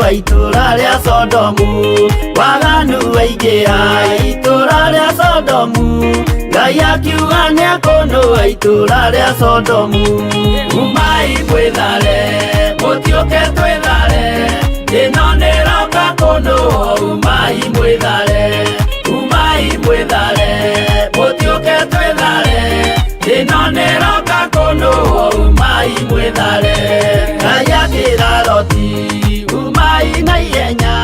Nĩkũnũa itũũra rĩa Sodomu, waganu waingĩha itũũra rĩa Sodomu. Ngai akiuga nĩekũnũa itũũra rĩa Sodomu. Umai mwĩthare, mũtiũke twĩthare, ĩno nĩroka kũnũa. Umai mwĩthare, umai mwĩthare, mũtiũke twĩthare, ĩno nĩroka kũnũa. Umai mwĩthare. Ngai akĩra Loti, umai na ihenya,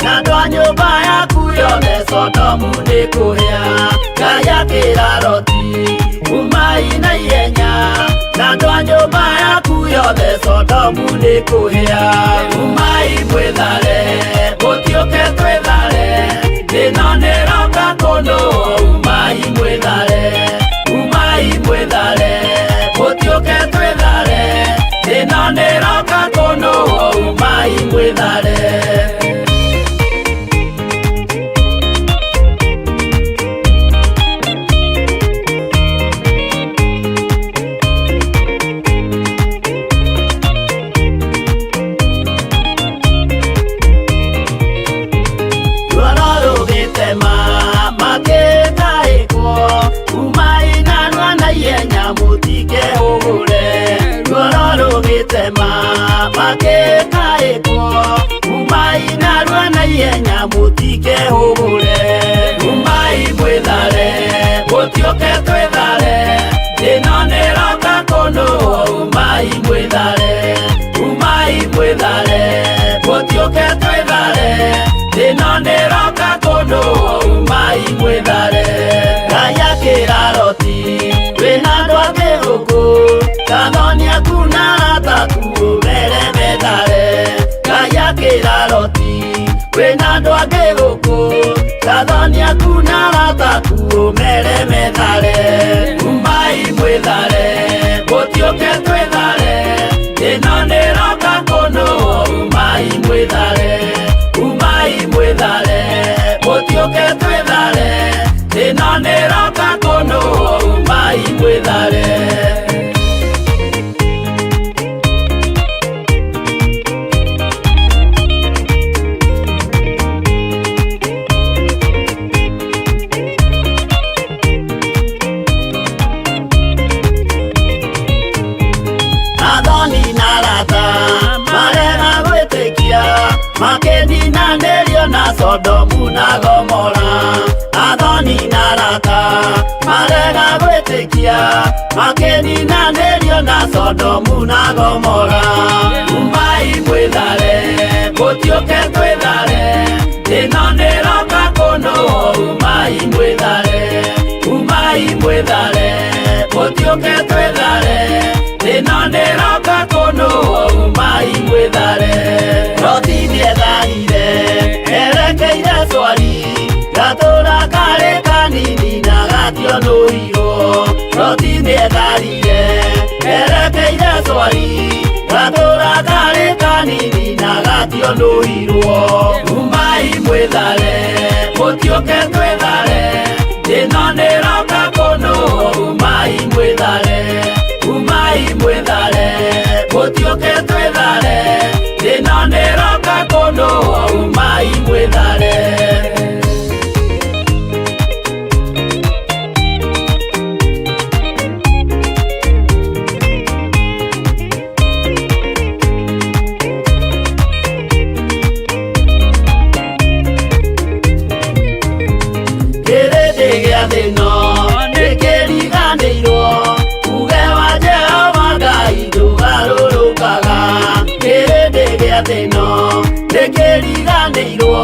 na andũ a nyũmba yaku yothe, Sodomu nĩ kũhĩa. Ngai akĩra Loti, umai na ihenya, na andũ a nyũmba yaku yothe, Sodomu nĩ kũhĩa. Umai mwĩthare, mũtiũke twĩthare, ĩno nĩroka kũnũa. Umai mwĩthare, umai mwĩthare, mũtiũke twĩthare, ĩno nĩroka kũnũa. Umai mwĩthare. Ruoro rũgĩtema makĩtaĩkwo, umai narua na ihenya mũtikehũgũre. Ruoro rũgĩtema makĩtaĩkwo, umai narua na ihenya mũtikehũgũre. Umai mwĩthare, mũtiũke twĩthare, ĩno nĩroka kũnũa. Umai mwĩthare, umai mwĩthare, mũtiũke twĩthare, ĩno nĩroka kũnũa. Umai mwĩthare. Ngai akĩra Loti, wĩna andũ angĩ gũkũ, gathoni aku na arata aku ũmere methare. Ngai akĩra Loti, wĩna andũ angĩ gũkũ, gathoni aku na arata aku ũmere methare. Umai mwĩthare, mũtiũke twĩthare, ĩno nĩroka kũnũa. Umai mwĩthare, umai mwĩthare, mũtiũke twĩthare, ĩno nĩroka kũnũa. Umai mwĩthare. Athoni na arata marega gwĩtĩkia, makĩninanĩrio na Sodomu na Gomora. Athoni na arata marega gwĩtĩkia, makĩninanĩrio na Sodomu na Gomora. Umai mwĩthare, mũtiũke twĩthare, ĩno nĩroka kũnũa. Umai mwĩthare, umai mwĩthare, mũtiũke twĩthare, ĩno nĩroka kũnũa. Umai mwĩthare. Loti nĩetharire erekeire Swari, gatũra karĩ kanini na gationũirwo. Loti nĩetharire erekeire Swari, gatũra karĩ kanini na gationũirwo. Umai mwĩthare, mũtiũke twĩthare, ĩno nĩroka kũnũa. Umai mwĩthare, umai mwĩthare, mũtiũke twĩthare, ĩno nĩroka kũnũa. Umai mwĩthare. Kĩrĩndĩ gĩa thĩno nĩkĩriganĩirwo, uge wa Jehova Ngai ndũgarũrũkaga. Kĩrĩndĩ gĩa thĩno nĩkĩriganĩirwo,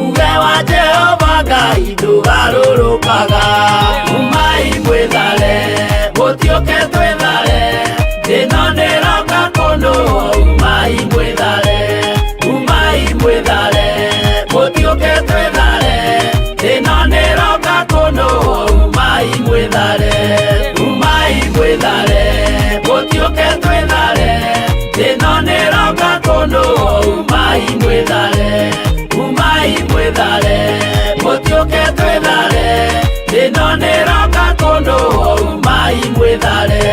uge wa Jehova Ngai ndũgarũrũkaga. Umai mwĩthare, mũtiũke twĩthare, ĩno nĩroka kũnũa. Umai mwĩthare, umai mwĩthare, mũtiũke twĩthare, ĩno nĩroka kũnũa. Umai mwĩthare, umai mwĩthare, mũtiũke twĩthare, ĩno nĩroka kũnũa. Umai mwĩthare, umai mwĩthare, mũtiũke twĩthare, ĩno nĩroka kũnũa. Umai mwĩthare.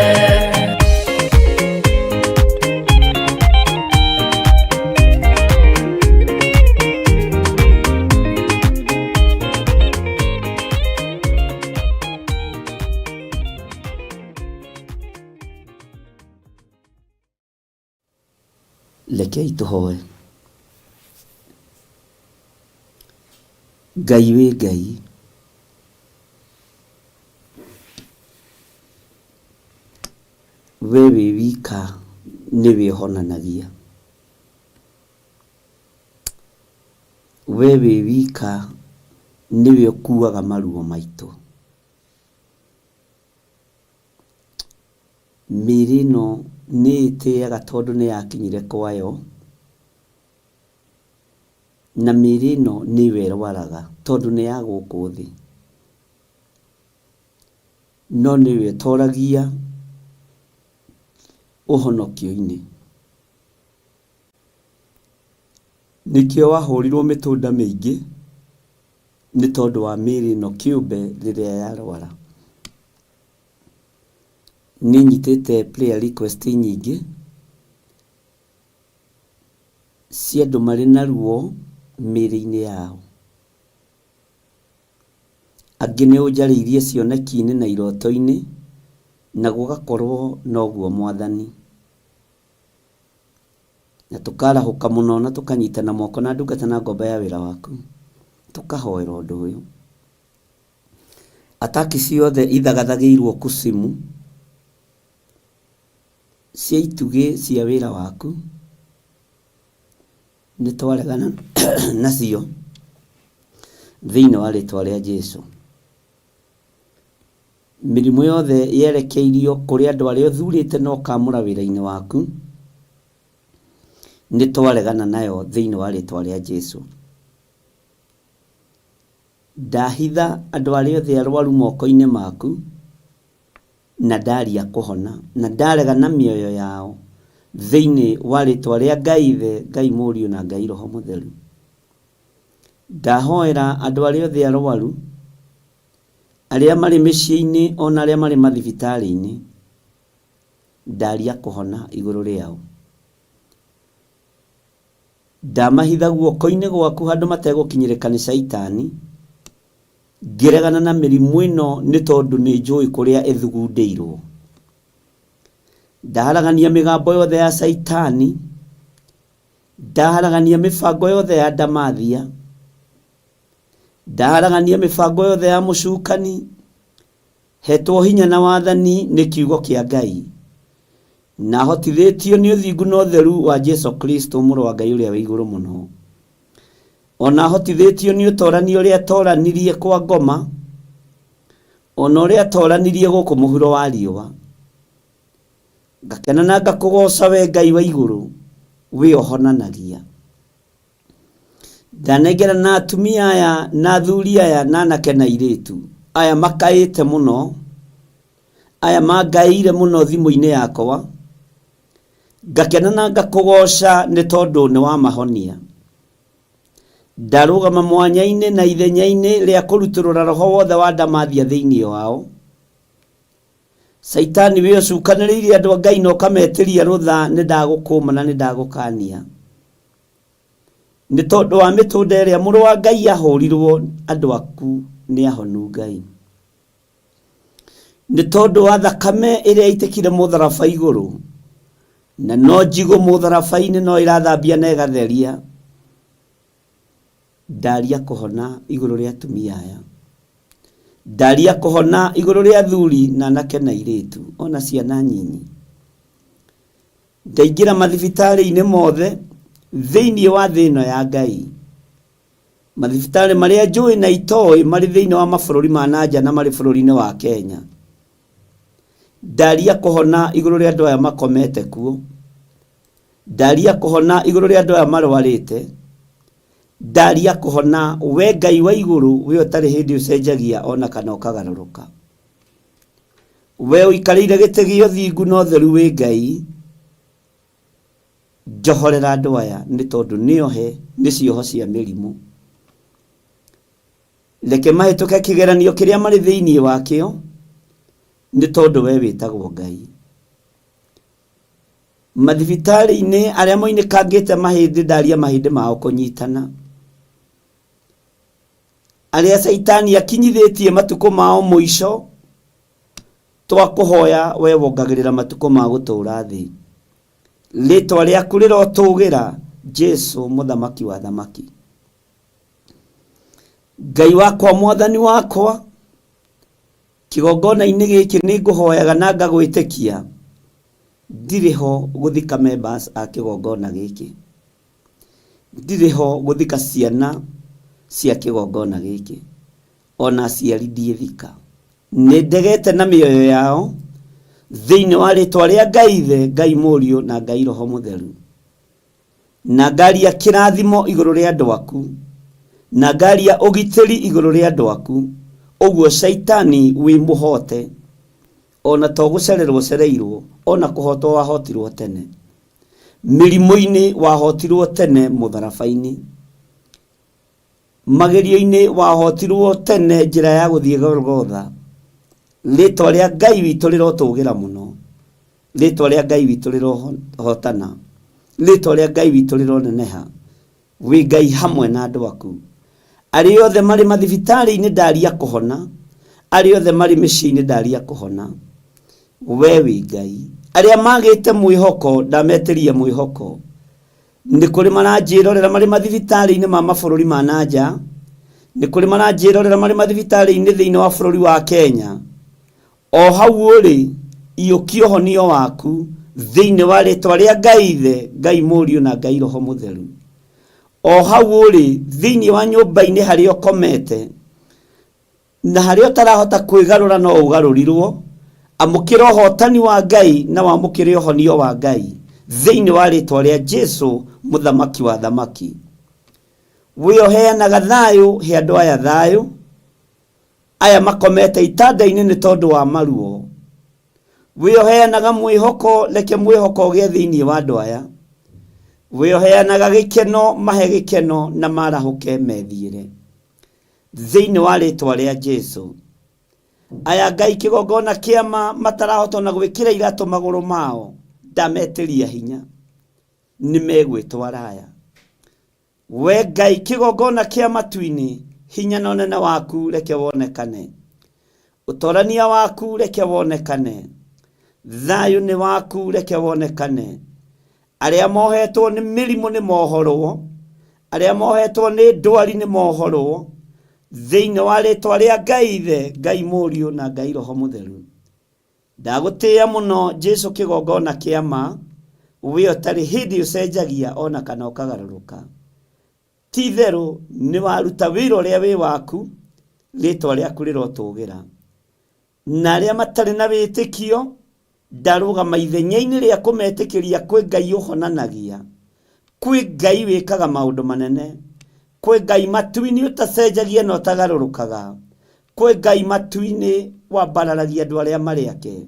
Rekei tũhoe. Ngai wĩ Ngai. We wĩ wika nĩwe ũhonanagia. We wĩ wika nĩwe ũkuaga maruo maitũ. Mĩĩrĩ ĩno nĩ ĩtĩaga tondũ nĩ yakinyire kwayo, na mĩĩrĩ ĩno nĩyo ĩrwaraga tondũ nĩ ya gũkũ thĩ. No nĩyo ĩtoragia ũhonokio-inĩ. Nĩkĩo wahũrirwo mĩtũnda mĩingĩ nĩ tondũ wa mĩĩrĩ ĩno kĩũmbe rĩrĩa yarwara. Nĩ nyitĩte prayer request nyingĩ cia andũ marĩ na ruo mĩĩrĩ-inĩ yao. Angĩ nĩ ũnjarĩirie cioneki-inĩ na iroto-inĩ na gũgakorwo noguo Mwathani. Na tũkarahũka mũno na tũkanyitana moko na ndungata na ngombo ya wĩra waku, tũkahoera ũndũ ũyũ. Ataki ciothe ithagathagĩirwo kusimu cia itugĩ cia wĩra waku, nĩ twaregana nacio thĩinĩ wa rĩtwa rĩa Jesu. Mĩrimũ yothe yerekeirio kũrĩ andũ arĩa ũthurĩte na ũkamũra wĩra-inĩ waku, nĩ twaregana nayo thĩinĩ wa rĩtwa rĩa Jesu. Ndahitha andũ arĩa othe arwaru moko-inĩ maku, na ndaria kũhona, na ndarega na mĩoyo yao thĩinĩ wa rĩtwa rĩa Ngai Ithe, Ngai Mũriũ na Ngai Roho Mũtheru. Ndahoera andũ arĩa othe arwaru, arĩa marĩ mĩciĩ-inĩ ona arĩa marĩ mathibitarĩ-inĩ, ndaria kũhona igũrũ rĩao. Ndamahitha guoko-inĩ gwaku handũ mategũkinyĩrĩka nĩ Caitani, ngĩregana na mĩrimũ ĩno nĩ tondũ nĩ njũĩ kũrĩa ĩthugundĩirwo. Ndaharagania mĩgambo yothe ya Caitani, ndaharagania mĩbango yothe ya ndamathia, ndaharagania mĩbango yothe ya mũcukani, hetwo hinya na wathani nĩ kiugo kĩa Ngai, na hotithĩtio nĩ ũthingu na ũtheru wa Jesu Kristo mũrũ wa Ngai ũrĩa wĩ igũrũ mũno. Ona hotithĩtio nĩ ũtorani ũrĩa atoranirie kwa ngoma, ona ũrĩa atoranirie gũkũ mũhuro wa riũa. Ngakena na ngakũgoca we Ngai wa igũrũ, wĩ ũhonanagia. Ndanengera na atumia aya na athuri aya na anake na airĩtu aya makaĩte mũno, aya mangaĩire mũno thimũ-inĩ yakwa, ngakena na ngakũgoca nĩ tondũ nĩ wamahonia. Ndarũgama mwanya-inĩ na ithenya-inĩ rĩa kũrutũrũra roho wothe wa ndamathia thĩinĩ wao. Caitani wĩ ũcukanĩrĩirie andũ a Ngai na ũkametĩria rũtha, nĩ ndagũkũma na nĩ ndagũkania. Nĩ tondũ wa mĩtũnda ĩrĩa mũrũ wa Ngai ahũrirwo, andũ aku nĩ ahonu Ngai. Nĩ tondũ wa thakame ĩrĩa ĩitĩkire mũtharaba igũrũ, na no njigũ mũtharaba-inĩ no ĩrathambia na ĩgatheria. Ndaria kũhona igũrũ rĩa atumia aya. Ndaria kũhona igũrũ rĩa athuri na anake na airĩtu, ona ciana nyinyi. Ndaingĩra mathibitarĩ-inĩ mothe thĩinĩ wa thĩ ĩno ya Ngai. Mathibitarĩ marĩa njũĩ na itoĩ marĩ thĩinĩ wa mabũrũri ma na nja na marĩ bũrũri-inĩ wa Kenya. Ndaria kũhona igũrũ rĩa andũ aya makomete kuo. Ndaria kũhona igũrũ rĩa andũ aya marwarĩte. Ndaria kũhona we Ngai wa igũrũ we ũtarĩ hĩndĩ ũcenjagia ona kana ũkagarũrũka. We ũikarĩire gĩtĩ gĩa ũthingu na ũtheru wĩ Ngai. Njohorera andũ aya nĩ tondũ nĩ ohe nĩ cioho cia mĩrimũ. Reke mahĩtũke kĩgeranio kĩrĩa marĩ thĩinĩ wakĩo nĩ tondũ we wĩtagwo Ngai. Mathibitarĩ-inĩ arĩa moinĩkangĩte mahĩndĩ ndaria mahĩndĩ mao kũnyitana. Arĩa caitani akinyithĩtie matukũ mao mũico, twakũhoya we wongagĩrĩra matukũ ma gũtũũra thĩ. Rĩtwa rĩaku rĩrotũgĩra, Jesu mũthamaki wa thamaki. Ngai wakwa, mwathani wakwa, kĩgongona-inĩ gĩkĩ nĩ ngũhoyaga na ngagwĩtĩkia. Ndirĩ ho gũthika members a kĩgongona gĩkĩ. Ndirĩ ho gũthika ciana cia kĩgongona gĩkĩ. Ona aciari ndiĩthika. Nĩ ndegete na mĩoyo yao thĩinĩ wa rĩtwa rĩa Ngai Ithe, Ngai Mũriũ na Ngai Roho Mũtheru. Na ngaria kĩrathimo igũrũ rĩa andũ aku, na ngaria ũgitĩri igũrũ rĩa andũ aku, ũguo Shaitani wĩ mũhote, ona to gũcererwo ũcereirwo, ona kũhotwo wahotirwo tene. Mĩrimũ-inĩ wahotirwo tene mũtharaba-inĩ. Magerio-inĩ wahotirwo tene njĩra ya gũthiĩ Golgotha. Rĩtwa rĩa Ngai witũ rĩrotũgĩra mũno. Rĩtwa rĩa Ngai witũ rĩrohotana. Rĩtwa rĩa Ngai witũ rĩroneneha. Wĩ Ngai hamwe na andũ aku. Arĩa othe marĩ mathibitarĩ-inĩ ndaria kũhona. Arĩa othe marĩ mĩciĩ-inĩ ndaria kũhona. We wĩ Ngai. Arĩa magĩte mwĩhoko ndametĩria mwĩhoko. Nĩ kũrĩ maranjĩrorera marĩ mathibitarĩ-inĩ ma mabũrũri ma na nja. Nĩ kũrĩ maranjĩrorera marĩ mathibitarĩ-inĩ thĩinĩ wa bũrũri wa Kenya. O hau ũrĩ, iyũkia ũhonio waku thĩinĩ wa rĩtwa rĩa Ngai Ithe, Ngai Mũriũ na Ngai Roho Mũtheru. O hau ũrĩ, thĩinĩ wa nyũmba-inĩ harĩa ũkomete, Na harĩa ũtarahota kwĩgarũra no ũgarũrirwo, amũkĩra ũhotani wa Ngai na wamũkĩre ũhonio wa Ngai thĩinĩ wa rĩtwa rĩa Jesu mũthamaki wa thamaki. We ũheanaga thayũ, he andũ aya thayũ, aya makomete itanda-inĩ nĩ tondũ wa maruo. We ũheanaga mwĩhoko, reke mwĩhoko ũgĩe thĩinĩ wa andũ aya. We ũheanaga gĩkeno, mahe gĩkeno na marahũke methiĩre. Thĩinĩ wa rĩtwa rĩa Jesu. Aya Ngai kĩgongona kĩama matarahota ona gwĩkĩra iratũ magũrũ mao, ndametĩria hinya, nĩ megwĩtwara aya. We Ngai kĩgongona kĩa matu-inĩ, hinya na ũnene waku reke wonekane. Ũtorania waku reke wonekane. Thayũ nĩ waku reke wonekane. Arĩa mohetwo nĩ mĩrimũ nĩ mohorwo, arĩa mohetwo nĩ ndwari nĩ mohorwo, thĩinĩ wa rĩtwa rĩa Ngai Ithe, Ngai Mũriũ na Ngai Roho Mũtheru. Ndagũtĩĩa mũno Jesu kĩgongona kĩa ma, we ũtarĩ hĩndĩ ũcenjagia ona kana ũkagarũrũka. Ti itherũ nĩ waruta wĩra ũrĩa wĩ waku, rĩtwa rĩaku rĩrotũgĩra. Na arĩa matarĩ na wĩtĩkio, ndarũgama ithenya-inĩ rĩa kũmetĩkĩria kwĩ Ngai ũhonanagia, kwĩ Ngai wĩkaga maũndũ manene, kwĩ Ngai matu-inĩ ũtacenjagia na ũtagarũrũkaga, kwĩ Ngai matu-inĩ wambararagia andũ arĩa marĩ ake.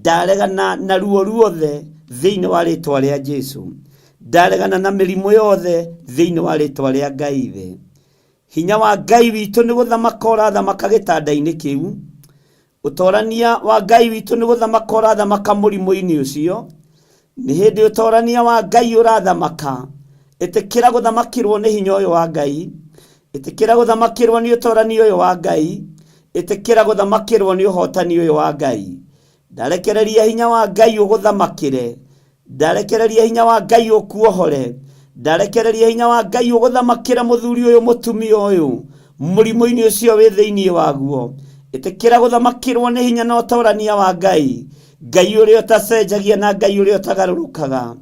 Ndaregana na ruo ruothe thĩinĩ wa rĩtwa rĩa Jesu. Ndaregana na mĩrimũ yothe thĩinĩ wa rĩtwa rĩa Ngai Ithe. Hinya wa Ngai witũ nĩ gũthamaka ũrathamaka gĩtanda-inĩ kĩu. Ũtorania wa Ngai witũ nĩ gũthamaka ũrathamaka mũrimũ-inĩ ũcio. Nĩ hĩndĩ ũtorania wa Ngai ũrathamaka. Ĩtĩkĩra gũthamakĩrwo nĩ hinya ũyũ wa Ngai. Ĩtĩkĩra gũthamakĩrwo nĩ ũtorania ũyũ wa Ngai. Ĩtĩkĩra gũthamakĩrwo nĩ ũhotani ũyũ wa Ngai. Ndarekereria hinya wa Ngai ũgũthamakĩre. Ndarekereria hinya wa Ngai ũkuohore. Ndarekereria hinya wa Ngai ũgũthamakĩre mũthuri ũyũ mũtumia ũyũ mũrimũ-inĩ ũcio wĩ thĩinĩ waguo. Ĩtĩkĩra gũthamakĩrwo nĩ hinya na ũtorania wa Ngai. Ngai ũrĩa ũtacenjagia na Ngai ũrĩa ũtagarũrũkaga.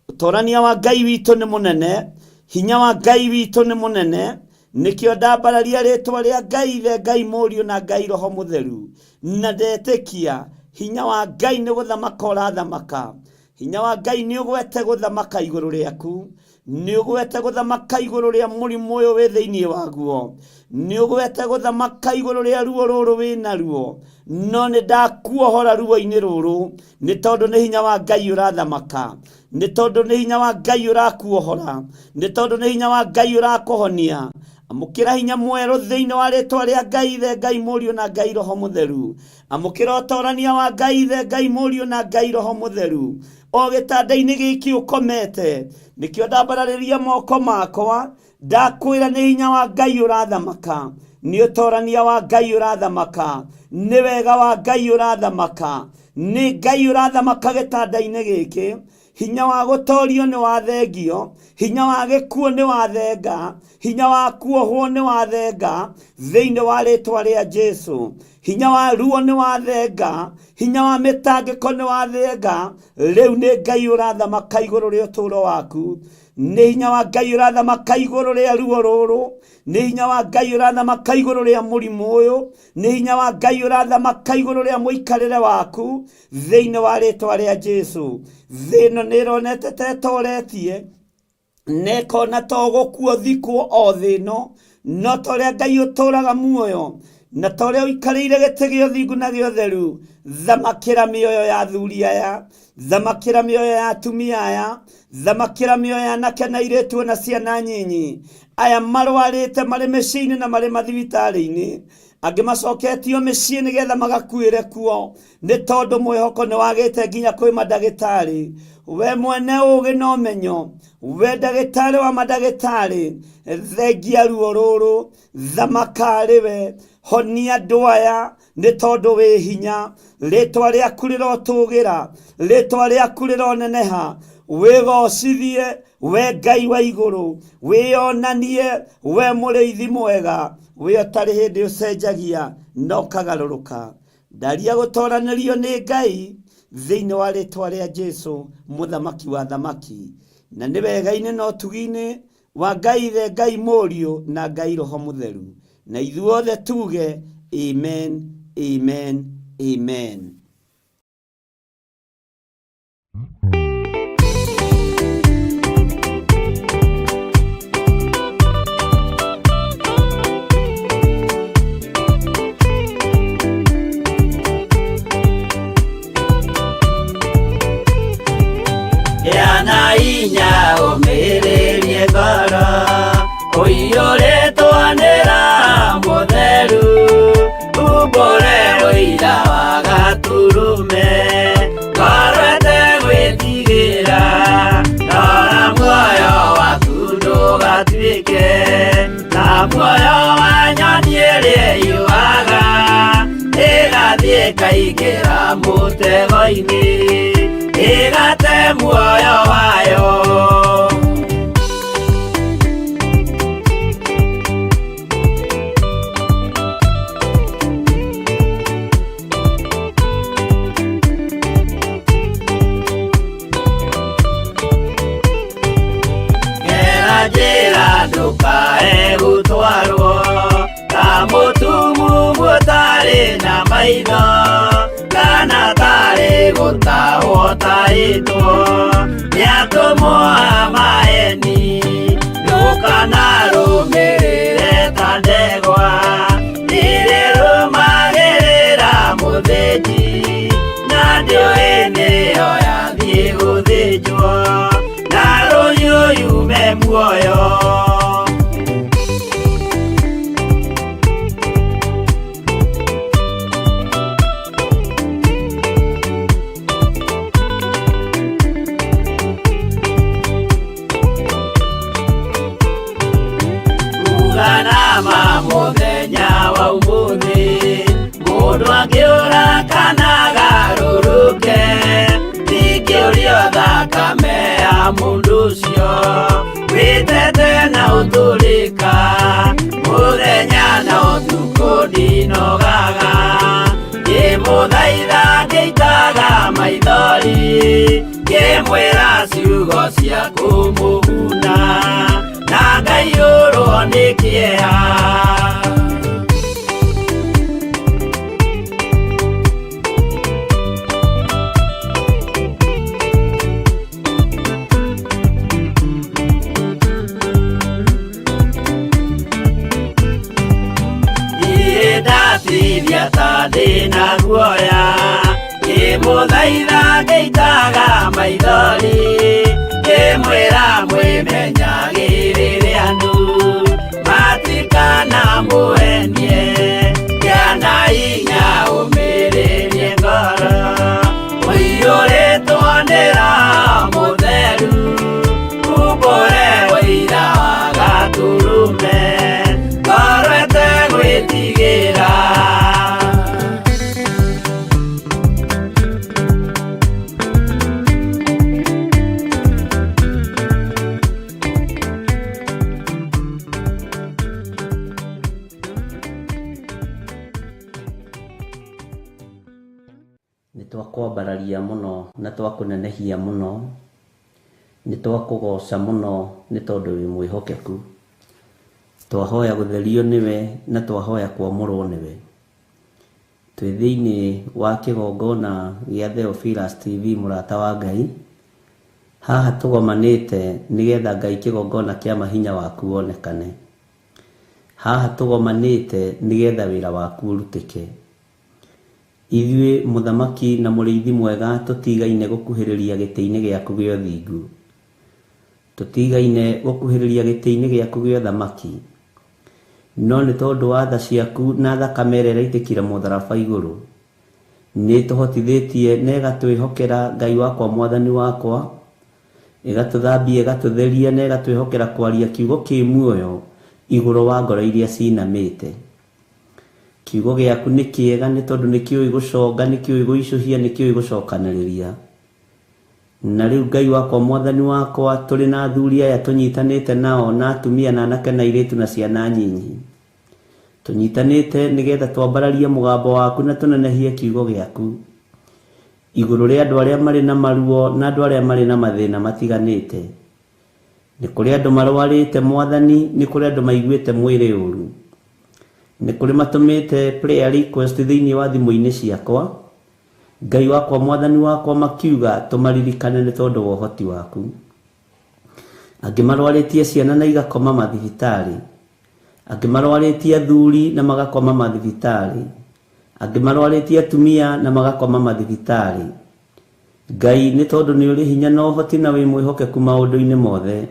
Ũtorania wa Ngai witũ nĩ mũnene. Hinya wa Ngai witũ nĩ mũnene. Nĩkĩo ndambararia rĩtwa rĩa Ngai Ithe, Ngai Mũriũ na Ngai Roho Mũtheru. Na ndetĩkia hinya wa Ngai nĩ gũthamaka ũrathamaka. Hinya wa Ngai nĩ ũgwete gũthamaka igũrũ rĩaku. Nĩ ũgwete gũthamaka igũrũ rĩa mũrimũ ũyũ wĩ thĩinĩ waguo. Nĩ ũgwete gũthamaka igũrũ rĩa ruo rũrũ wĩ naruo. No nĩ ndakuohora ruo-inĩ rũrũ, nĩ tondũ nĩ hinya wa Ngai ũrathamaka. Nĩ tondũ nĩ hinya wa Ngai ũrakuohora. Nĩ tondũ nĩ hinya wa Ngai ũrakũhonia. Amũkĩra hinya mwerũ thĩinĩ wa rĩtwa rĩa Ngai Ithe, Ngai Mũriũ na Ngai Roho Mũtheru. Amũkĩra ũtorania wa Ngai Ithe, Ngai Mũriũ na Ngai Roho Mũtheru. O gĩtanda-inĩ gĩkĩ ũkomete, nĩkĩo ndambararĩria moko makwa, ndakwĩra nĩ hinya wa Ngai ũrathamaka, nĩ ũtorania wa Ngai ũrathamaka, nĩ wega wa Ngai ũrathamaka, nĩ Ngai ũrathamaka gĩtanda-inĩ gĩkĩ. Hinya wa gũtorio nĩ wathengio, hinya wa gĩkuũ nĩ wathenga, hinya wa kuohwo nĩ wathenga thĩinĩ wa rĩtwa rĩa Jesu. Hinya wa ruo nĩ wathenga, hinya wa mĩtangĩko nĩ wathenga. Rĩu nĩ Ngai ũrathamaka igũrũ rĩa ũtũũro waku, nĩ hinya wa Ngai ũrathamaka igũrũ rĩa ruo rũrũ, nĩ hinya wa Ngai ũrathamaka igũrũ rĩa mũrimũ ũyũ, nĩ hinya wa Ngai ũrathamaka igũrũ rĩa mũikarĩre waku thĩinĩ wa rĩtwa rĩa Jesu. Thĩ ĩno nĩ ĩronete ta ĩtoretie, na ĩkona ta ũgũkua ũthikwo o thĩ ĩno, no ta ũrĩa Ngai ũtũũraga muoyo na ta ũrĩa ũikarĩire gĩtĩ gĩa ũthingu na gĩa ũtheru, thamakĩra mĩoyo ya athuri aya, thamakĩra mĩoyo ya atumia aya, thamakĩra mĩoyo ya anake na airĩtu ona ciana nyinyi aya marwarĩte marĩ mĩciĩ-inĩ na marĩ mathibitarĩ-inĩ, angĩ macoketio mĩciĩ nĩgetha magakuĩre kuo nĩ tondũ mwĩhoko nĩ wagĩte nginya kwĩ mandagĩtarĩ. We mwene ũgĩ na ũmenyo, we ndagĩtarĩ wa mandagĩtarĩ, thengia ruo rũrũ, thamaka arĩ we, honia andũ aya nĩ tondũ wĩ hinya. Rĩtwa rĩaku rĩrotũgĩra, rĩtwa rĩaku rĩroneneha, wĩgocithie we Ngai wa igũrũ, wĩonanie we mũrĩithi mwega, we ũtarĩ hĩndĩ ũcenjagia na ũkagarũrũka. Ndaria gũtoranĩrio nĩ Ngai thĩinĩ wa rĩtwa rĩa Jesu, mũthamaki wa thamaki, na nĩ wega-inĩ na ũtugi-inĩ wa Ngai Ithe, Ngai Mũriũ na Ngai Roho Mũtheru, na ithuothe tuge amen, amen, amen. Gĩa na hinya ũmĩrĩrie ngoro, ũiyũrĩtwo nĩ Roho Mũtheru, umbũre ũira wa Gatũrũme, ngoro ĩtegwĩtigĩra, rora muoyo waku ndũgatuĩke ta muoyo wa nyoni ĩrĩa ĩyũaga, ĩgathiĩ ĩkaingĩra mũtego-inĩ, ĩgate muoyo wayo. Gera njĩra ndũkae gũtwarwo ta mũtumumu ũtarĩ na maitho, kana tarĩ gũtahwo tahĩtwo nĩ atũmwo a maeni. Ndũkanarũmĩrĩre ta ndegwa ĩrĩrũmagĩrĩra mũthĩnji, na ndĩũĩ nĩyo yathiĩ gũthĩnjwo, na rũhiũ yume muoyo. Uga na ma mũthenya wa ũmũthĩ, mũndũ angĩũra kana agarũrũke, ndingĩũrio thakame ya mũndũ ũcio, wĩtete na ũtũrĩka, mũthenya na ũtukũ ndinogaga, ngĩmũthaitha ngĩitaga maithori, ngĩmwĩra ciugo cia kũmũguna, na ngaiyũrwo nĩ kĩeha. Niĩ ndatithia ta ndĩna guoya, ngĩmũthaitha ngĩitaga maithori, ngĩmwĩra mwĩmenyagĩrĩre andũ, matikanamũhenie, gĩa na hinya ũmĩrĩrie ngoro, ũiyũrĩtwo nĩ Roho Mũtheru, umbũre ũira wa Gatũrũme, ngoro ĩtegwĩtigĩra. Twakwambararia mũno na twakũnenehia mũno, nĩ twakũgoca mũno nĩ tondũ wĩ mwĩhokeku. Twahoya gũtherio nĩwe na twahoya kwamũrwo nĩwe. Twĩ thĩinĩ wa kĩgongona gĩa Theophilus TV mũrata wa Ngai. Haha tũgomanĩte nĩgetha Ngai kĩgongona kĩa mahinya waku wonekane. Haha tũgomanĩte nĩgetha wĩra waku ũrutĩke. Ithuĩ mũthamaki na mũrĩithi mwega tũtigaine gũkuhĩrĩria gĩtĩ-inĩ gĩaku gĩa ũthingu. Tũtigaine gũkuhĩrĩria gĩtĩ-inĩ gĩaku gĩa ũthamaki. No nĩ tondũ wa tha ciaku na thakame ĩrĩa ĩraitĩkire mũtharaba igũrũ, nĩ ĩtũhotithĩtie na ĩgatwĩhokera Ngai wakwa mwathani wakwa, ĩgatũthambia ĩgatũtheria na ĩgatwĩhokera kwaria kiugo kĩ muoyo igũrũ wa ngoro iria cinamĩte. Kiugo gĩaku nĩ kĩega nĩ tondũ nĩ kĩũĩ gũconga, nĩ kĩũĩ gũicũhia, nĩ kĩũĩ gũcokanĩrĩria. Na rĩu Ngai wakwa mwathani wakwa, tũrĩ na athuri aya tũnyitanĩte nao, na atumia na anake na airĩtu na ciana nyinyi. Tũnyitanĩte nĩgetha twambararie mũgambo waku na tũnenehie kiugo gĩaku igũrũ rĩa andũ arĩa marĩ na maruo na andũ arĩa marĩ na mathĩna matiganĩte. Nĩ kũrĩ andũ marwarĩte mwathani, nĩ kũrĩ andũ maiguĩte mwĩrĩ ũru. Nĩ kũrĩ matũmĩte prayer request thĩinĩ wa thimũ-inĩ ciakwa. Ngai wakwa mwathani wakwa makiuga tũmaririkane nĩ tondũ wa ũhoti waku. Angĩ marwarĩtie ciana na igakoma mathibitarĩ. Angĩ marwarĩtie athuri na magakoma mathibitarĩ. Angĩ marwarĩtie atumia na magakoma mathibitarĩ. Ngai nĩ tondũ nĩ ũrĩ hinya na ũhoti na wĩ mwĩhokeku maũndũ-inĩ mothe.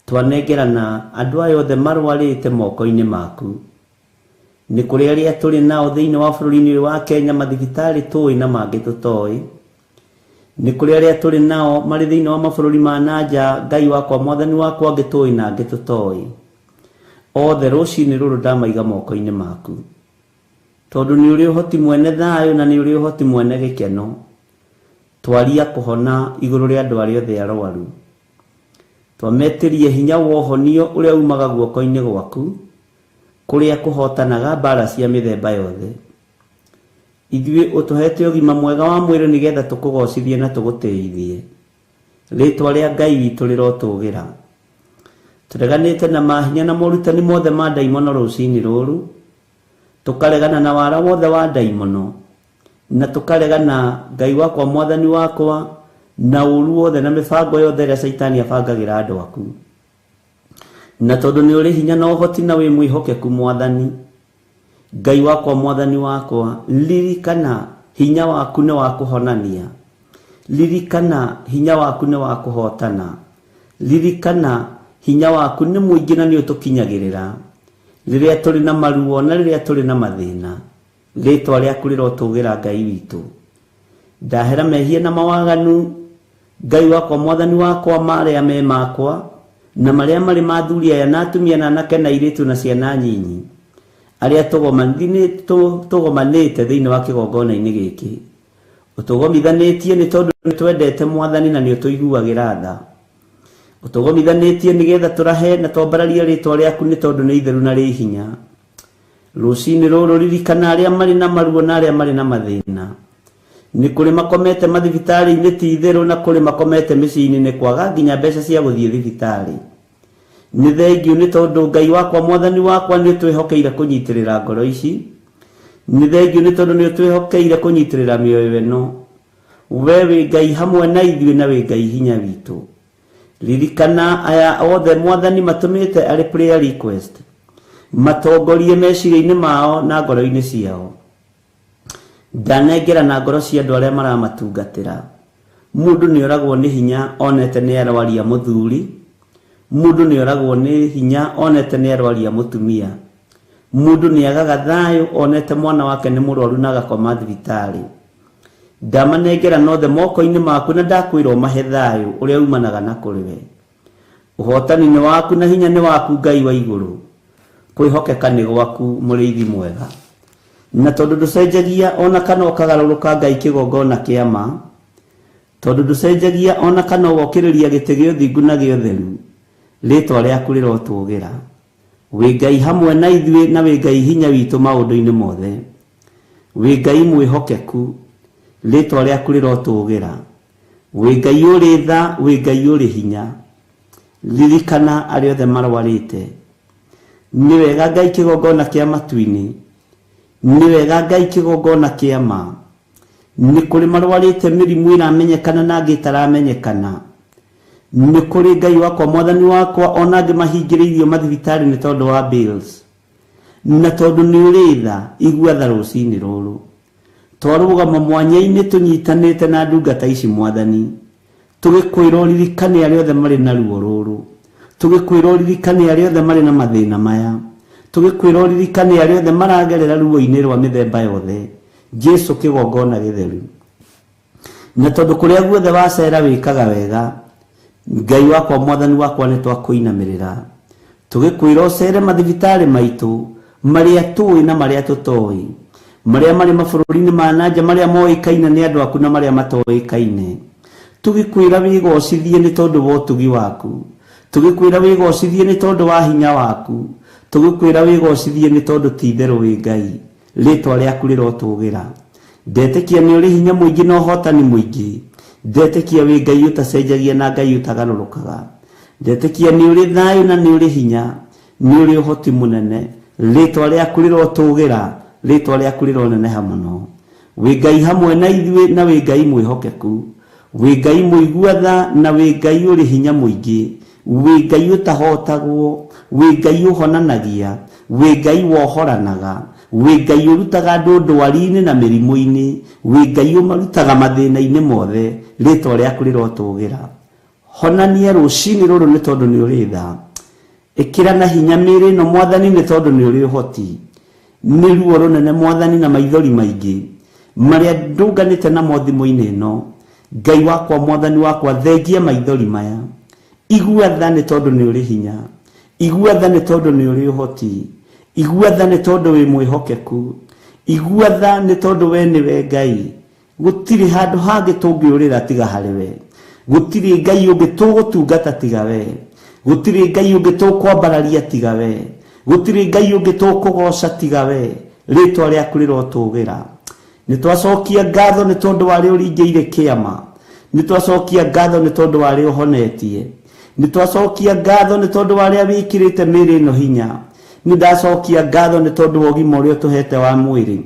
Twanengerana andũ aya othe marwarĩte moko-inĩ maku. Nĩ kũrĩ arĩa tũrĩ nao thĩinĩ wa bũrũri-inĩ ũyũ wa Kenya mathibitarĩ tũĩ na mangĩ tũtoĩ. Nĩ kũrĩ arĩa tũrĩ nao marĩ thĩinĩ wa mabũrũri ma na nja, Ngai wakwa mwathani wakwa angĩ tũĩ na angĩ tũtoĩ. Othe rũcinĩ rũrũ ndamaiga moko-inĩ maku. Tondũ nĩ ũrĩ ũhoti mwene thayũ na nĩ ũrĩ ũhoti mwene gĩkeno. Twaria kũhona igũrũ rĩa andũ arĩa othe arwaru. Twametĩrie hinya wa ũhonio ũrĩa umaga guoko-inĩ gwaku, kũrĩa kũhotanaga mbara cia mĩthemba yothe. Ithuĩ ũtũhete ũgima mwega wa mwĩrĩ nĩgetha tũkũgocithie na tũgũtĩithie. Rĩtwa rĩa Ngai witũ rĩrotũgĩra. Tũreganĩte na mahinya na morutani mothe ma ndaimono rũcinĩ rũrũ, tũkaregana na wara wothe wa ndaimono, na tũkaregana Ngai wakwa mwathani wakwa na ũru wothe na mĩbango yothe ĩrĩa caitani abangagĩra andũ aku. Na tondũ nĩ ũrĩ hinya na ũhoti na wĩ mwĩhokeku mwathani, Ngai wakwa mwathani wakwa, ririkana hinya waku nĩ wa kũhonania. Ririkana hinya waku nĩ wa kũhotana. Ririkana hinya waku nĩ mũingĩ na nĩ ũtũkinyagĩrĩra. Rĩrĩa tũrĩ na maruo na rĩrĩa tũrĩ na mathĩna, rĩtwa rĩaku rĩrotũgĩra Ngai witũ. Ndahera mehia na mawaganu, Ngai wakwa mwathani wakwa marĩa me makwa na marĩa marĩ ma athuri aya na atumia na anake na airĩtu na ciana nyinyi arĩa tũgomanĩte thĩinĩ wa kĩgongona-inĩ gĩkĩ. Ũtũgomithanĩtie nĩ tondũ nĩ twendete mwathani na nĩ ũtũiguagĩra tha. Ũtũgomithanĩtie nĩgetha tũrahe na twambararie rĩtwa rĩaku nĩ tondũ nĩ itheru na rĩ hinya. Rũcinĩ rũrũ ririkana arĩa marĩ na maruo na arĩa marĩ na mathĩna. Nĩ kũrĩ makomete mathibitarĩ-inĩ ti itherũ na kũrĩ makomete mĩciĩ-inĩ nĩ kwaga nginya mbeca cia gũthiĩ thibitarĩ. Nĩ thengiũ nĩ tondũ Ngai wakwa mwathani wakwa nĩ ũtwĩhokeire kũnyitĩrĩra ngoro ici. Nĩ thengiũ nĩ tondũ nĩ ũtwĩhokeire kũnyitĩrĩra mĩoyo ĩno. We wĩ Ngai hamwe na ithuĩ na wĩ Ngai hinya witũ. Ririkana aya othe mwathani matũmĩte arĩ prayer request. Matongorie meciria-inĩ mao na ngoro-inĩ ciao. Ndanengera na ngoro cia andũ arĩa maramatungatĩra. Mũndũ nĩ oragwo nĩ hinya onete nĩ arwaria mũthuri. Mũndũ nĩ oragwo nĩ hinya onete nĩ arwaria mũtumia. Mũndũ nĩ agaga thayũ onete mwana wake nĩ mũrwaru na agakoma thibitarĩ. Ndamanengera nothe moko-inĩ maku na ndakwĩra ũmahe thayũ ũrĩa umanaga na kũrĩ we. Ũhotani nĩ waku na hinya nĩ waku Ngai wa igũrũ. Kwĩhokeka nĩ gwaku mũrĩithi mwega. Na tondũ ndũcenjagia ona kana ũkagarũrũka Ngai kĩgongona kĩa ma, tondũ ndũcenjagia ona kana ũgokĩrĩria gĩtĩ gĩa ũthingu na gĩa ũtheru, rĩtwa rĩaku rĩrotũgĩra. Wĩ Ngai hamwe na ithuĩ na wĩ Ngai hinya witũ maũndũ-inĩ mothe. Wĩ Ngai mwĩhokeku. Rĩtwa rĩaku rĩrotũgĩra. Wĩ Ngai ũrĩ tha, wĩ Ngai ũrĩ hinya. Ririkana arĩa othe marwarĩte. Nĩ wega Ngai kĩgongona kĩa matu-inĩ. Nĩ wega Ngai kĩgongona kĩa ma. Nĩ kũrĩ marwarĩte mĩrimũ ĩramenyekana na angĩ ĩtaramenyekana. Nĩ kũrĩ Ngai wakwa mwathani wakwa ona angĩ mahingĩrĩirio mathibitarĩ nĩ tondũ wa bills. Na tondũ nĩ ũrĩ tha, igua tha rũcinĩ rũrũ. Twarũgama mwanya-inĩ tũnyitanĩte na ndungata ici mwathani. Tũgĩkwĩra ũririkane arĩa othe marĩ na ruo rũrũ. Tũgĩkwĩra ũririkane arĩa othe marĩ na mathĩna maya. Tũgĩkwĩra ũririkane arĩa othe maragerera ruo-inĩ rwa mĩthemba yothe. Jesu kĩgongona gĩtheru. Na tondũ kũrĩa guothe wacera wĩkaga wega, Ngai wakwa mwathani wakwa nĩ twakũinamĩrĩra. Tũgĩkwĩra ũcere mathibitarĩ maitũ, marĩa tũĩ na marĩa tũtoĩ, marĩa marĩ mabũrũri-inĩ ma na nja, marĩa moĩkaine nĩ andũ aku na marĩa matoĩkaine. Tũgĩkwĩra wĩgocithie nĩ tondũ wa ũtugi waku. Tũgĩkwĩra wĩgocithie nĩ tondũ wa hinya waku. Tũgĩkwĩra wĩgocithie nĩ tondũ ti itherũ wĩ Ngai. Rĩtwa rĩaku rĩrotũgĩra. Ndetĩkia nĩ ũrĩ hinya mũingĩ na ũhotani mũingĩ. Ndetĩkia wĩ Ngai ũtacenjagia na Ngai ũtagarũrũkaga. Ndetĩkia nĩ ũrĩ thayũ na nĩ ũrĩ hinya, nĩ ũrĩ ũhoti mũnene. Rĩtwa rĩaku rĩrotũgĩra, rĩtwa rĩaku rĩroneneha mũno. Wĩ Ngai hamwe na ithuĩ na wĩ Ngai mwĩhokeku. Wĩ Ngai mũigua tha na wĩ Ngai ũrĩ hinya mũingĩ. Wĩ Ngai ũtahotagwo, wĩ Ngai ũhonanagia, wĩ Ngai wohoranaga, wĩ Ngai ũrutaga andũ ndwari-inĩ na mĩrimũ-inĩ, wĩ Ngai ũmarutaga mathĩna-inĩ mothe. Rĩtwa rĩaku rĩrotũgĩra. Honania rũcinĩ rũrũ nĩ tondũ nĩ ũrĩ tha. Ĩkĩra na hinya mĩĩrĩ ĩno mwathani nĩ tondũ nĩ ũrĩ ũhoti. Nĩ ruo rũnene mwathani na maithori maingĩ marĩa ndũnganĩte namo thimũ-inĩ ĩno. Ngai wakwa mwathani wakwa thengia maithori maya. Igua tha nĩ tondũ nĩ ũrĩ hinya. Igua tha nĩ tondũ nĩ ũrĩ ũhoti. Igua tha nĩ tondũ wĩ mwĩhokeku. Igua tha nĩ tondũ we nĩwe Ngai. Gũtirĩ handũ hangĩ tũngĩũrĩra tiga harĩ we. Gũtirĩ Ngai ũngĩ tũgũtungata tiga we. Gũtirĩ Ngai ũngĩ tũkwambararia tiga we. Gũtirĩ Ngai ũngĩ tũkũgoca tiga we. Rĩtwa rĩaku rĩrotũgĩra. Nĩ twacokia ngatho nĩ tondũ wa arĩa ũringĩire kĩama. Nĩ twacokia ngatho nĩ tondũ wa arĩa ũhonetie. Nĩ twacokia ngatho nĩ tondũ wa arĩa wĩkĩrĩte mĩĩrĩ ĩno hinya. Nĩ ndacokia ngatho nĩ tondũ wa ũgima ũrĩa ũtũhete wa mwĩrĩ.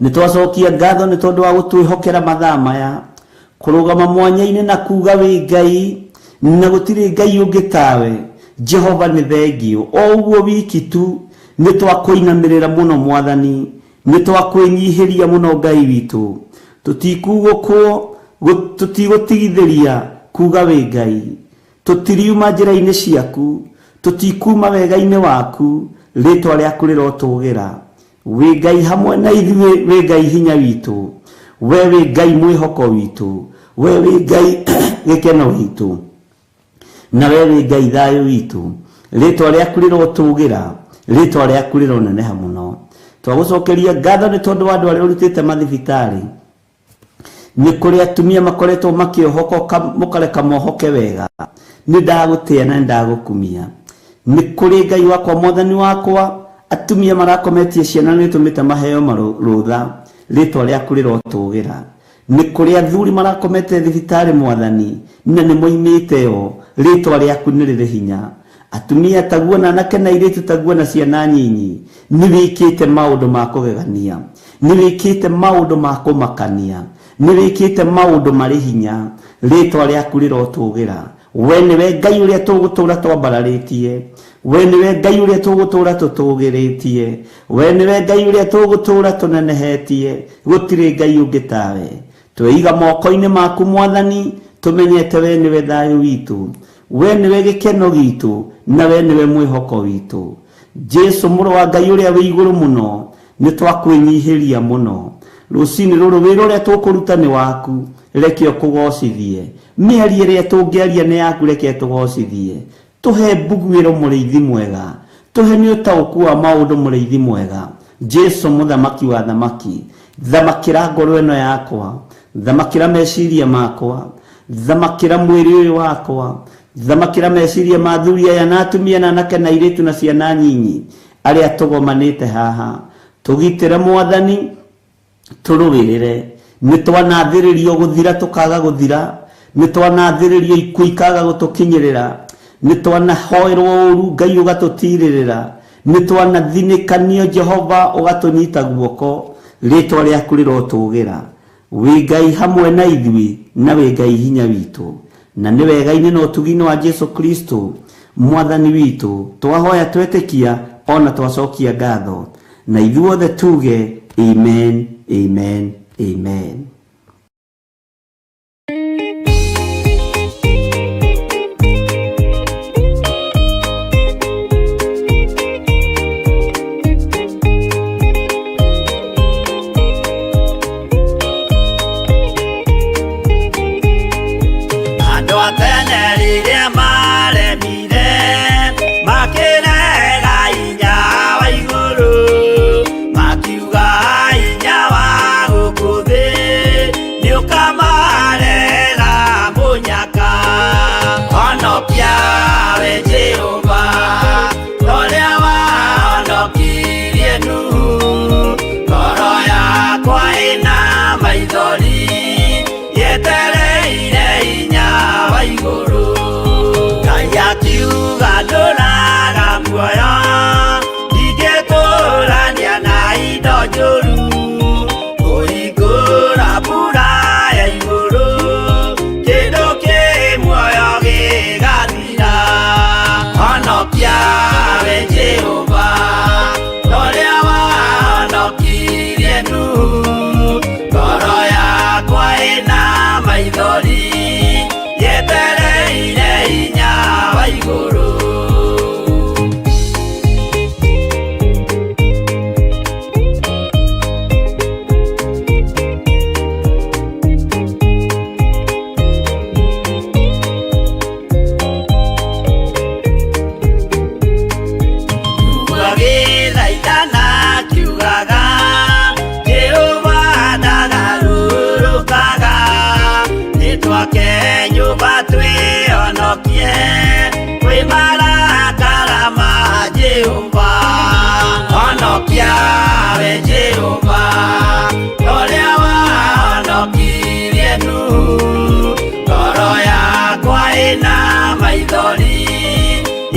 Nĩ twacokia ngatho nĩ tondũ wa gũtwĩhokera mathaa maya, kũrũgama mwanya-inĩ na kuga wĩ Ngai na gũtirĩ Ngai ũngĩ tawe. Jehova nĩ thengiũ. O ũguo wiki tu nĩ twakũinamĩrĩra mũno mwathani, nĩ twakwĩnyihĩria mũno Ngai witũ. Tũtikugũkwo, tũtigũtigithĩria kuga wĩ Ngai. Tũtiriuma njĩra-inĩ ciaku, tũtikuma wega-inĩ waku, rĩtwa rĩaku rĩrotũgĩra. Wĩ Ngai hamwe na ithuĩ, wĩ Ngai hinya witũ. We wĩ Ngai mwĩhoko witũ. We wĩ Ngai gĩkeno gitũ. Na we wĩ Ngai thayũ witũ. Rĩtwa rĩaku rĩrotũgĩra, rĩtwa rĩaku rĩroneneha mũno. Twagũcokeria ngatho nĩ tondũ wa andũ arĩa ũrutĩte mathibitarĩ. Nĩ kũrĩ atumia makoretwo makĩohoka mũkareka mohoke wega. Nĩ ndagũtĩa na nĩ ndagũkumia. Nĩ kũrĩ Ngai wakwa mwathani wakwa, atumia marakometie ciana nĩ ũtũmĩte maheo rũtha, rĩtwa rĩaku rĩrotũgĩra. Nĩ kũrĩ athuri marakomete thibitarĩ mwathani na nĩ moimĩte o, rĩtwa rĩaku nĩ rĩrĩ hinya. Atumia taguo na anake na airĩtu taguo na ciana nyinyi, nĩ wĩkĩte maũndũ ma kũgegania, nĩ wĩkĩte maũndũ ma kũmakania, nĩ wĩkĩte maũndũ marĩ hinya, rĩtwa rĩaku rĩrotũgĩra. We nĩwe Ngai ũrĩa tũgũtũũra twambararĩtie. We nĩwe Ngai ũrĩa tũgũtũũra tũtũgĩrĩtie. We nĩwe Ngai ũrĩa tũgũtũũra tũnenehetie. Gũtirĩ Ngai ũngĩ tawe. Tweiga moko-inĩ maku mwathani, tũmenyete we nĩwe thayũ witũ. We nĩwe gĩkeno gitũ, na we nĩwe mwĩhoko witũ. Jesu mũrũ wa Ngai ũrĩa wĩ igũrũ mũno, nĩ twakwĩnyihĩria mũno. Rũcinĩ rũrũ wĩra ũrĩa tũkũruta nĩ waku, reke ũkũgocithie. Mĩario ĩrĩa tũngĩaria nĩ yaku, reke tũgocithie. Tũhe mbuguĩro mũrĩithi mwega, tũhe nĩ ũtaũku wa maũndũ mũrĩithi mwega. Jesu mũthamaki wa thamaki, thamakĩra ngoro ĩno yakwa, thamakĩra meciria makwa, thamakĩra mwĩrĩ ũyũ wakwa, thamakĩra meciria ma athuri aya na atumia na anake na airĩtu na ciana nyinyi arĩa tũgomanĩte haha. Tũgitĩre mwathani, tũrũĩrĩre. Nĩ twanathĩrĩrio gũthira tũkaga gũthira, nĩ twanathĩrĩrio ikuũ ikaga gũtũkinyĩrĩra, nĩ twanahoerwo ũru Ngai ũgatũtirĩrĩra, nĩ twanathinĩkanio Jehova ũgatũnyita guoko, rĩtwa rĩaku rĩrotũgĩra. Wĩ Ngai hamwe na ithuĩ na wĩ Ngai hinya witũ, na nĩ wega-inĩ na ũtugi-inĩ wa Jesu Kristo mwathani witũ twahoya twetĩkia ona twacokia ngatho, na ithuothe tuge amen, amen, amen. Andũ a tene rĩrĩa maremire makĩrega hinya wa igũrũ, makiuga hinya wa gũkũ thĩ nĩũkamarehera mũnyaka. Honokia we Jehova torĩa wahonokirie Nuhu, ngoro yakwa ĩna maithori yetereire hinya wa igũrũ. Ngai akiuga ndũraga muoyo, ndingĩtũrania na indo njũru, kũhingũra mbura ya igũrũ, kĩndũ kĩ muoyo gĩgathira. Honokia we Jehova torĩa wahonokirie Nuhu, ngoro yakwa ĩna maithori yetereire hinya wa igũrũ. Gĩthaitana kiugaga Jehova ndagarũrũkaga, nĩtwake nyũmba twĩhonokie kwĩ marakara ma Jehova. Honokia we Jehova torĩa wahonokirie Nuhu, ngoro yakwa ĩna maithori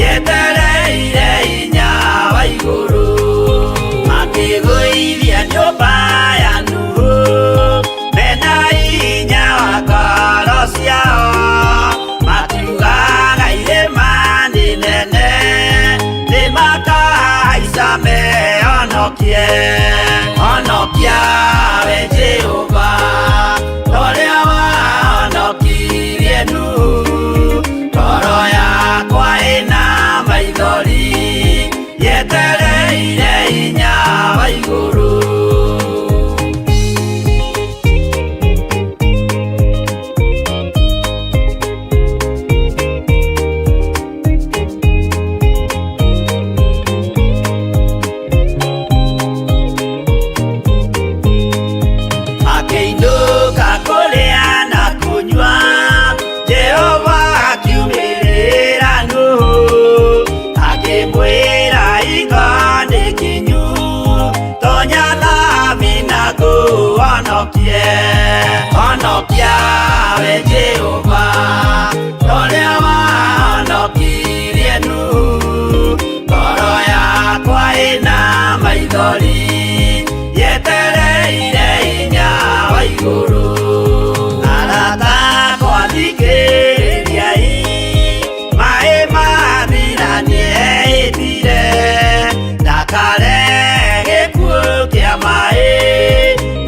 yetereire hinya wa igũrũ. Makĩgũithia nyũmba ya Nuhu mena hinya wa ngoro ciao, makiugaga irĩma nĩ nene nĩmakahaica mehonokie. Honokia we Jehova torĩa wahonokirie Nuhu, ngoro yakwa ĩna maithori yetereire hinya wa igũrũ. Makĩinũka kũrĩa na kũnyua, Jehova akiumĩrĩra Nuhu, akĩmwĩra hingo nĩ kinyu, tonya thabina ngũhonokie. Honokia we Jehova torĩa wahonokirie Nuhu, ngoro yakwa ĩna maithori yetereire hinya wa igũrũ. Arata akwa thikĩrĩriai, maĩ mathira nĩehĩtire, ndakare gĩkuũ kĩa maĩ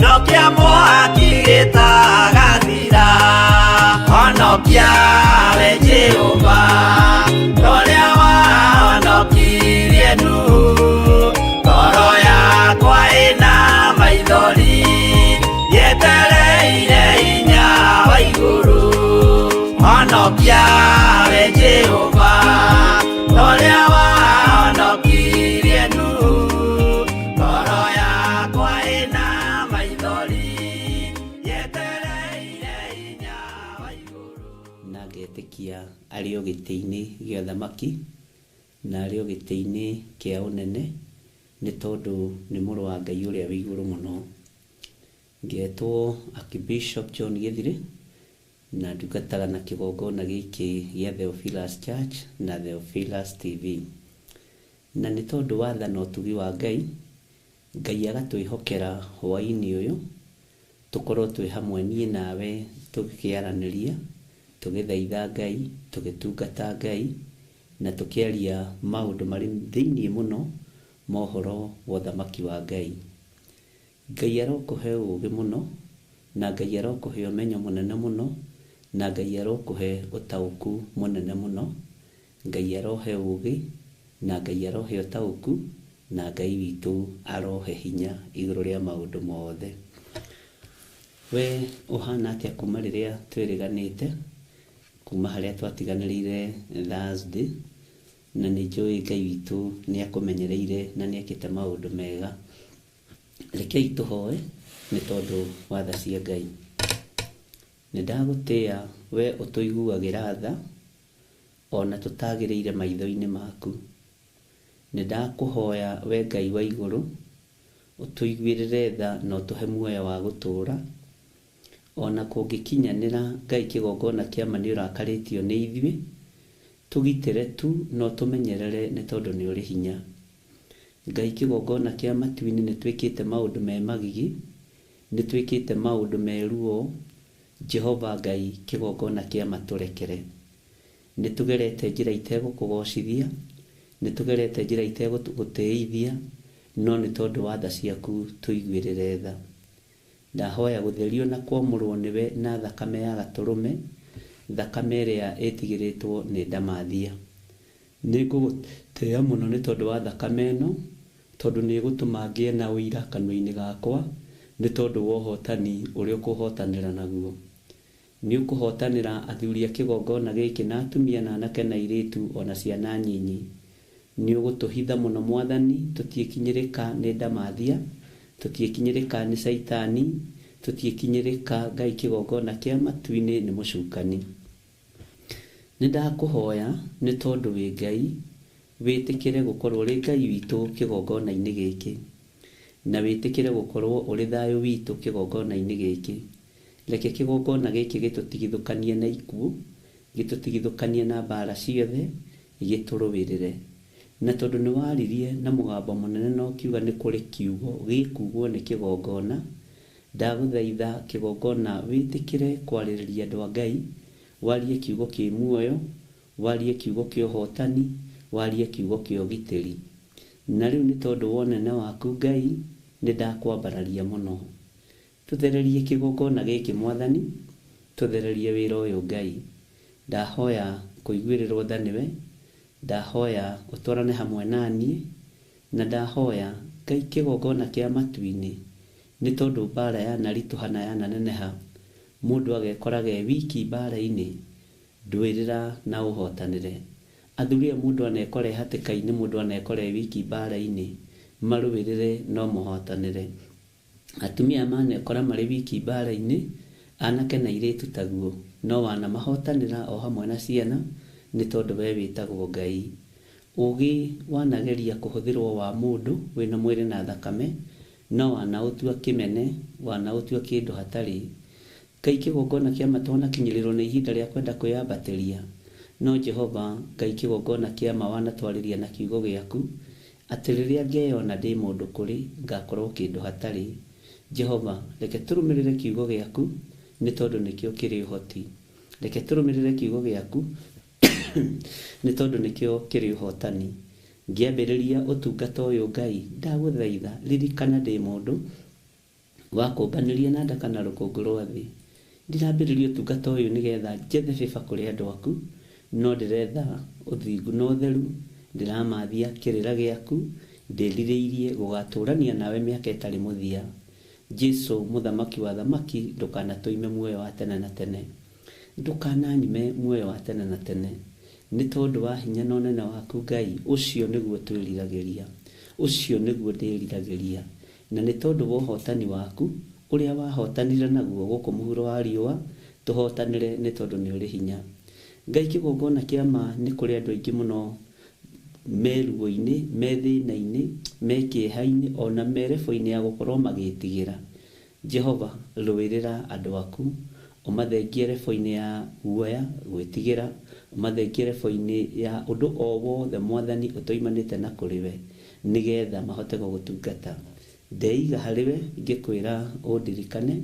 no kĩa mwaki gĩtagathira. Honokia we Jehova torĩa wahonokirie Nuhu, ngoro yakwa ĩna maithori yetereire hinya wa igũrũ. Honokia we Jehova torĩa wahonokirie Nuhu, ngoro yakwa ĩna maithori yetereire hinya wa igũrũ. Na ngetĩkia arĩ o gĩtĩ-inĩ gĩa ũthamaki na arĩ o gĩtĩ-inĩ kĩa ũnene, nĩ tondũ nĩ mũrũ wa Ngai ũrĩa wĩ igũrũ mũno. Ngetwo Archbishop John Gĩthirĩ na ndungataga na kĩgongona gĩkĩ gĩa Theophilus Church na Theophilus TV. Na nĩ tondũ wa tha na ũtugi wa Ngai, Ngai agatwĩhokera hwaĩ-inĩ ũyũ tũkorwo twĩ hamwe niĩ nawe tũkĩaranĩria, tũgĩthaitha Ngai, tũgĩtungata Ngai na tũkĩaria maũndũ marĩ thĩiniĩ mũno ma ũhoro wa ũthamaki wa Ngai. Ngai arokũhe ũũgĩ mũno, na Ngai arokũhe ũmenyo mũnene mũno, na Ngai arokũhe ũtaũku mũnene mũno. Ngai arohe ũũgĩ, na Ngai arohe ũtaũku, na Ngai witũ arohe hinya igũrũ rĩa maũndũ mothe. We ũhana atĩa kuma rĩrĩa twĩrĩganĩte, kuma harĩa twatiganĩrĩire Thursday, na nĩ njũĩ Ngai witũ nĩ akũmenyereire na nĩ ekĩte maũndũ mega. Rekei tũhoe nĩ tondũ wa tha cia Ngai. Nĩ ndagũtĩa we ũtũiguagĩra tha ona tũtagĩrĩire maitho-inĩ maku. Nĩ ndakũhoya we Ngai wa igũrũ ũtũiguĩrĩre tha na ũtũhe muoyo wa gũtũũra. Ona kũngĩkinyanĩra Ngai kĩgongona kĩa ma nĩ ũrakarĩtio nĩ ithuĩ, tũgitĩre tu na ũtũmenyerere nĩ tondũ nĩ ũrĩ hinya. Ngai kĩgongona kĩa matu-inĩ nĩ twĩkĩte maũndũ me magigi, nĩ twĩkĩte maũndũ me ruo. Jehova Ngai kĩgongona kĩa ma tũrekere. Nĩ tũgerete njĩra itegũkũgocithia, nĩ tũgerete njĩra itegũgũtĩithia, no nĩ tondũ wa tha ciaku tũiguĩrĩre tha. Ndahoya gũtherio na kwamũrwo nĩwe na thakame ya gatũrũme, thakame ĩrĩa ĩtigĩrĩtwo nĩ ndamathia. Nĩ ngũgũtĩĩa mũno nĩ tondũ wa thakame ĩno, tondũ nĩ ĩgũtũma ngĩe na ũira kanua-inĩ gakwa, nĩ tondũ wa ũhotani ũrĩa ũkũhotanĩra naguo. Nĩ ũkũhotanĩra athuri a kĩgongona gĩkĩ na atumia na anake na airĩtu ona ciana nyinyi. Nĩ ũgũtũhitha mũno Mwathani, tũtiĩkinyĩrĩka nĩ ndamathia, tũtiĩkinyĩrĩka nĩ caitani, tũtiĩkinyĩrĩka Ngai kĩgongona kĩa matu-inĩ nĩ mũcukani. Nĩ ndakũhoya nĩ tondũ wĩ Ngai, wĩtĩkĩre gũkorwo ũrĩ Ngai witũ kĩgongona-inĩ gĩkĩ, na wĩtĩkĩre gũkorwo ũrĩ thayũ witũ kĩgongona-inĩ gĩkĩ. Reke kĩgongona gĩkĩ gĩtũtigithũkanie na ikuũ, gĩtũtigithũkanie na mbara ciothe, gĩtũrũĩrĩre. Na tondũ nĩ waririe na mũgambo mũnene na ũkiuga nĩ kũrĩ kiugo gĩkugwo nĩ kĩgongona, ndagũthaitha kĩgongona wĩtĩkĩre kwarĩrĩria andũ a Ngai, warie kiugo kĩ muoyo, warie kiugo kĩa ũhotani, warie kiugo kĩa ũgitĩri. Na rĩu nĩ tondũ wa ũnene waku Ngai, nĩ ndakwambararia mũno. Tũthererie kĩgongona gĩkĩ Mwathani, tũthererie wĩra ũyũ Ngai. Ndahoya kũiguĩrĩrwo tha nĩwe, ndahoya ũtwarane hamwe na niĩ, na ndahoya Ngai kĩgongona kĩa matu-inĩ, nĩ tondũ mbara yanaritũha na yananeneha, mũndũ agekoraga e wiki mbara-inĩ, ndũĩrĩra na ũhotanĩre. Athuri aya mũndũ anekora e hatĩka-inĩ, mũndũ anekora e wiki mbara-inĩ, marũĩrĩre no mũhotanĩre. Atumia aya manekora marĩ wiki mbara-inĩ, anake na airĩtu taguo, no wanamahotanĩra o hamwe na ciana, nĩ tondũ we wĩtagwo Ngai. Ũũgĩ wanageria kũhũthĩrwo wa mũndũ wĩna mwĩrĩ na thakame, no wanaũtua kĩmene, wanaũtua kĩndũ hatarĩ. Ngai kĩgongona kĩa ma twanakinyĩrĩrwo nĩ ihinda rĩa kwenda kwĩyambatĩria, no Jehova Ngai kĩgongona kĩa ma wanatwarĩria na kiugo gĩaku, atĩ rĩrĩa ngeyona ndĩ mũndũ kũrĩ, ngakorwo kĩndũ hatarĩ. Jehova, reke tũrũmĩrĩre kiugo gĩaku, nĩ tondũ nĩkĩo kĩrĩ ũhoti. Reke tũrũmĩrĩre kiugo gĩaku, nĩ tondũ nĩkĩo kĩrĩ ũhotani. Ngĩambĩrĩria ũtungata ũyũ Ngai, ndagũthaitha, ririkana ndĩ mũndũ wakũmbanĩria na ndaka na rũkũngũ rwa thĩ. Ndirambĩrĩria ũtungata ũyũ nĩgetha njethe favor kũrĩ andũ aku, no ndĩretha ũthingu na ũtheru, ndĩramathia kĩrĩra gĩaku, ndĩrirĩirie gũgatũrania nawe mĩaka ĩtarĩ mũthia. Jesu mũthamaki wa thamaki, ndũkanatũime muoyo wa tene na tene. Ndũkananyime muoyo wa tene na tene. Nĩ tondũ wa hinya na ũnene waku Ngai, ũcio nĩguo twĩriragĩria. Ũcio nĩguo ndĩriragĩria. Na nĩ tondũ wa ũhotani waku, ũrĩa wahotanire naguo gũkũ mũhuro wa riũa, tũhotanĩre nĩ tondũ nĩ ũrĩ hinya. Ngai kĩgongona kĩa ma nĩ kũrĩ andũ aingĩ mũno me ruo-inĩ, me thĩna-inĩ, me kĩeha-inĩ, ona me level-inĩ ya gũkorwo magĩtigĩra. Jehova, rũĩrĩra andũ aku, ũmathengie rebo-inĩ ya guoya, gwĩtigĩra, ũmathengie rebo-inĩ ya ũndũ o wothe Mwathani ũtoimanĩte na kũrĩ we, nĩgetha mahote gũgũtungata. Ndeiga harĩ we ngĩkwĩra ũndirikane,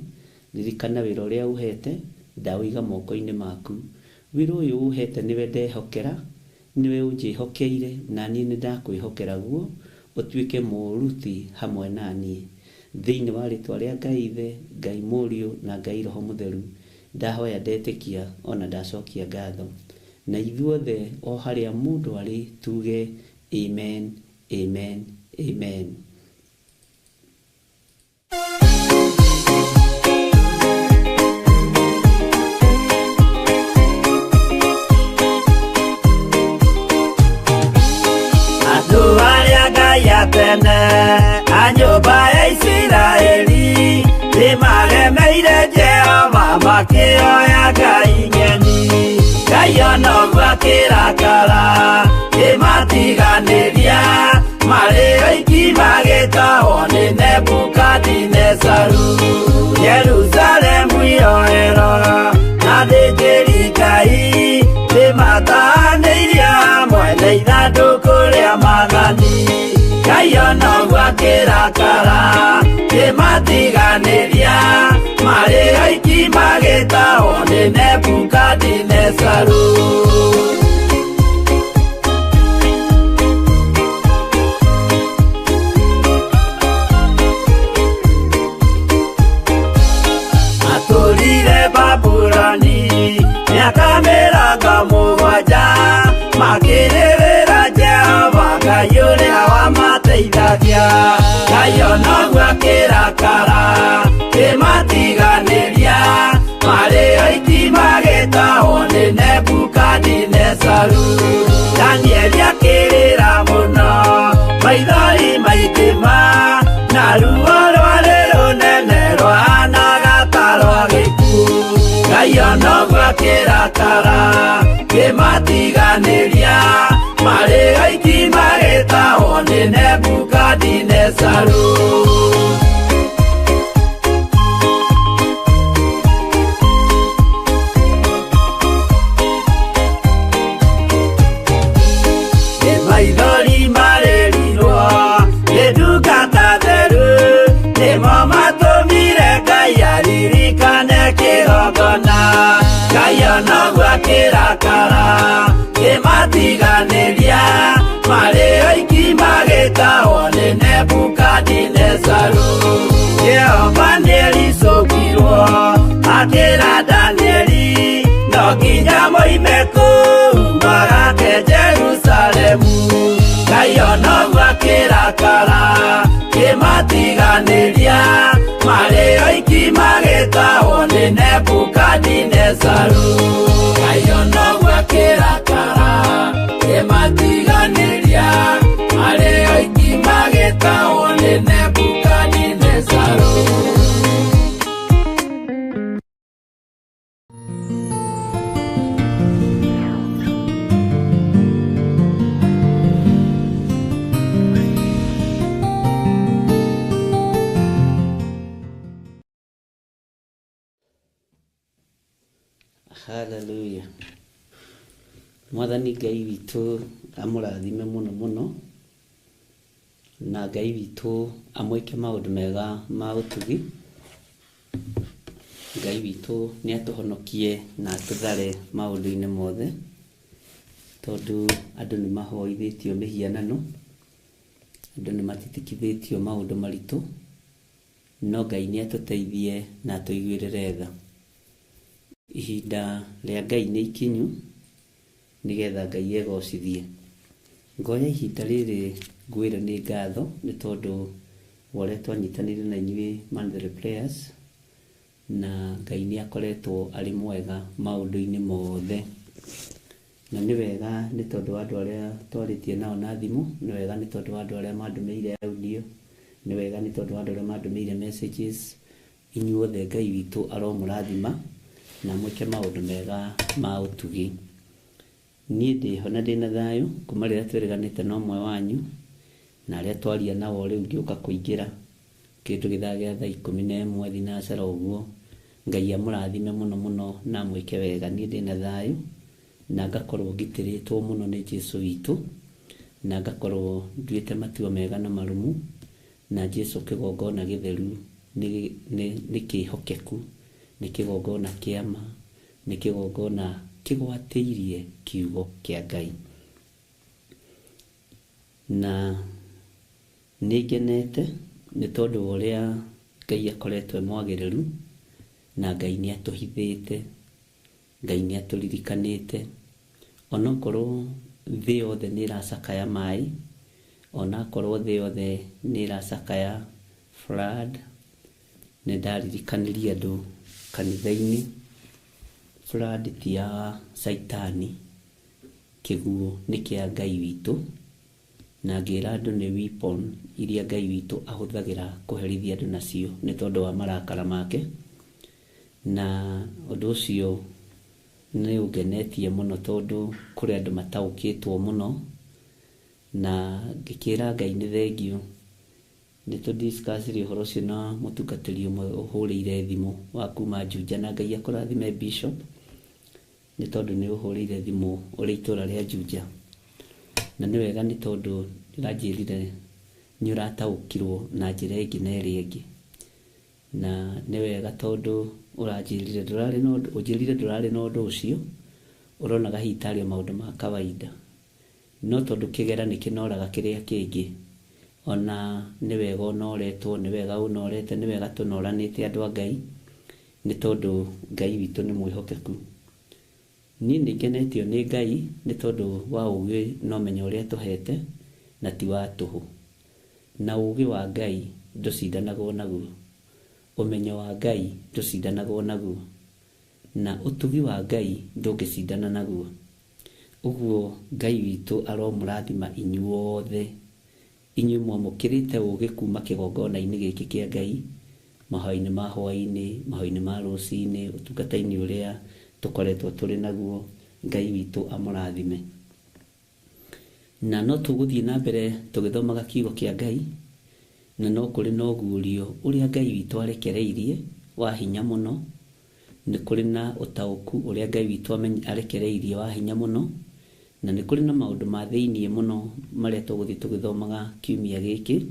ririkana wĩra ũrĩa ũhete, ndaũiga moko-inĩ maku. Wĩra ũyũ ũhete nĩwe ndehokera, nĩwe ũnjĩhokeire, na niĩ nĩ ndakwĩhokera guo, ũtuĩke mũũruti hamwe na niĩ. Thĩinĩ wa rĩtwa rĩa Ngai Ithe, Ngai Mũriũ na Ngai Roho Mũtheru, ndahoya ndetĩkia ona ndacokia ngatho. Na ithuothe o harĩa mũndũ arĩ tuge amen, amen, amen. Andũ arĩa Ngai a tene a nyũmba ya Isiraeli nĩmaremeire Jehova makĩoya ngai ng'eni. Ngai ona ũguo akĩrakara kĩmatiganĩria marĩ oiki magĩtahwo nĩ Nebukadinezaru. Jerusalemu iroero na athĩnjĩri Ngai nĩmatahanĩirio hamwe na ithandũkũ rĩa maathani. Ngai ona ũguo akĩrakara kĩmatiganĩria marĩ oiki magĩtahwo nĩ Nebukadinezaru. Matũrire Babuloni mĩaka mĩrongo mũgwanja makĩrĩrĩra Jehova Ngai ũrĩa wamateithagia. Ngai ona ũguo akĩrakara kĩmatiganĩria marĩ oiki magĩtahwo nĩ Nebukadinezaru. Danieli akĩrĩra mũno maithori maingĩ ma na ruo rwarĩ rũnene rwahanaga ta rwa gĩkuũ. Ngai ona ũguo akĩrakara kĩmatiganĩria marĩ oiki magĩtahwo nĩ Nebukadinezaru. Nĩ maithori marĩrirwo nĩ ndungata theru nĩmo matũmire Ngai aririkane kĩgongona. Ngai ona ũguo akĩrakara kĩmatiganĩria marĩ oiki magĩtahwo nĩ Nebukadinezaru. Jehova nĩericũkirwo akĩra Danieli no nginya moime kũu magake Jerusalemu. Ngai ona ũguo akĩrakara kĩmatiganĩria marĩ oiki magĩtahwo nĩ Nebukadinezaru. Ngai ona ũguo akĩrakara kĩmatiganĩria marĩ oiki magĩtahwo nĩ Nebukadinezaru. Hallelujah. Mwathani Ngai witũ amũrathime mũno mũno, na Ngai witũ amwĩke maũndũ mega ma ũtugi. Ngai witũ nĩ atũhonokie na atũthare maũndũ-inĩ mothe, tondũ andũ nĩ mahoithĩtio mĩhianano, andũ nĩ matitikithĩtio maũndũ maritũ, no Ngai nĩ atũteithie na atũiguĩrĩre tha. Ihinda rĩa Ngai nĩ ikinyu nĩgetha Ngai egocithie. Ngoya ihinda rĩrĩ ngwĩre nĩ ngatho nĩ tondũ wa ũrĩa twanyitanĩire na inyuĩ Monthly Prayers, na Ngai nĩ akoretwo arĩ mwega maũndũ-inĩ mothe. Na nĩ wega nĩ tondũ wa andũ arĩa twarĩtie nao na thimũ, nĩ wega nĩ tondũ wa andũ arĩa mandũmĩire audio, nĩ wega nĩ tondũ wa andũ arĩa mandũmĩire messages. Inyuothe Ngai witũ aromũrathima na mwĩke maũndũ mega ma ũtugi. Niĩ ndĩho na ndĩna thayũ kuma rĩrĩa twĩrĩganĩte na ũmwe wanyu na arĩa twaria nao rĩu ngĩũka kũingĩra. Kĩndũ gĩthaa gĩa thaa 11 thinacara ũguo. Ngai amũrathime mũno mũno na amwĩke wega. Niĩ ndĩna thayũ na ngakorwo ngitĩrĩtwo mũno nĩ Jesu witũ, na ngakorwo nduĩte matua mega na marũmu, na Jesu kĩgongona gĩtheru nĩ kĩhokeku, nĩ kĩgongona kĩa ma, nĩ kĩgongona kĩgwatĩirie kiugo kĩa Ngai. Na nĩ ngenete nĩ tondũ wa ũrĩa Ngai akoretwo e mwagĩrĩru, na Ngai nĩ atũhithĩte, Ngai nĩ atũririkanĩte, onokorwo thĩ yothe nĩ ĩracakaya maĩ, onakorwo thĩ yothe nĩ ĩracakaya flood. Nĩ ndaririkanirie andũ kanitha-inĩ, flood ti ya caitani, kĩguũ nĩ kĩa Ngai witũ, na ngĩra andũ nĩ weapon iria Ngai witũ ahũthagĩra kũherithia andũ nacio nĩ tondũ wa marakara make. Na ũndũ ũcio nĩ ũngenetie mũno tondũ kũrĩ andũ mataũkĩtwo mũno, na ngĩkĩra Ngai nĩ thengiũ. Nĩ tũ discuss ũhoro ũcio na mũtungatĩri ũmwe ũhũrĩire thimũ wa kuma Juja, na Ngai akũrathime Bishop nĩ tondũ nĩ ũhũrĩire thimũ ũrĩ itũra rĩa Juja. Na nĩ wega nĩ tondũ ndĩranjĩrire nĩ ũrataũkirwo na njĩra ĩngĩ na ĩrĩa ĩngĩ. Na nĩ wega tondũ ũranjĩrire ndũrarĩ na ũndũ, ũnjĩrire ndũrarĩ na ũndũ ũcio, ũronaga hihi tarĩ o maũndũ ma kawaida. No tondũ kĩgera nĩ kĩnoraga kĩrĩa kĩngĩ, ona nĩ wega ũnoretwo, nĩ wega ũnorete, nĩ wega tũnoranĩte andũ a Ngai, nĩ tondũ Ngai witũ nĩ mwĩhokeku. Niĩ nĩ ngenetio nĩ Ngai nĩ tondũ wa ũgĩ na ũmenyo ũrĩa atũhete, na ti wa tũhũ. Na ũgĩ wa Ngai ndũcindanagwo naguo, ũmenyo wa Ngai ndũcindanagwo naguo, na ũtugi wa Ngai ndũngĩcindana naguo. Ũguo Ngai witũ aromũrathima inyuothe, inyuĩ mwamũkĩrĩte ũgĩ kuma kĩgongona-inĩ gĩkĩ kĩa Ngai, mahoya-inĩ ma hwaĩ-inĩ, mahoya-inĩ ma rũcinĩ, ũtungata-inĩ ũrĩa tũkoretwo tũrĩ naguo. Ngai witũ amũrathime. Na no tũgũthiĩ na mbere tũgĩthomaga kiugo kĩa Ngai, na no kũrĩ na ũguũrio ũrĩa Ngai witũ arekereirie wa hinya mũno, nĩ kũrĩ na ũtaũku ũrĩa Ngai witũ arekereirie wa hinya mũno, na nĩ kũrĩ na maũndũ ma thĩiniĩ mũno marĩa tũgũthiĩ tũgĩthomaga kiumia gĩkĩ.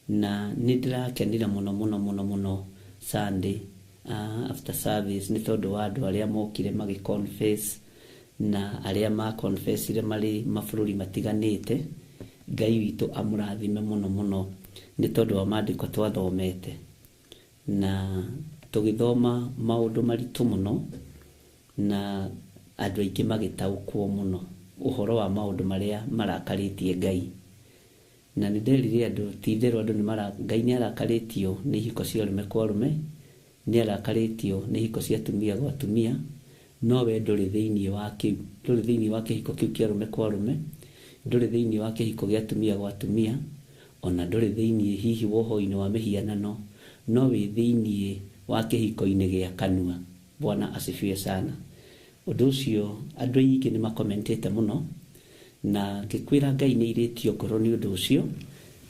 Na nĩ ndĩrakenire mũno mũno mũno mũno Sunday after service nĩ tondũ wa andũ arĩa mokire magĩ confess, na arĩa ma confessire marĩ mabũrũri matiganĩte. Ngai witũ amũrathime mũno mũno nĩ tondũ wa maandĩko twathomete, na tũgĩthoma maũndũ maritũ mũno, na andũ aingĩ magĩtaũkwo mũno ũhoro wa maũndũ marĩa marakarĩtie Ngai. Na nĩ nderire andũ ti itherũ andũ nĩ mara, Ngai nĩ arakarĩtio nĩ ihiko cia arũme kwa arũme, nĩ arakarĩtio nĩ ihiko cia atumia gwa atumia, no we ndũrĩ thĩiniĩ wa kĩu, ndũrĩ thĩiniĩ wa kĩhiko kĩu kĩa arũme kwa arũme, ndũrĩ thĩiniĩ wa kĩhiko gĩa atumia gwa atumia, ona ndũrĩ thĩiniĩ hihi wa ũhoi-inĩ wa mĩhianano, no wĩ thĩiniĩ wa kĩhiko-inĩ gĩa kanua. Bwana asifiwe sana. Ũndũ ũcio andũ aingĩ nĩ makomentĩte mũno, na ngĩkwĩra Ngai nĩ airĩtio ngoro nĩ ũndũ ũcio,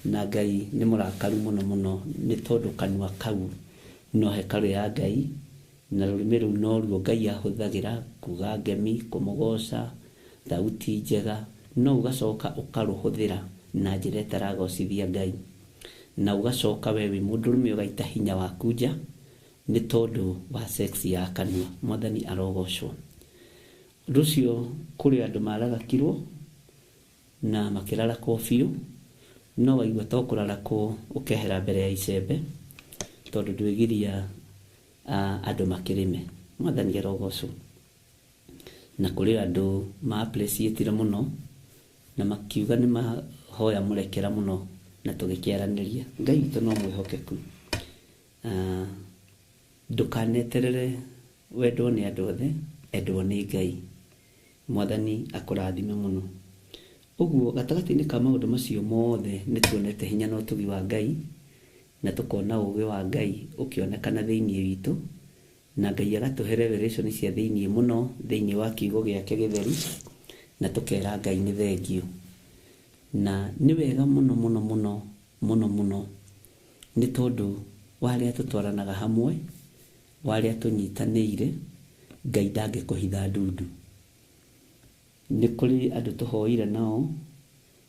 na Ngai nĩ mũrakaru mũno mũno nĩ tondũ kanua kau no hekarũ ya Ngai, na rũrĩmĩ rũu noruo Ngai ahũthagĩra kuga ngemi, kũmũgoca, thauti njega, no ũgacoka ũkarũhũthĩra na njĩra ĩtaragocithia Ngai, na ũgacoka we wĩ mũndũrũme ũgaita hinya waku nja nĩ tondũ wa sex ya kanua. Mwathani arogocwo. Ũndũ ũcio kũrĩ andũ mararakirwo na makĩrarakwo biũ, no waigua to kũrarakwo ũkehera mbere ya icembe, tondũ ndwĩgiria andũ makĩrĩme. Mwathani arogocwo. Na kũrĩ andũ ma appreciate mũno na makiuga nĩ mahoya mũrekera mũno, na tũgĩkĩaranĩria. Ngai witũ no mwĩhokeku. Ndũkaneterere wendwo nĩ andũ othe, endwo nĩ Ngai. Mwathani akũrathime mũno. Ũguo gatagatĩ-inĩ ka maũndũ macio mothe nĩ tuonete hinya na ũtugi wa Ngai, na tũkona ũũgĩ wa Ngai ũkĩonekana thĩiniĩ witũ, na Ngai agatũhe revelation cia thĩiniĩ mũno thĩiniĩ wa kiugo gĩake gĩtheru, na tũkera Ngai nĩ thengiũ. Na nĩ wega mũno mũno mũno mũno mũno Nĩ tondũ wa arĩa tũtwaranaga hamwe, wa arĩa tũnyitanĩire, Ngai ndangĩkũhitha ndundu. Nĩ kũrĩ andũ tũhoire nao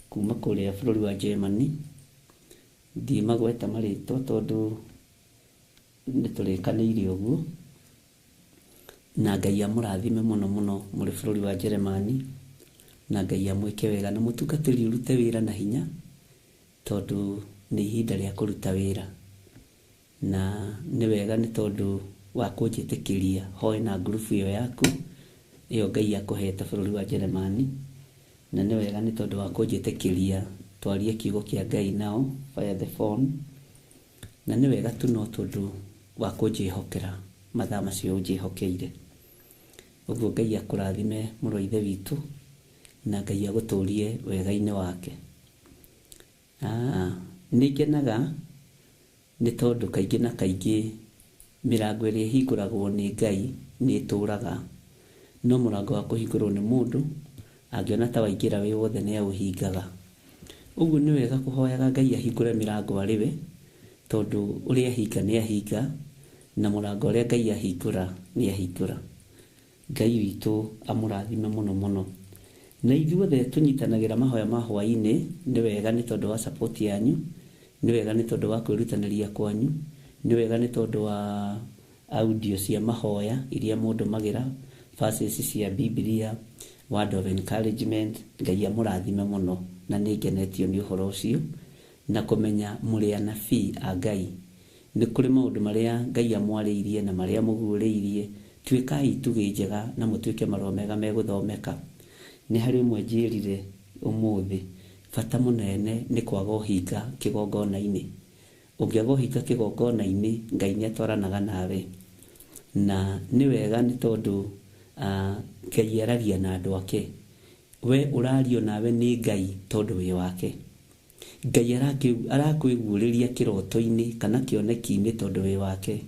kuma kũrĩa bũrũri wa Germany, ndimagweta marĩtwa tondũ nĩ tũrĩkanĩire ũguo, na Ngai amũrathime mũno mũno mũrĩ bũrũri wa Jeremani, na Ngai amwĩke wega, na mũtungatĩri ũrute wĩra na hinya, tondũ nĩ ihinda rĩa kũruta wĩra. Na nĩ wega nĩ tondũ wa kũnjĩtĩkĩria hoe na ngurubu ĩyo yaku, ĩyo Ngai akũhete bũrũri wa Jeremani, na nĩ wega nĩ tondũ wa kũnjĩtĩkĩria twarie kiugo kĩa Ngai nao via the phone, na nĩ wega tu no tondũ wa kũnjĩhokera mathaa macio ũnjĩhokeire. Ũguo Ngai akũrathime mũrũ wa Ithe witũ, na Ngai agũtũrie wega-inĩ wake. Nĩ ngenaga nĩ tondũ kaingĩ na kaingĩ mĩrango ĩrĩa ĩhingũragwo nĩ Ngai nĩ ĩtũraga, no mũrango wa kũhingũrwo nĩ mũndũ angĩona ta waingĩra wĩ wothe nĩ aũhingaga. Ũguo nĩ wega kũhoyaga Ngai ahingũre mĩrango arĩ we, tondũ ũrĩa ahinga nĩ ahinga, na mũrango ũrĩa Ngai ahingũra nĩ ahingũra. Ngai witũ amũrathime mũno mũno. Na ithuothe tũnyitanagĩra mahoya ma hwaĩ-inĩ, nĩ wega nĩ tondũ wa support yanyu, nĩ wega nĩ tondũ wa kwĩrutanĩria kwanyu, nĩ wega nĩ tondũ wa audio cia mahoya iria mũndũmagĩra, verses cia Bibilia, word of encouragement. Ngai amũrathime mũno, na nĩ ngenetio nĩ ũhoro ũcio, na kũmenya mũrĩ anabii a Ngai. Nĩ kũrĩ maũndũ marĩa Ngai amwarĩirie na marĩa amũguũrĩirie. Tuĩkai itugĩ njega na mũtuĩke marũa mega megũthomeka. Nĩ harĩ ũmwe njĩrire ũmũthĩ, bata mũnene nĩ kwaga ũhinga kĩgongona-inĩ. Ũngĩaga ũhinga kĩgongona-inĩ, Ngai nĩ atwaranaga nawe. Na nĩ wega nĩ tondũ Ngai aragia na andũ ake. We ũrario nawe nĩ Ngai tondũ wĩ wake. Ngai arakwĩguũrĩria kĩroto-inĩ kana kĩoneki-inĩ tondũ wĩ wake.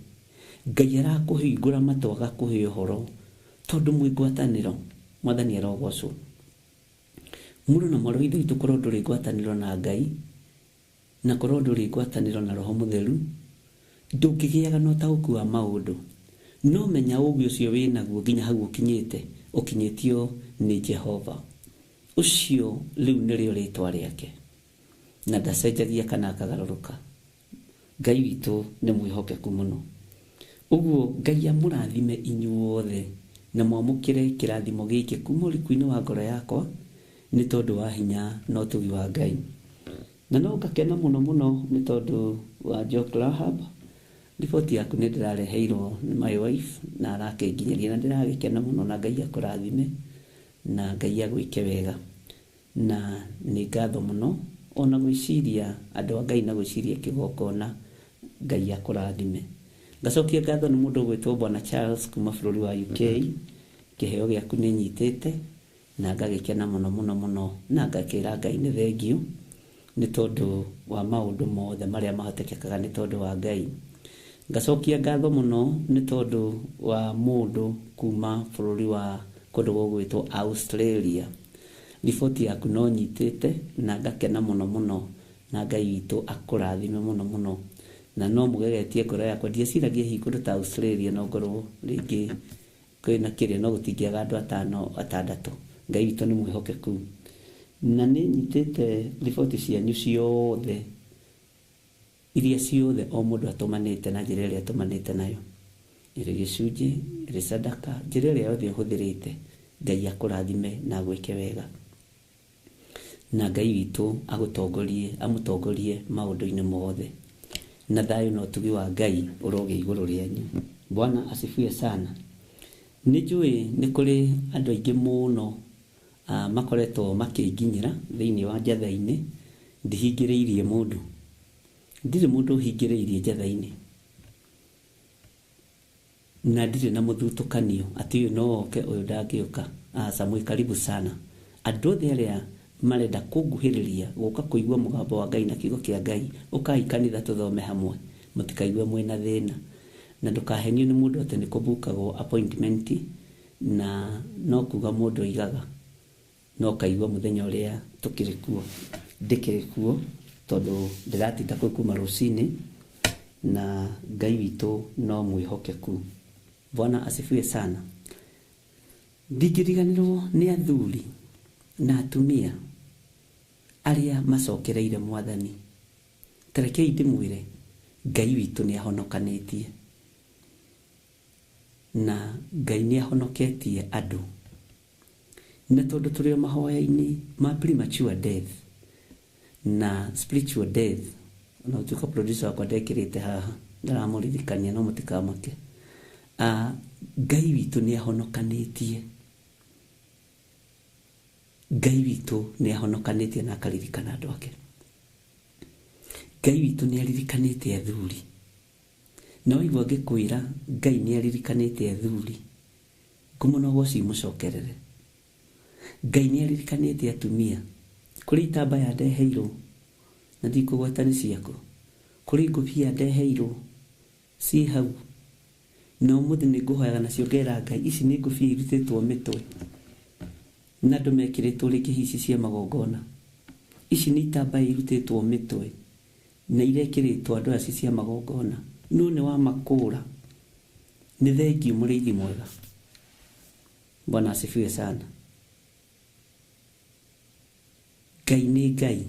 Ngai arakũhingũra matũ agakũhe ũhoro tondũ mwĩ ngwatanĩro. Mwathani arogocwo. Mũrũ na mwarĩ wa Ithe witũ, korwo ndũrĩ ngwatanĩro na Ngai, na korwo ndũrĩ ngwatanĩro na Roho Mũtheru, ndũngĩgĩaga na ũtaũku wa maũndũ. No menya ũũgĩ ũcio wĩnaguo nginya hau ũkinyĩte, ũkinyĩtio nĩ Jehova. Ũcio rĩu nĩrĩo rĩtwa rĩake, na ndacenjagia kana akagarũrũka. Ngai witũ nĩ mwĩhokeku mũno. Ũguo Ngai amũrathime inyuothe na mwamũkĩre kĩrathimo gĩkĩ kuma ũriku-inĩ wa ngoro yakwa, nĩ tondũ wa hinya na ũtugi wa Ngai. Na no ngakena mũno mũno nĩ tondũ wa Jock Rahab. Riboti yaku nĩ ndĩrareheirwo nĩ my wife na arakĩnginyĩria, na ndĩragĩkena mũno, na Ngai akũrathime na Ngai agwĩke wega. Na nĩ ngatho mũno ona gwĩciria andũ a Ngai na gwĩciria kĩgongona. Ngai akũrathime. Ngacokia ngatho nĩ mũndũ ũgwĩtwo Bwana Charles kuma bũrũri wa UK. Kĩheo gĩaku nĩ nyitĩte na ngagĩkena mũno mũno mũno, na ngakĩra Ngai nĩ thengiũ nĩ tondũ wa maũndũ mothe marĩa mahotekekaga nĩ tondũ wa Ngai. Ngacokia ngatho mũno nĩ tondũ wa mũndũ kuma bũrũri wa kũndũ gũgwĩtwo Australia. Riboti yaku no nyitĩte na ngakena mũno mũno, na Ngai witũ akũrathime mũno mũno. Na no mũgegetie ngoro yakwa, ndieciragia hihi kũndũ ta Australia no ngorwo rĩngĩ kwĩna kĩrĩa, no gũtingĩaga andũ atano atandatũ. Ngai witũ nĩ mwĩhokeku. Na nĩ nyitĩte riboti cianyu ciothe, iria ciothe o mũndũ atũmanĩte na njĩra ĩrĩa atũmanĩte nayo, ĩrĩ gĩcunjĩ, ĩrĩ sadaka, njĩra ĩrĩa yothe ũhũthĩrĩte. Ngai akũrathime na agwĩke wega, na Ngai witũ agũtongorie, amũtongorie maũndũ-inĩ mothe, na thayũ na ũtugi wa Ngai ũrogĩa igũrũ rĩanyu. Bwana asifiwe sana. Nĩ njũĩ nĩ kũrĩ andũ aingĩ mũno makoretwo makĩnginyĩra thĩinĩ wa njatha-inĩ. Ndihingĩrĩirie mũndũ, ndirĩ mũndũ ũhingĩrĩirie njatha-inĩ, na ndirĩ na mũthutũkanio atĩ ũyũ no oke, ũyũ ndangĩũka. Aca, mwĩ karibu sana. Andũ othe arĩa marenda kũnguhĩrĩria gũka kũigua mũgambo wa Ngai na kiugo kĩa Ngai, ũkai kanitha tũthome hamwe, mũtikaigue mwĩna thĩna. Na ndũkahenio nĩ mũndũ atĩ nĩ kũbukagwo appointment, na no kuga mũndũ oigaga, no kaigua mũthenya ũrĩa tũkĩrĩ kuo. Ndĩkĩrĩ kuo tondũ ndĩratinda kũu kuma rũcinĩ. Na Ngai witũ no mwĩhokeku. Bwana asifiwe sana. Ndingĩriganĩrwo nĩ athuri na atumia arĩa macokereire Mwathani. Ta rekei ndĩmwĩre, Ngai witũ nĩ ahonokanĩtie, na Ngai nĩ ahonoketie andũ. Na tondũ tũrĩ o mahoya-inĩ ma premature death na spiritual death, ona gũtuĩka producer wakwa ndekĩrĩte haha, ndaramũririkania no mũtikamake. Ngai witũ nĩ ahonokanĩtie. Ngai witũ nĩ ahonokanĩtie na akaririkana andũ ake. Ngai witũ nĩ aririkanĩte athuri. Na waigua ngĩkwĩra Ngai nĩ aririkanĩte athuri, ngumo na ũgoci imũcokerere. Ngai nĩ aririkanĩte atumia. Kũrĩ itambaya ndeheirwo, na ndikũgweta nĩ ciaku. Kũrĩ ngũbia ndeheirwo, ciĩ hau. Na ũmũthĩ nĩ ngũhoyaga nacio ngera Ngai, ici nĩ ngũbia irutĩtwo mĩtwe. Na andũ mekĩrĩtwo rĩngĩ ici cia magongona. Ici nĩ itambaya irutĩtwo mĩtwe na irekĩrĩtwo andũ aya ci cia magongona. No nĩ wamakũra. Nĩ thengiũ mũrĩithi mwega. Bwana asifiwe sana. Ngai nĩ Ngai.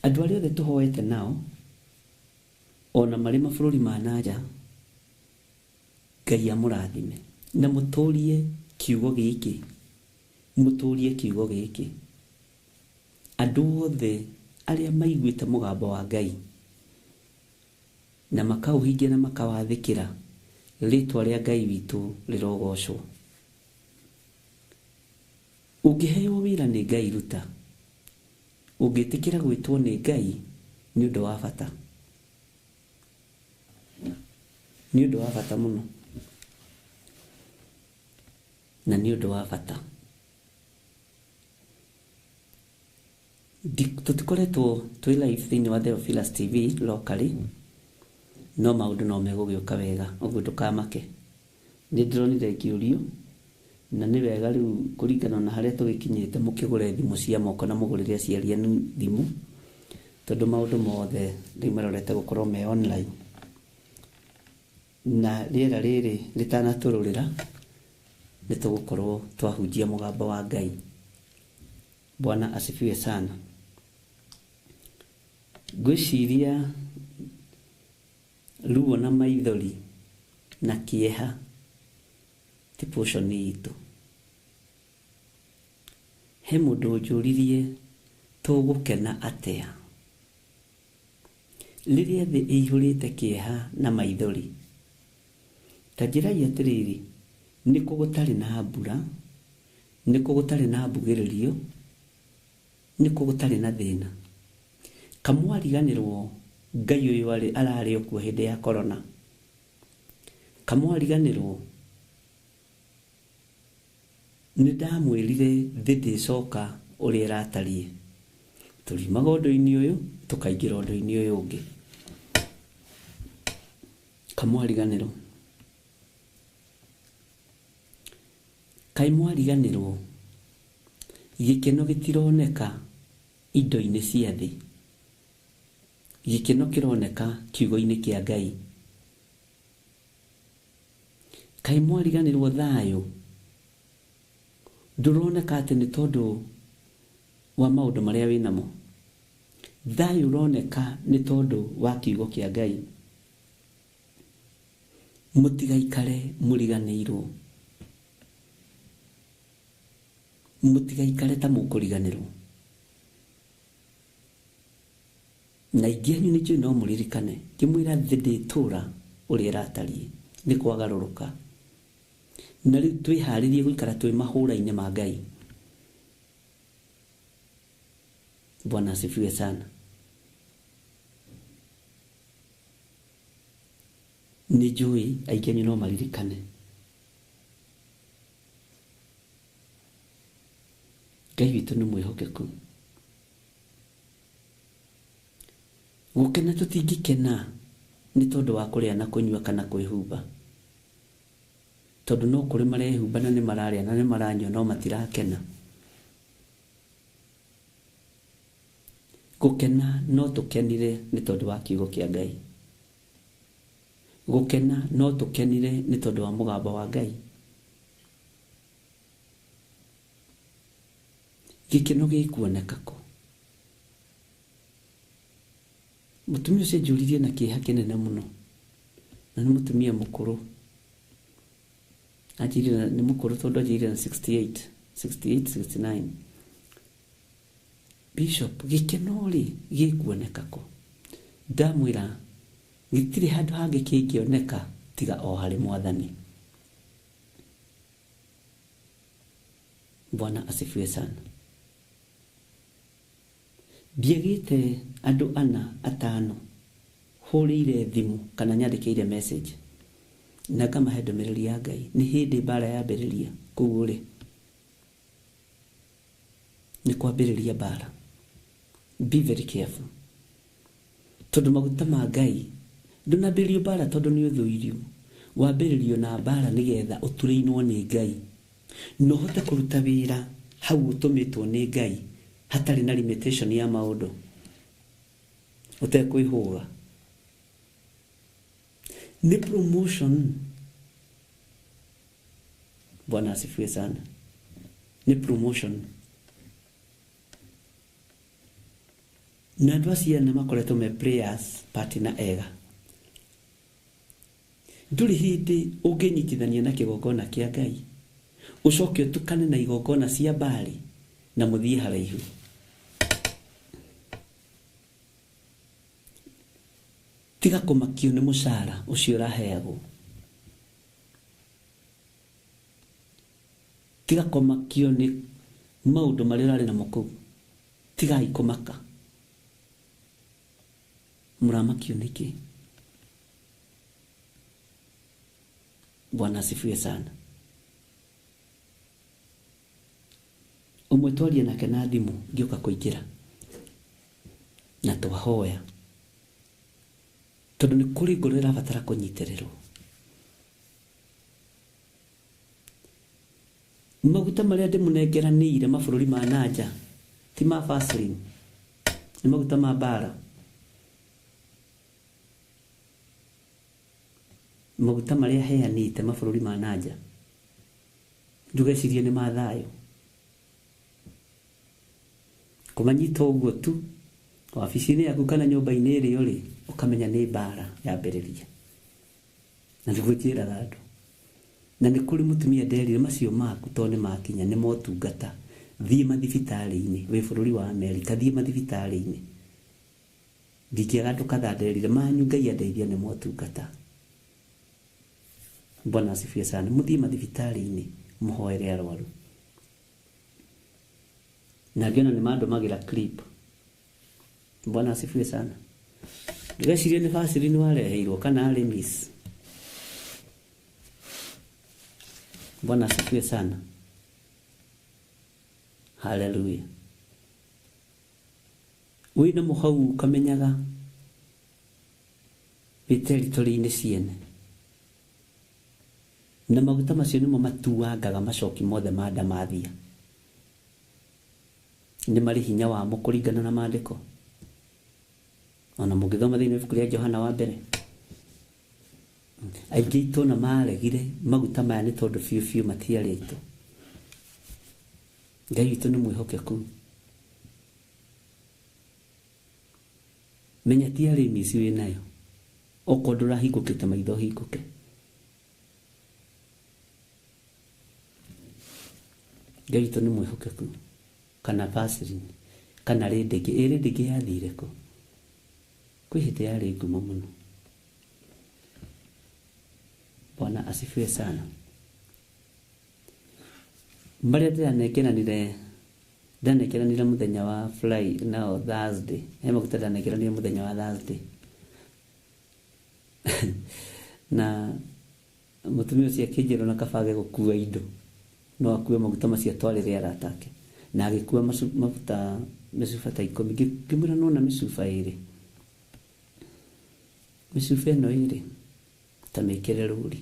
Andũ arĩa othe tũhoete nao, ona marĩ mabũrũri ma na nja, Ngai amũrathime. Na mũtũrie kiugo gĩkĩ. Mũtũrie kiugo gĩkĩ. Andũ othe arĩa maiguĩte mũgambo wa Ngai na makaũhingia na makawathĩkĩra, rĩtwa rĩa Ngai witũ rĩrogocwo. Ũngĩheo wĩra nĩ Ngai ruta. Ũngĩtĩkĩra gwĩtwo nĩ Ngai nĩ ũndũ wa bata. Nĩ ũndũ wa bata mũno. Na nĩ ũndũ wa bata. Tũtikoretwo twĩ live thĩinĩ wa Theophilus TV locally, no maũndũ no megũgĩũka wega, ũguo ndũkamake. Nĩ ndĩronire ngĩũrio, na nĩ wega rĩu kũringana na harĩa tũgĩkinyĩte mũkĩgũre thimũ cia moko na mũgũrĩre aciari anyu thimũ, tondũ maũndũ mothe rĩu marorete gũkorwo me online. Na rĩera rĩrĩ rĩtanatũrũrĩra, nĩ tũgũkorwo twahunjia mũgambo wa Ngai. Bwana asifiwe sana. Ngwĩciria ruo na maithori na kĩeha ti portion itũ. He mũndũ ũnjũririe tũgũkena atĩa rĩrĩa thĩ ĩihũrĩte kĩeha na maithori. Ta njĩrai atĩrĩrĩ, nĩ kũ gũtarĩ na mbura, nĩ kũ gũtarĩ na mbugĩrĩrio, nĩ kũ gũtarĩ na thĩna? Kamwariganĩrwo Ngai ũyũ ararĩ o kuo hĩndĩ ya corona. Kamwariganĩrwo nĩ ndamwĩrire thĩ ndĩcoka ũrĩa ĩratariĩ. Tũriumaga ũndũ-inĩ ũyũ tũkaingĩra ũndũ-inĩ ũyũ ũngĩ. Kamwariganĩrwo. Kaĩ mwariganĩrwo gĩkeno gĩtironeka indo-inĩ cia thĩ. Gĩkeno kĩroneka kiugo-inĩ kĩa Ngai. Kaĩ mwariganĩrwo thayũ ndũroneka atĩ nĩ tondũ wa maũndũ marĩa wĩnamo. Thayũ ũroneka nĩ tondũ wa kiugo kĩa Ngai. Mũtigaikare mũriganĩirwo. Mũtigaikare ta mũkũriganĩrwo. Na aingĩ anyu nĩ njũĩ no mũririkane ngĩmwĩra thĩ ndĩtũra ũrĩa ĩratariĩ nĩ kwagarũrũka. Na rĩu twĩharĩrie gũikara twĩ mahũra-inĩ ma Ngai. Bwana asifiwe sana. Nĩ njũĩ aingĩ anyu no maririkane. Ngai witũ nĩ mwĩhokeku. Gũkena tũtingĩkena nĩ tondũ wa kũrĩa na kũnyua kana kwĩhumba. Tondũ no kũrĩ marehumba na nĩ mararĩa na nĩ maranyua no matirakena. Gũkena no tũkenire nĩ tondũ wa kiugo kĩa Ngai. Gũkena no tũkenire nĩ tondũ wa mũgambo wa Ngai. Gĩkeno gĩkuoneka kũ? Mũtumia ũcio anjũririe na kĩeha kĩnene mũno, na nĩ mũtumia mũkũrũ. Anjĩrire nĩ mũkũrũ tondũ anjĩrire na 68, 68, 69. Bishop, gĩkeno rĩ gĩkuoneka kũ? Ndamwĩra gĩtirĩ handũ hangĩ kĩngĩoneka tiga o harĩ Mwathani. Bwana asifiwe sana. Ndiagĩte andũ ana atano hũrĩire thimũ kana nyandĩkĩire message na ngamahe ndũmĩrĩri ya Ngai. Nĩ hĩndĩ mbara yambĩrĩria kũu ũrĩ, nĩ kwambĩrĩria mbara. Be very careful, tondũ maguta ma Ngai ndũnambĩrĩrio mbara tondũ nĩ ũthũirio. Wambĩrĩrio na mbara nĩgetha ũturĩinwo nĩ Ngai na ũhote kũruta wĩra hau ũtũmĩtwo nĩ Ngai hatarĩ na limitation ya maũndũ, ũtekwĩhũga. Nĩ promotion. Bwana asifiwe sana. Nĩ promotion. Na andũ acio ene makoretwo me prayers partner ega. Ndũrĩ hĩndĩ ũngĩnyitithania na kĩgongona kĩa Ngai ũcoke ũtukane na igongona cia Baali na mũthiĩ haraihu. Tiga kũmakio nĩ mũcara ũcio ũraheagwo. Tiga kũmakio nĩ maũndũ marĩa ũrarĩ namo kũu. Tigai kũmaka. Mũramakio nĩkĩ? Bwana asifiwe sana. Ũmwe twaria nake na thimũ ngĩũka kũingĩra na twahoya, tondũ nĩ kũrĩ ngoro ĩrabatara kũnyitĩrĩrwo. Maguta marĩa ndĩmũnengeranĩire mabũrũri ma nanja ti ma Vaseline, nĩ maguta ma mbara. Maguta marĩa heanĩte mabũrũri ma nanja ndũgecirie nĩ ma thayũ. Kũmanyita ũguo tu wabici-inĩ yaku kana nyũmba-inĩ ĩrĩa ũrĩ, ũkamenya nĩ mbara yambĩrĩria. Na nĩguo njĩraga andũ. Na nĩ kũrĩ mũtumia nderire macio maku tondũ nĩ makinya nĩ motungata, thiĩ mathibitarĩ-inĩ, wĩ bũrũri wa Amerika, thiĩ mathibitarĩ-inĩ. Ndingĩaga andũ kadhaa nderire manyu Ngai andeithia nĩ motungata. Bwana asifiwe sana. Mũthiĩ mathibitarĩ-inĩ mũhoere arwaru. Na ngĩona nĩ mandũmagĩra clip. Bwana asifiwe sana. Ndĩreciria nĩ Vaseline wareheirwo kana Arimis. Bwana asifiwe sana. Haleluya. Wĩna mũhau ũkamenyaga wĩ territory-inĩ ciene. Na maguta macio nĩmo matuangaga macoki mothe ma ndamathia. Nĩ marĩ hinya wamo kũringana na maandĩko. Ona mũngĩthoma thĩinĩ wa ibuku rĩa Johana wa mbere. Aingĩ aitũ ona maregire maguta maya nĩ tondũ biũ biũ matiarĩ aitũ. Ngai witũ nĩ mwĩhokeku. Menya ti Arimis wĩ nayo. Okorwo ndũrahingũkĩte maitho hingũke. Ngai witũ nĩ mwĩhokeku. Kana Vaseline, kana rĩndĩ ĩngĩ. Ĩ rĩndĩ ĩngĩ yathire kũ? Kwĩ hĩndĩ yarĩ ngumo mũno. Bwana asifiwe sana. Marĩa ndĩranengeranire, ndanengeranire mũthenya wa Friday, no Thursday. He maguta ndanengeranire mũthenya wa Thursday. Na mũtumia ũcio akĩnjĩra ona kaba age gũkua indo, no akue maguta macio atwarĩre arata ake. Na agĩkua maguta mĩcuba ta ikũmi. Ngĩmwĩra nona mĩcuba ĩrĩ. Mĩcuba ĩno ĩrĩ ta mĩkĩre rũri.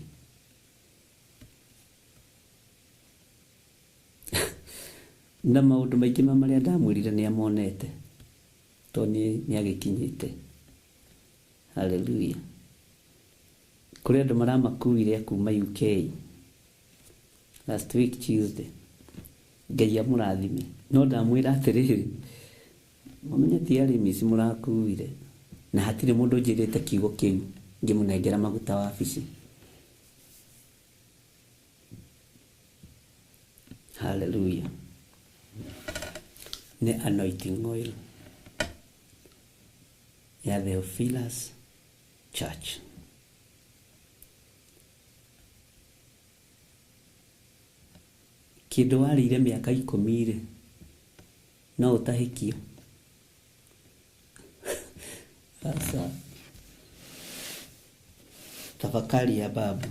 Na maũndũ maingĩ ma marĩa ndamwĩrire nĩ amonete. Tondũ nĩ agĩkinyĩte. Haleluya. Kũrĩ andũ maramakuire kuma UK last week Tuesday. Ngai amũrathime. No ndamwĩra atĩrĩrĩ, mũmenye ti arĩmi mũrakuire, na hatirĩ mũndũ ũnjĩrĩte kiugo kĩu ngĩmũnengera maguta wabici. Haleluya. Nĩ anointing oil ya Theophilus Church. Kĩndũ warĩire mĩaka 10 rĩ, no ũtahĩkio. Sasa tafakari ya babu.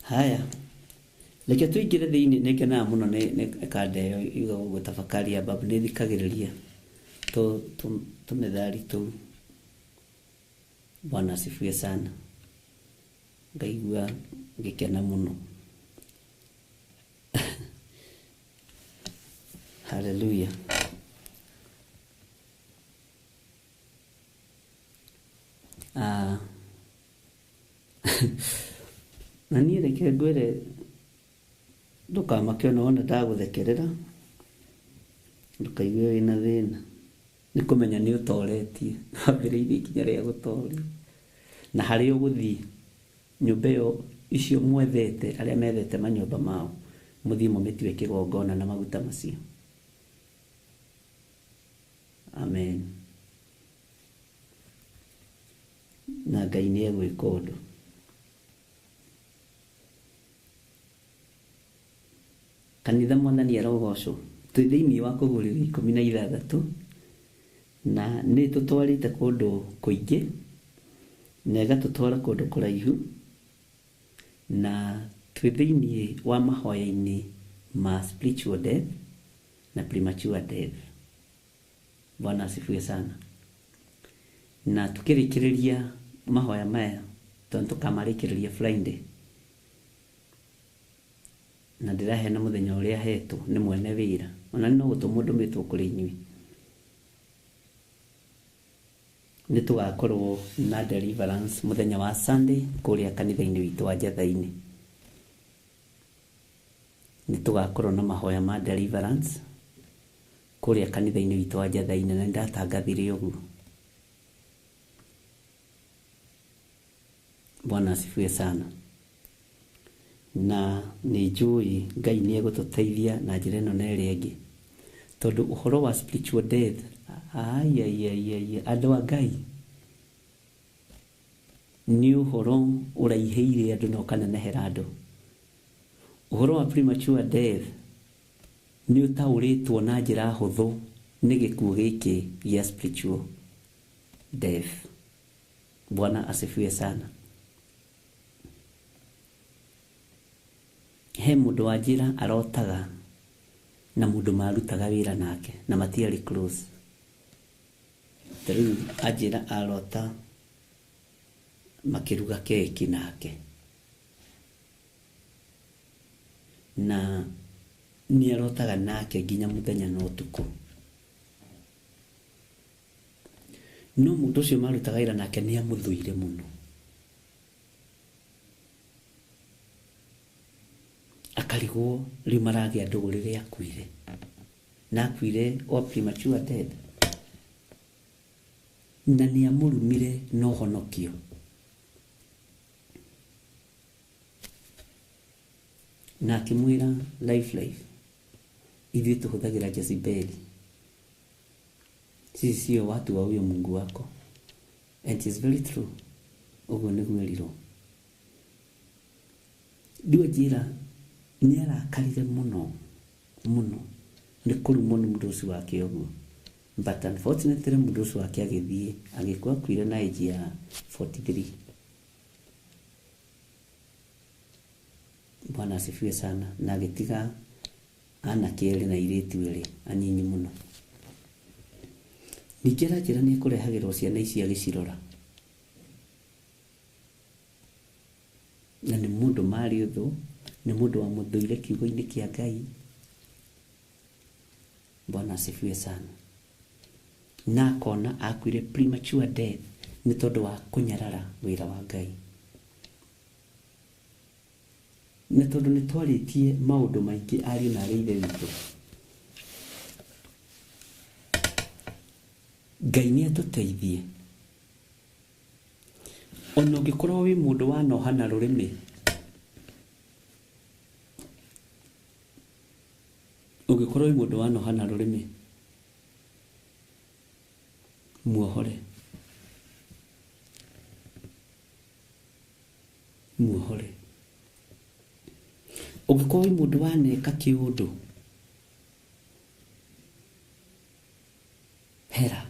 Haya, reke tũingĩre thĩinĩ. Nĩ ngenaga mũno nĩ kanda ĩyo yugaga ũguo, tafakari ya babu. Nĩ thikagĩrĩria tũmĩthari tũu. Bwana asifiwe sana. Ngaigua ngĩkena mũno. Haleluya. Ah. Na niĩ reke ngwĩre, ndũkamake ona wona ndagũthekerera, ndũkaigue wĩna thĩna. Nĩ kũmenya nĩ ũtoretie, wambĩrĩirie ikinya rĩa gũtoria. Na harĩa ũgũthiĩ, nyũmba ĩyo icio mwethete, arĩa methete manyũmba mao, mũthiĩ mũmĩtue kĩgongona na maguta macio. Amen. Na Ngai nĩ egwĩka ũndũ. Kanitha, Mwathani arogocwo. Twĩ thĩinĩ wa kũgũrĩrio 16, na nĩ tũtwarĩte kũndũ kũingĩ, na ĩgatũtwara kũndũ kũraihu, na twĩ thĩinĩ wa mahoya-inĩ ma spiritual death na premature death. Bwana asifiwe sana. Na tukĩrĩkĩrĩria mahoya maya, tondũ tũkamarĩkĩrĩria Friday, na ndĩraheana mũthenya ũrĩa hetwo nĩ mwene wĩra, ona no gũtũmwo ndũmĩtwo kũrĩ inyuĩ, nĩ tũgakorwo na deliverance mũthenya wa Sunday kũrĩa kanitha-inĩ witũ wa Njatha-inĩ. Nĩ tũgakorwo na mahoya ma deliverance kũrĩa kanitha-inĩ witũ wa Njatha-inĩ, na nĩndatangathire ũguo. Bwana asifiwe sana. Na nĩ njũĩ Ngai nĩ egũtũteithia na njĩra ĩno na ĩrĩa ĩngĩ, tondũ ũhoro wa spiritual death, ai, andũ a Ngai, nĩ ũhoro ũraihĩire andũ na ũkanenehera andũ. Ũhoro wa premature death nĩ ũtaũrĩtwo na njĩra hũthũ nĩ gĩkuũ gĩkĩ gĩa spiritual death. Bwana asifiwe sana. He mũndũ wa njĩra arotaga na mũndũ marutaga wĩra nake na matiarĩ close. Ta rĩu anjĩra arota makĩruga keki nake, na nĩ arotaga nake nginya mũthenya na ũtukũ. No mũndũ ũcio marutaga wĩra nake nĩ amũthũire mũno, akarigwo rĩu maragĩa ndũgũ rĩrĩa akuire, na akuire o premature death, na nĩ amũrumire na ũhonokio. Na akĩmwĩra, life life, ithuĩ tũhũthagĩra Jezebeli, sisi sio watu wa huyo Mungu wako. And it is very true. Ũguo nĩguo erirwo. Rĩu anjĩra nĩ arakarire mũno mũno nĩ kũrumwo nĩ mũndũ ũcio wake ũguo. But unfortunately mũndũ ũcio wake agĩthiĩ agĩkua, akuire na age ya 43. Bwana asifiwe sana. Na agĩtiga anake erĩ na airĩtu erĩ anini mũno. Ningĩ aranjĩra nĩ ekũrehagĩrwo ciana ici agĩcirora, na nĩ mũndũ marĩ ũthũ, nĩ mũndũ wamũthũire kiugo-inĩ kĩa Ngai. Bwana asifiwe sana. Na akona akuire premature death nĩ tondũ wa kũnyarara wĩra wa Ngai. Na tondũ nĩ twarĩtie maũndũ maingĩ ariũ na arĩ ithe witũ, Ngai nĩ atũteithie. Ona ũngĩkorwo wĩ mũndũ wanoha na rũrĩmĩ, ũngĩkorwo wĩ mũndũ wanoha na rũrĩmĩ, muohore, muohore. Ũngĩkorwo wĩ mũndũ waneka kĩũndũ, hera.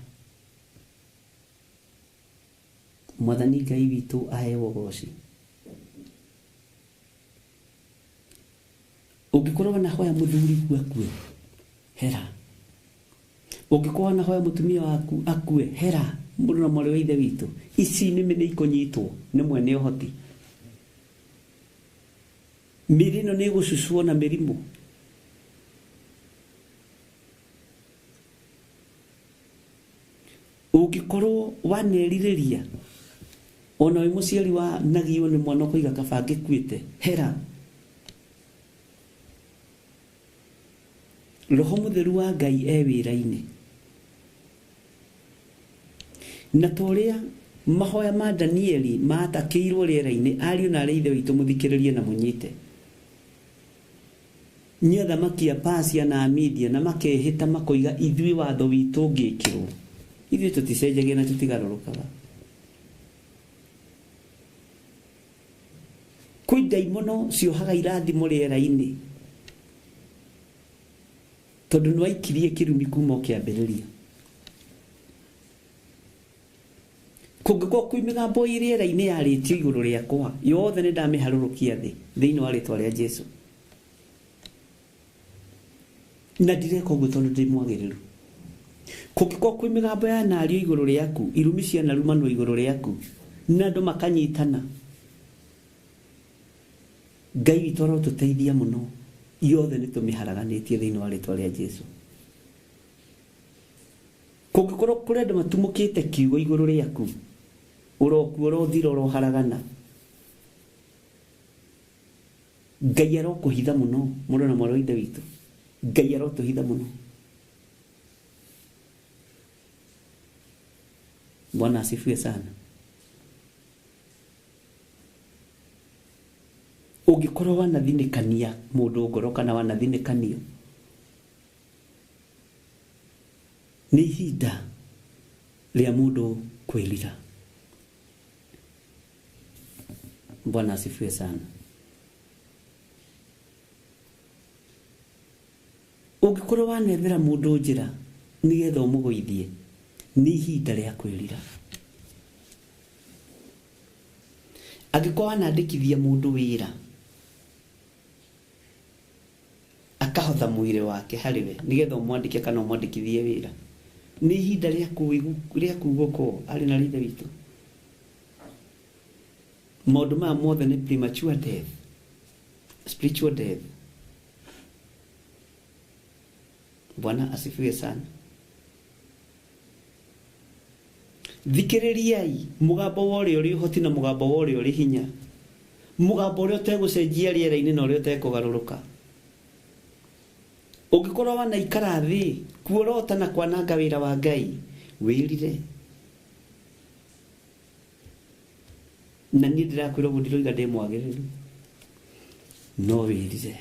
Mwathani Ngai witũ aheo ũgoci. Ũngĩkorwo wanahoya mũthuri akue, hera. Ũngĩkorwo wanahoya mũtumia waku akue, hera. Mũrũ na mwarĩ wa ithe witũ, ici nĩmĩ nĩ ikũnyitwo nĩ mwene ũhoti. Mĩĩrĩ ĩno nĩ ĩgũcucwo na mĩrimũ. Ũngĩkorwo wanerirĩria ona wĩ mũciari wa nagio nĩ mwana ũkoiga kaba ngĩkuĩte, hera. Roho mũtheru wa Ngai e wĩra-inĩ. Na ta ũrĩa mahoya ma Danieli maatakĩirwo rĩera-inĩ, ariũ na arĩ ithe witũ mũthikĩrĩrie na mũnyite. Nĩ athamaki a Persia na a Media na makehĩta makoiga ithuĩ watho witũ ũngĩkĩrwo, ithuĩ tũticenjagia na tũtigarũrũkaga. Kwĩ ndaimono ciohaga irathimo rĩera-inĩ tondũ nĩ waikirie kĩrumi kuma o kĩambĩrĩria. Kũngĩkorwo kwĩ mĩgambo ĩ rĩera-inĩ yarĩtio igũrũ rĩakwa, yothe nĩ ndamĩharũrũkia thĩ thĩinĩ wa rĩtwa rĩa Jesu. Na ndireka ũguo tondũ ndĩ mwagĩrĩru. Kũngĩkorwo kwĩ mĩgambo yanario igũrũ rĩaku, irumi cianarumanwo igũrũ rĩaku, na andũ makanyitana, Ngai witũ arotũteithia mũno, yothe nĩ tũmĩharaganĩtie thĩinĩ wa rĩtwa rĩa Jesu. Kũngĩkorwo kũrĩ andũ matumũkĩte kiugo igũrũ rĩaku, ũrokua ũrothira ũroharagana, Ngai arokũhitha mũno, mũrũ na mwarĩ wa ithe witũ. Ngai arotũhitha mũno. Bwana asifiwe sana. Ũngĩkorwo wanathinĩkania mũndũ ngoro kana wanathinĩkanio, nĩ ihinda rĩa mũndũ kwĩrira. Bwana asifiwe sana. Ũngĩkorwo wanethera mũndũ njĩra nĩgetha ũmũgũithie, nĩ ihinda rĩa kwĩrira. Angĩkorwo wanandĩkithia mũndũ wĩra akahotha mwĩrĩ wake harĩ we nĩgetha ũmwandĩke kana ũmwandĩkithie wĩra, nĩ ihinda rĩa kugũkwo arĩ na ithe witũ. Maũndũ maya mothe nĩ premature death, spiritual death. Bwana asifiwe sana. Thikĩrĩriai mũgambo wa ũrĩa ũrĩ ũhoti na mũgambo wa ũrĩa ũrĩ hinya, mũgambo ũrĩa ũtegũcenjia rĩera-inĩ na ũrĩa ũtekũgarũrũka. Ũngĩkorwo wanaikara thĩ kuorota na kwananga wĩra wa Ngai, wĩrire. Na niĩ ndĩrakwĩra ũguo ndiroiga ndĩ mwagĩrĩru, no wĩrire.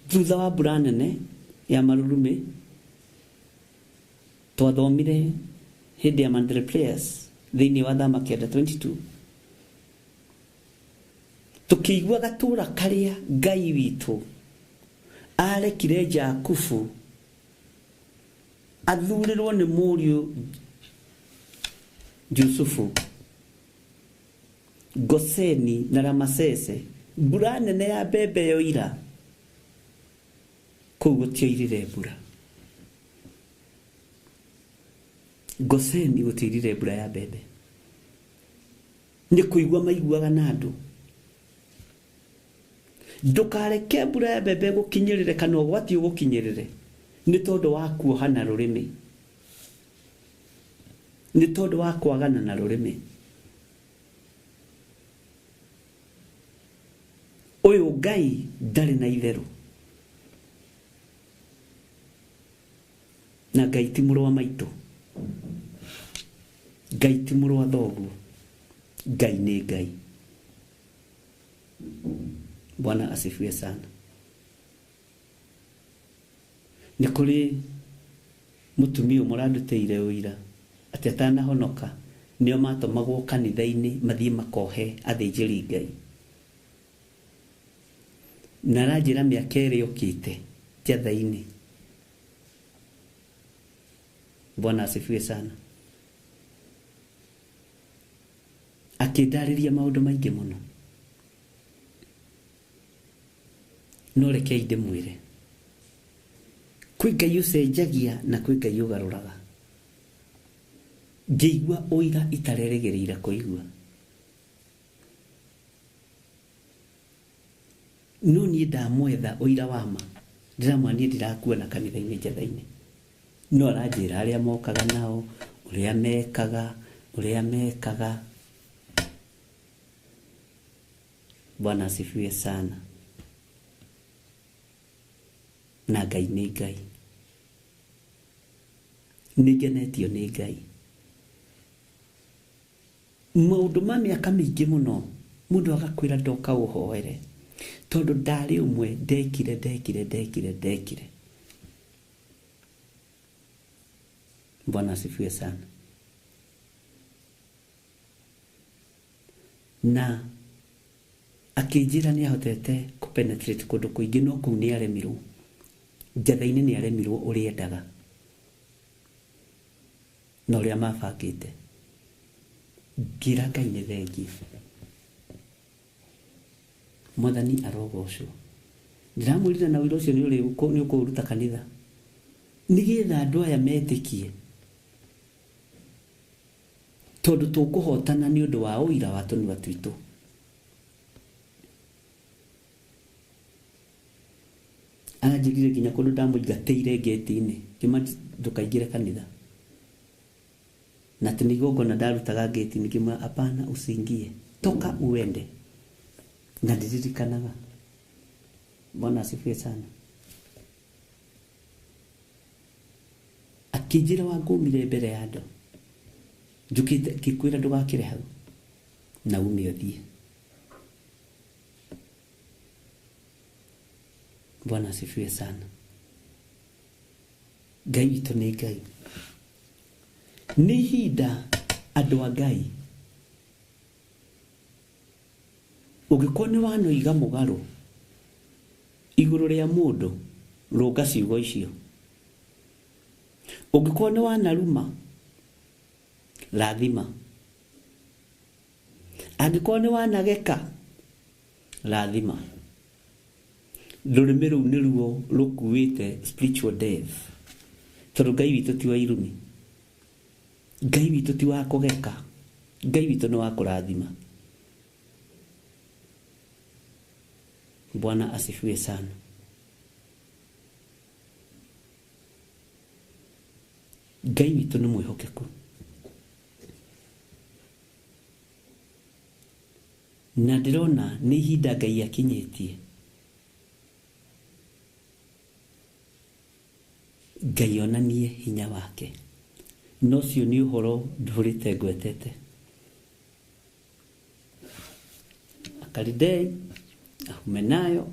Thutha wa mbura nene ya marurumĩ twathomire hĩndĩ ya Mandela Players thĩinĩ wa Thama kenda 22, tũkĩigua gatũra karĩa Ngai witũ arekire Jakubu athurĩrwo nĩ mũriũ Jusufu, Goseni na Ramasese. Mbura nene ya mbembe yoira, kũu gũtiairire mbura. Goseni gũtiairire mbura ya mbembe, nĩ kũigua maiguaga na andũ. Ndũkareke mbura ya mbembe gũkinyĩrĩre kana ũgwati ũgũkinyĩrĩre nĩ tondũ wa kuoha na rũrĩmĩ, nĩ tondũ wa kwagana na rũrĩmĩ. Ũyũ Ngai ndarĩ na itherũ, na Ngai ti mũrũ wa maitũ, Ngai ti mũrũ wa thoguo, Ngai nĩ Ngai. Bwana asifiwe sana. Nĩ kũrĩ mũtumia ũmwe ũrandutĩire ũira atĩ atanahonoka nĩo matũmagwo kanitha-inĩ mathiĩ makohe athĩnjĩri Ngai, na aranjĩra mĩaka ĩrĩ yũkĩte njatha-inĩ. Bwana asifiwe sana. Akĩndarĩria maũndũ maingĩ mũno, no rekei ndĩmwĩre, kwĩ Ngai ũcenjagia na kwĩ Ngai ũgarũraga. Ngĩigua ũira itarerĩgĩrĩire kũigua, no niĩ ndamwetha ũira wa ma, ndĩramwĩra niĩ ndirakuona kanitha-inĩ njatha-inĩ, no aranjĩra arĩa mokaga nao, ũrĩa mekaga, ũrĩa mekaga. Bwana asifiwe sana. Na Ngai nĩ Ngai, nĩ ngenetio nĩ Ngai. Maũndũ ma mĩaka mĩingĩ mũno mũndũ agakwĩra ndoka ũhoere, tondũ ndarĩ ũmwe ndekire ndekire ndekire ndekire. Bwana asifiwe sana. Na akĩnjĩra nĩ ahotete kũpenetrate kũndũ kũingĩ, no kũu nĩ aremirwo, njatha-inĩ nĩ aremirwo ũrĩa endaga na ũrĩa mabangĩte. Ngĩra Ngai nĩ thengiũ, Mwathani arogocwo. Ndĩramwĩrire na ũira ũcio nĩ ũkũũruta kanitha, nĩgetha andũ aya metĩkie, tondũ tũkũhotana nĩ ũndũ wa ũira wa tũnua twitũ. Aranjĩrire nginya kũndũ ndamũingatĩire ngĩti-inĩ, ngĩma ndũkaingĩre kanitha, na atĩ nĩ igongona ndarutaga ngĩti-inĩ, ngĩmwĩra hapana, usiingie, toka uende. Na ndiririkanaga. Bwana asifiwe sana. Akĩnjĩra wangũmire mbere ya andũ, njũkĩte ngĩkwĩra ndũgakĩre hau na ume ũthiĩ. Bwana asifiwe sana. Ngai witũ nĩ Ngai. Nĩ ihinda andũ a Ngai, ũngĩkorwo nĩ wanoiga mũgarũ igũrũ rĩa mũndũ, rũnga ciugo icio. Ũngĩkorwo nĩ wanaruma, rathima. Angĩkorwo nĩ wanageka, rathima. Rũrĩmĩ rũu nĩruo rũkuĩte spiritual death, tondũ Ngai witũ ti wa irumi, Ngai witũ ti wa kũgeka, Ngai witũ nĩ wa kũrathima. Bwana asifiwe sana. Ngai witũ nĩ mwĩhokeku, na ndĩrona nĩ ihinda Ngai akinyĩtie Ngai onanie hinya wake. No ũcio nĩ ũhoro ndũrĩte ngwetete. Akalidei, Ahumenayo,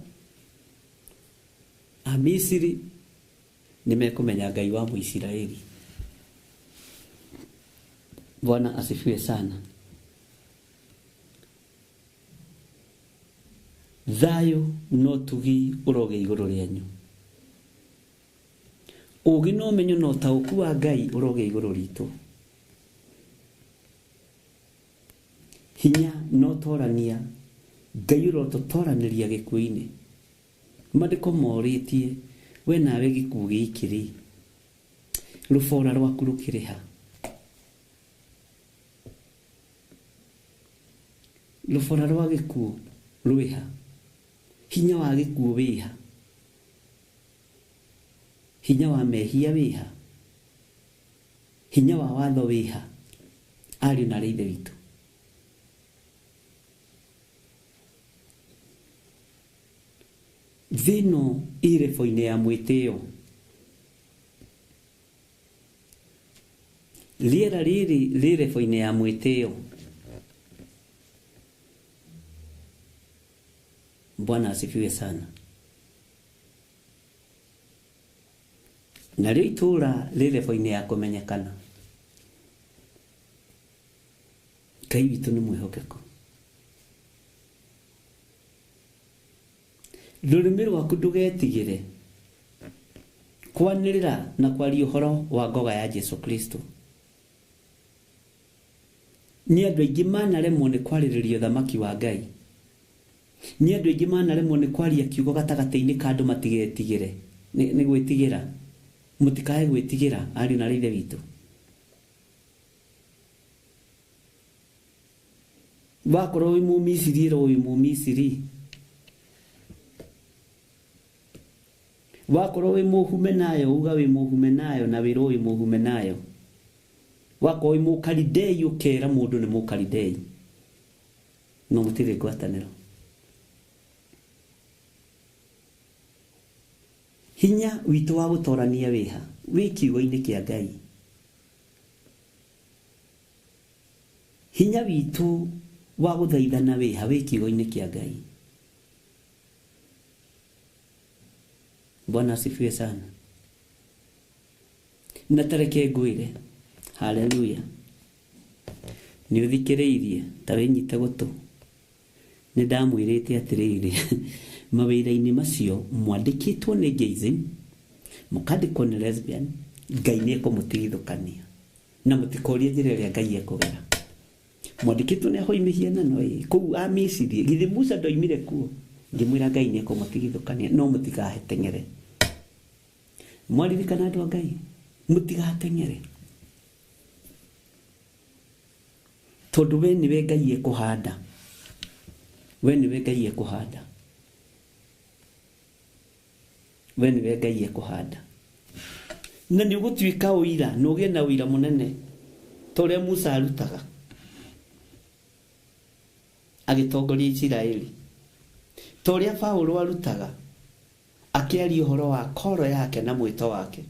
Amisiri nĩ mekũmenya Ngai wa Mũisiraeli. Bwana asifiwe sana. Thayũ no tugi ũrogĩa igũrũ rĩanyu, ũũgĩ na ũmenyo na ũtaũku wa Ngai ũrogĩa igũrũ ritũ, hinya na ũtorania Ngai ũrotũtoranĩria gĩkuũ-inĩ. Maandĩko morĩtie we nawe gĩkuũ gĩkĩ rĩ, rũbora rwaku rũkĩrĩ ha? Rũbora rwa gĩkuũ rwĩ ha? Hinya wa gĩkuũ wĩha? Hinya wa mehia wĩha? Hinya wa watho wĩha? Ariũ na aarĩ a Ithe witũ, thĩ ĩno ĩ rebo-inĩ ya mwĩtĩo. Rĩera rĩrĩ rĩ rebo-inĩ ya mwĩtĩo. Bwana asifiwe sana. Narĩo itũũra rĩ rebo-inĩ ya kũmenyekana. Ngai witũ nĩ mwĩhokeku. Rũrĩmĩ rwaku ndũgetigĩre kwanĩrĩra na kwaria ũhoro wa ngoga ya Jesu Kristo. Nĩ andũ aingĩ manaremwo nĩ kwarĩrĩria ũthamaki wa Ngai. Nĩ andũ aingĩ manaremwo nĩ kwaria kiugo gatagatĩ-inĩ ka andũ matigetigĩre. Nĩ gwĩtigĩra. Mũtikae gwĩtigĩra ariũ na aarĩ a Ithe witũ. Wakorwo wĩ Mũmisiri ĩrwo wĩ Mũmisiri. Wakorwo wĩ Mũhumenayo uga wĩ Mũhumenayo na wĩrwo wĩ Mũhumenayo. Wakorwo wĩ Mũkalidei ũkera mũndũ nĩ Mũkalidei. No mũtirĩ ngwatanĩro. Hinya witũ wa gũtorania wĩha wĩ kiugo-inĩ kĩa Ngai. Hinya witũ wa gũthaithana wĩha wĩ kiugo-inĩ kĩa Ngai. Bwana asifiwe sana. Na tareke ngwĩre, haleluya. Nĩ ũthikĩrĩirie ta wĩnyite gũtũ. Nĩ ndamwĩrĩte atĩrĩrĩ, mawĩra-inĩ macio mwandĩkĩtwo nĩ gayism, mũkandĩkwo nĩ lesbian, Ngai nĩ ekũmũtigithũkania. Na mũtikorie njĩra ĩrĩa Ngai ekũgera. Mwandĩkĩtwo nĩ ahoi mĩhianano ĩ, kũu a Misiri, githĩ Musa ndoimire kuo? Ngĩmwĩra Ngai nĩ ekũmũtigithũkania, no mũtigaheteng'ere. Mwaririkana andũ a Ngai, mũtigateng'ere. Tondũ we nĩwe Ngai ekũhanda. We nĩwe Ngai ekũhanda. We nĩwe Ngai ekũhanda. Na nĩ ũgũtuĩka ũira, na ũgĩe na ũira mũnene ta ũrĩa Musa arutaga agĩtongoria Isiraeli, ta ũrĩa Paũlũ arutaga akĩaria ũhoro wa koro yake na mwĩto wake.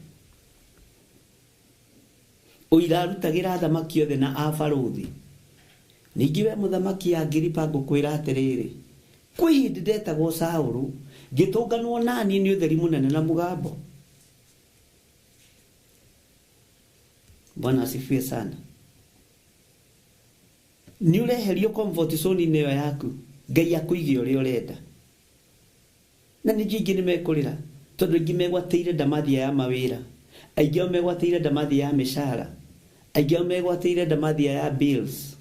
Ũira arutagĩra athamaki othe na abarũthi. Ningĩ we mũthamaki Agiripa ngũkwĩra atĩrĩrĩ, kwĩ hĩndĩ ndetagwo Saũlũ, ngĩtũnganwo naniĩ nĩ ũtheri mũnene na mũgambo. Bwana asifiwe sana. Nĩ ũreherio comfort zone-inĩ ĩyo yaku, Ngai akũige ũrĩa ũrenda. Na ningĩ aingĩ nĩ mekũrĩra, tondũ aingĩ megwatĩire ndamathia ya mawĩra, aingĩ ao megwatĩire ndamathia ya mĩcara, aingĩ ao megwatĩire ndamathia ya bills.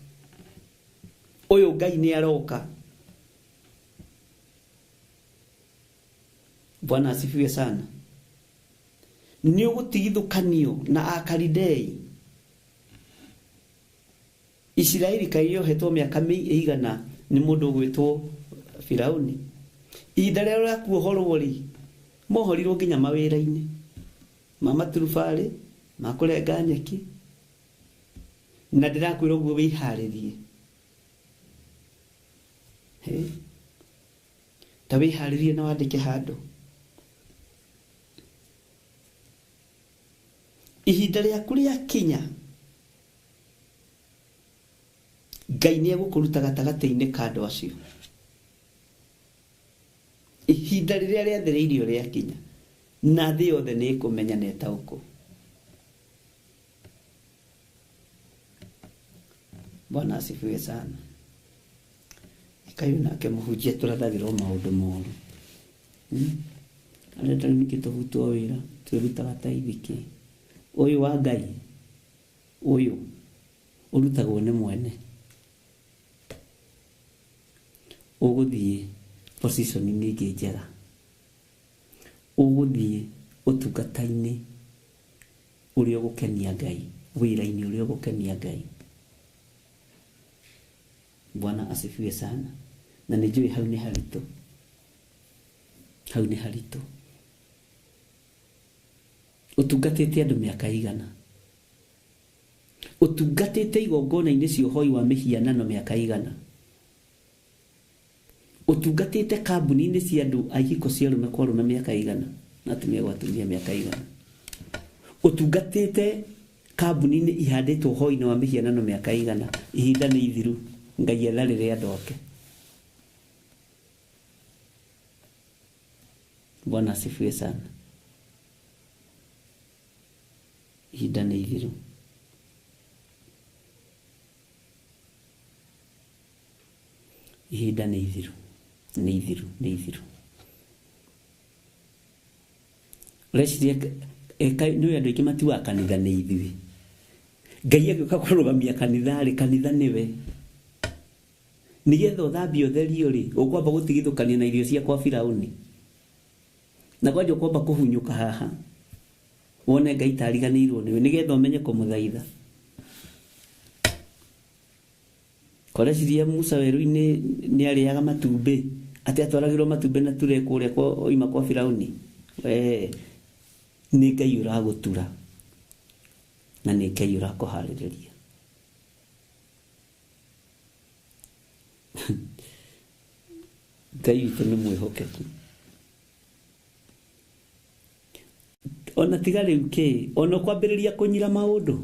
Ũyũ Ngai nĩ aroka. Bwana asifiwe sana. Nĩ ũgũtigithũkanio na Akalidei. Isiraeli kaĩ yohetwo mĩaka ĩigana nĩ mũndũ ũgwĩtwo Firauni. Ihinda rĩrĩa rĩa kuohorwo rĩ, mohorirwo nginya mawĩra-inĩ ma maturubarĩ, ma kũrenga nyeki. Na ndĩrakwĩra ũguo wĩharĩrie. Ta wĩharĩrie na wandĩke handũ. Ihinda rĩaku rĩakinya, Ngai nĩ egũkũruta gatagatĩ-inĩ ka andũ acio. Ihinda rĩrĩa rĩathĩrĩirio rĩakinya, na thĩ yothe nĩ ĩkũmenya na ĩtaũkwo. Bwana asifiwe sana. Ikayu nake mũhunjia tũrathagĩrwo maũndũ moru. Arĩa tarĩ ningĩ tũbutwo wĩra, twĩrutaga ta ithikĩ. Ũyũ wa Ngai, ũyũ ũrutagwo nĩ mwene. Ũgũthiĩ position-inĩ ĩngĩ njega. Ũgũthiĩ ũtungata-inĩ ũrĩa ũgũkenia Ngai, wĩra-inĩ ũrĩa ũgũkenia Ngai. Bwana asifiwe sana. Na nĩ njũĩ hau nĩ haritũ. Hau nĩ haritũ. Ũtungatĩte andũ mĩaka igana. Ũtungatĩte igongona-inĩ cia ũhoi wa mĩhianano mĩaka igana. Ũtungatĩte kambuni-inĩ cia andũ a ihiko cia arũme kwa arũme mĩaka igana na atumia gwa atumia mĩaka igana. Ũtungatĩte kambuni-inĩ ihandĩtwo ũhoi-inĩ wa mĩhianano mĩaka igana. Ihinda nĩ ithiru. Ngai etharĩre andũ ake. Bwana asifiwe sana. Ihinda nĩ ithiru. Ihinda nĩ ithiru. Nĩ ithiru, nĩ ithiru. Ũreciria nĩ andũ aingĩ matiugaga kanitha nĩ ithuĩ. Ngai agĩũka kũrũgamia kanitha rĩ, kanitha nĩwe. Nĩgetha ũthambie ũtherio rĩ, ũkwamba gũtigithũkania na irio cia kwa Firauni. Na kwanja ũkwamba kũhunyũka haha. Wone Ngai tariganĩirwo nĩwe, nĩgetha ũmenye kũmũthaitha. Koreciria Musa werũ-inĩ nĩ arĩaga matumbĩ, atĩ atwaragĩrwo matumbĩ na ture kũrĩa kwa oima kwa Firauni. Wee, nĩ Ngai ũragũtura na nĩ Ngai ũrakũharĩrĩria. Ngai witũ nĩ mwĩhokeku. Ona tiga rĩu kĩ, ona ũkwambĩrĩria kũnyira maũndũ.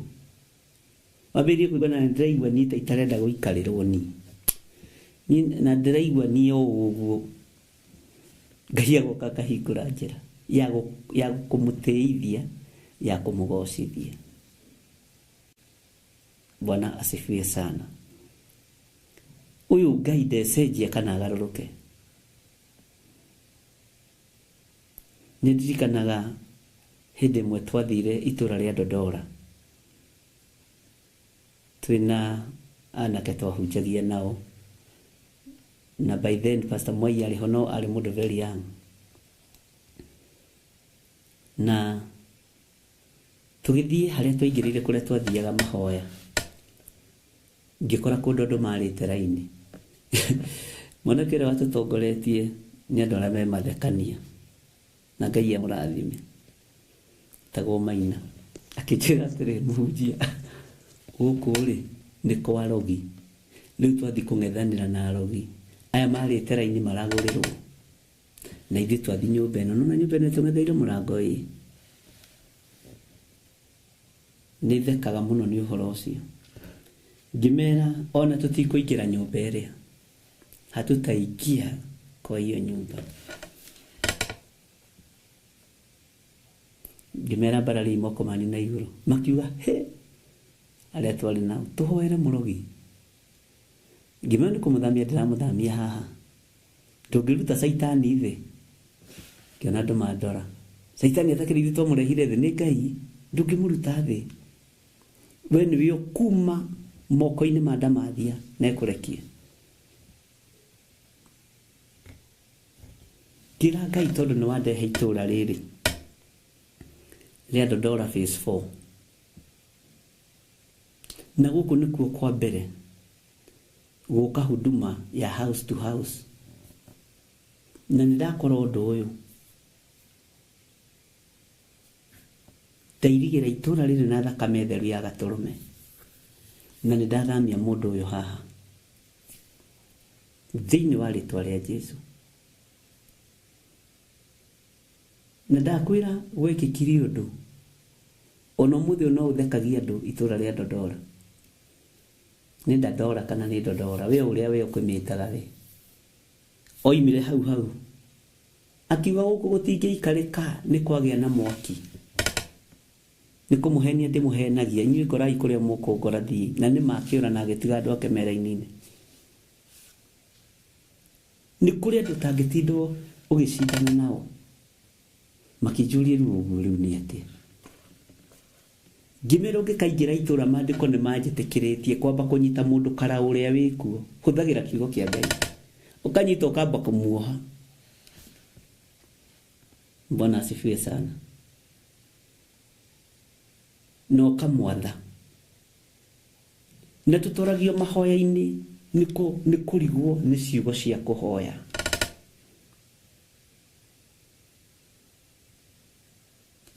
Wambĩrĩrie kũigua na ndĩraigua niĩ ta itarenda gũikarĩrwo ni. Niĩ na ndĩraigua niĩ o ũguo. Ngai agoka akahingũra njĩra ya kũmũtĩithia, ya kũmũgocithia. Bwana asifiwe sana. Ũyũ Ngai ndecenjia kana agarũrũke. Nĩ ndirikanaga hĩndĩ ĩmwe twathire itũra rĩa Dodora. Twĩna anake twahunjagia nao. Na by then Pastor Mwai arĩ ho no arĩ mũndũ very young. Na tũgĩthiĩ harĩa twaingĩrĩire kũrĩa twathiaga mahoya. Ngĩkora kũndũ andũ marĩte raini. Mwanake ũrĩa watũtongoretie nĩ andũ arĩa me mathekania. Na Ngai amũrathime. Tagwo Maina. Akĩnjĩra atĩrĩ, mũhunjia, gũkũ rĩ, nĩ kwa arogi. Rĩu twathiĩ kũng'ethanĩra na arogi. Aya marĩte raini maragũrĩrwo. Na ithuĩ twathiĩ nyũmba ĩno. Nĩwona nyũmba ĩno ĩtũng'etheire mũrango ĩ. Nĩ thekaga mũno nĩ ũhoro ũcio. Ngĩmera ona tũtikũingĩra nyũmba ĩrĩa. Hatutaingia kwa hiyo nyumba. Ngĩmera mbarariai moko manyu na igũrũ. Makiuga, he, arĩa twarĩ nao, tũhoere mũrogi. Ngĩmera nĩ kũmũthamia ndĩramũthamia haha. Ndũngĩruta caitani thĩ. Ngĩona andũ mandora. Caitani atakĩrĩ ithuĩ twamũrehire thĩ nĩ Ngai. Ndũngĩmũruta thĩ. We nĩwe ũkuma moko-inĩ ma ndamathia na ekũrekie. Ngĩra Ngai tondũ nĩ wandehe itũra rĩrĩ rĩa Dodora phase 4. Na gũkũ nĩkuo kwa mbere gũka huduma ya house to house. Na nĩ ndakora ũndũ ũyũ. Ndairigĩra itũra rĩrĩ na thakame theru ya gatũrũme. Na nĩ ndathamia mũndũ ũyũ haha. Thĩinĩ wa rĩtwa rĩa Jesu. Na ndakwĩra gwekĩkire ũndũ. Ona ũmũthĩ ũyũ no ũthekagia andũ itũra rĩa Dodora. Nĩ Dadora kana nĩ Dodora, we ũrĩa we ũkĩmĩtaga rĩ. Oimire hau hau. Akiuga gũkũ gũtingĩikarĩka nĩ kwagĩa na mwaki. Nĩ kũmũhenia ndĩmũhenagia, inyuĩ ngorai kũrĩa mũkũngora thiĩ. Na nĩ makĩũra na agĩtiga andũ ake me raini-inĩ. Nĩ kũrĩ andũ ũtangĩtindwo ũgĩcindana nao. Makĩnjũria rĩu ũguo rĩu nĩ atĩa. Ngĩmera ũngĩkaingĩra itũra maandĩko nĩ manjĩtĩkĩrĩtie kwamba kũnyita mũndũ kara ũrĩa wĩkuo. Hũthagĩra kiugo kĩa Ngai. Ũkanyita ũkamba kũmuoha. Bwana asifiwe sana. Na ũkamwatha. Na tũtoragio mahoya-inĩ nĩ kũrigwo nĩ ciugo cia kũhoya.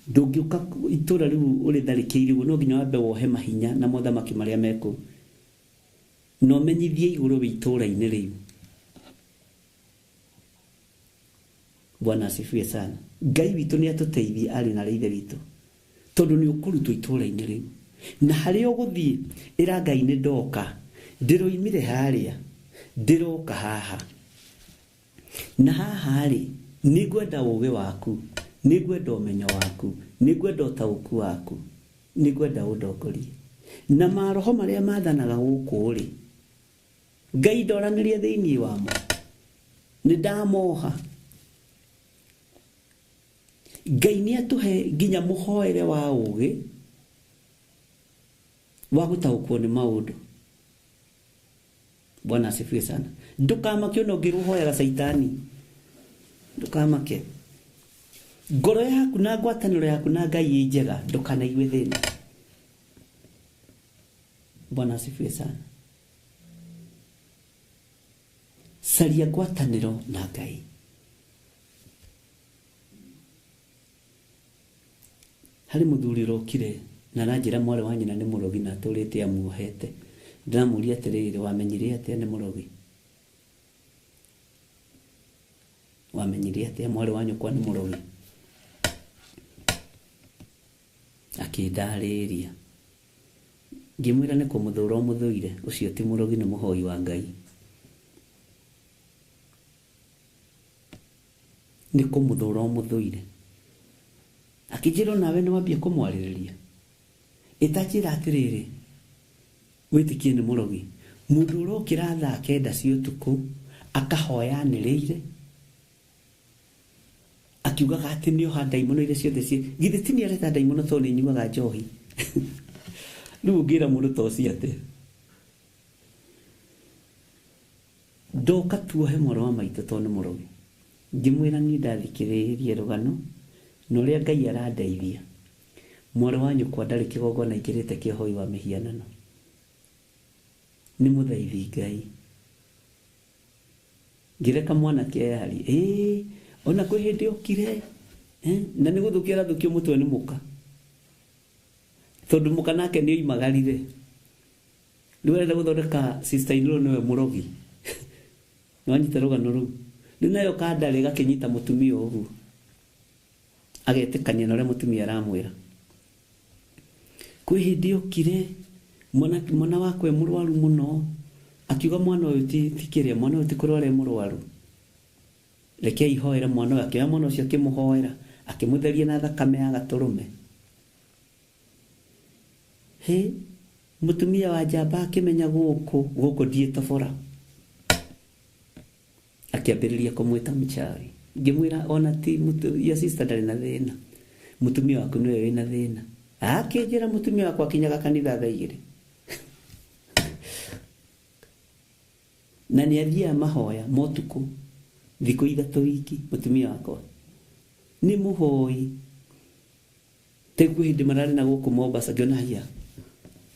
Ndũngĩũka itũra rĩu ũrĩtharĩkĩire ũguo, no nginya wambe wohe mahinya na mothamaki marĩa me kũu, na ũmenyithie igũrũ wĩ itũra-inĩ rĩu. Bwana asifiwe sana. Ngai witũ nĩ atũteithie arĩ na ithe witũ, tondũ nĩ ũkũrutwo itũra-inĩ rĩu, na harĩa ũgũthiĩ ĩra Ngai nĩ ndoka, ndĩroimire harĩa, ndĩroka haha, na haha rĩ nĩ ngwenda ũũgĩ waku, nĩ ngwenda ũmenyo waku, nĩ ngwenda ũtaũku waku, nĩ ngwenda ũndongorie. Na maroho marĩa mathanaga gũkũ rĩ, Ngai ndoranĩrie thĩinĩ wamo, nĩ ndamoha. Ngai nĩ atũhe nginya mũhoere wa ũũgĩ wa gũtaũkwo nĩ maũndũ. Bwana asifiwe sana. Ndũkamake ona ũngĩrwo ũhoyaga caitani, ndũkamake. Ngoro yaku na ngwatanĩro yaku na Ngai ĩ njega, ndũkanaigue thĩna. Bwana asifiwe sana. Caria ngwatanĩro na Ngai. Harĩ mũthuri ũrokire na aranjĩra mwarĩ wa nyina nĩ mũrogi na atũrĩte amuohete. Ndĩramũria atĩrĩrĩ, wamenyire atĩa nĩ mũrogi? Wamenyire atĩa mwarĩ wa nyũkwa nĩ mũrogi? Akĩndarĩria. Ngĩmwĩra nĩ kũmũthũra ũmũthũire, ũcio ti mũrogi, nĩ mũhoi wa Ngai. Nĩ kũmũthũra ũmũthũire. Akĩnjĩra onawe nĩ wambia kũmwarĩrĩria. Ĩtanjĩra atĩrĩrĩ, wĩtĩkie nĩ mũrogi. Mũndũ ũrokĩra thaa 9 cia ũtukũ akahoya anĩrĩire, akiugaga atĩ nĩ oha ndaimono iria ciothe ciĩ, githĩ ti nĩ areta ndaimono tondũ nĩ nyuaga njohi. Rĩu ũngĩra mũndũ ta ũcio atĩa? Ndoka tuohe mwarĩ wa maitũ tondũ nĩ mũrogi. Ngĩmwĩra niĩ ndathikĩrĩirie rũgano na ũrĩa Ngai arandeithia. Mwarĩ wa nyũkwa ndarĩ kĩgongona aingĩrĩte kĩa ũhoi wa mĩhianano. Nĩ mũthaithi Ngai. Ngĩreka mwanake eyarie. Ĩĩ, ona kwĩ hĩndĩ okire, na nĩ gũthũkia arathũkio mũtwe nĩ mũka. Tondũ mũka nake nĩ oimagarire. Rĩu arenda gũthondeka sister in law nĩwe mũrogi. Nĩwanyita rũgano rũu. Rĩu nayo kandarĩ gakĩnyita mũtumia ũguo. Agetĩkania na ũrĩa mũtumia aramwĩra. Kwĩ hĩndĩ okire, mwana wakwa e mũrwaru mũno, akiuga mwana ũyũ ti kĩrĩa, mwana ũyũ ti kũrwara e mũrwaru. Rekei hoere mwana ũyũ, akĩoya mwana ũcio akĩmũhoera, akĩmũtheria na thakame ya gatũrũme. Hĩ, mũtumia wa njamba akĩmenya gũkũ, gũkũ ndiĩtobora. Akĩambĩrĩria kũmwĩta mchawi. Ngĩmwĩra ona ti your sister ndarĩ na thĩna. Mũtumia waku nĩwe wĩna thĩna. Akĩnjĩra mũtumia wakwa akinyaga kanitha thaa 2. Na nĩ athiaga mahoya ma ũtukũ thikũ 3 wiki. Mũtumia wakwa nĩ mũhoi. Te kwĩ hĩndĩ mararĩ na gũkũ Mombasa, ngĩona haiya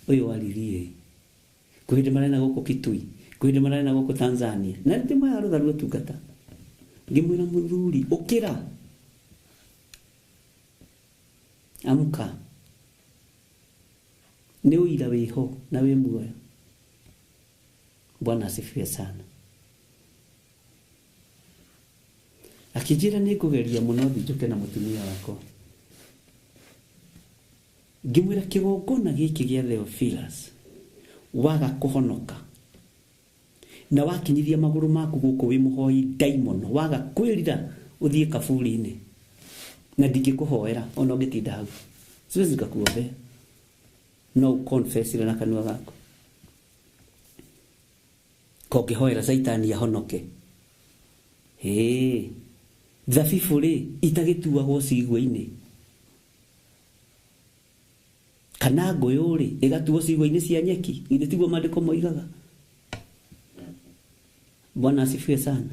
ũyũ waririe. Kwĩ hĩndĩ mararĩ na gũkũ Kitui, kwĩ hĩndĩ mararĩ na gũkũ Tanzania. Na nĩ ndĩmoyaga rũtha rwa ũtungata. Ngĩmwĩra mũthuri, ũkĩra. Amka. Nĩ ũira wĩho na wĩ muoyo. Bwana asifiwe sana. Akĩnjĩra nĩ ngũgeria mũno thiĩ njũke na mũtumia wakwa. Ngĩmwĩra kĩgongona gĩkĩ gĩa Theophilus waga kũhonoka na wakinyithia magũrũ maku gũkũ wĩ mũhoi ndaimono, waga kwĩrira ũthiĩ kaburi-inĩ na ndingĩkũhoera ona ũngĩtinda hau, siwezi nikakuombea, no ũconfessire na kanua gaku. Kongĩhoera caitani ahonoke. Hĩ, thabibũ rĩ itagĩtuagwo cigua-inĩ, kana ngũyũ rĩ ĩgatuo cigua-inĩ cia nyeki, githĩ tiguo maandĩko moigaga? Bwana asifiwe sana.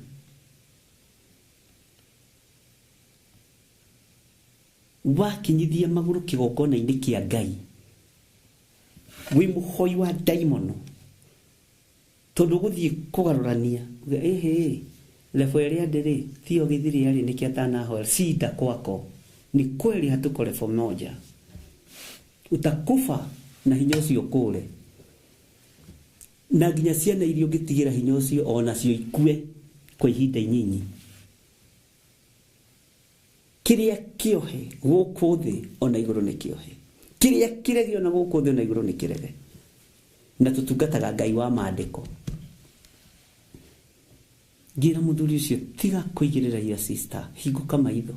Wakinyithia magũrũ kĩgongona-inĩ kĩa Ngai wĩ mũhoi wa ndaimono, tondũ ũgũthiĩ kũgarũrania uge, ĩhĩ, level ĩrĩa ndĩrĩ tiyo gĩthiri arĩ nĩkĩo atanahoera cinda kwako. Ni kweli hatuko level moja. Utakufa na hinya ũcio kũre. Na nginya ciana iria ũngĩtigĩra hinya ũcio onacio ikue kwa ihinda inyinyi. Kĩrĩa kĩohe gũkũ thĩ ona igũrũ nĩ kĩohe. Kĩrĩa kĩrege ona gũkũ thĩ ona igũrũ nĩ kĩrege. Na tũtungataga Ngai wa maandĩko. Ngĩra mũthuri ũcio tiga kũigĩrĩra your sister, hingũka maitho.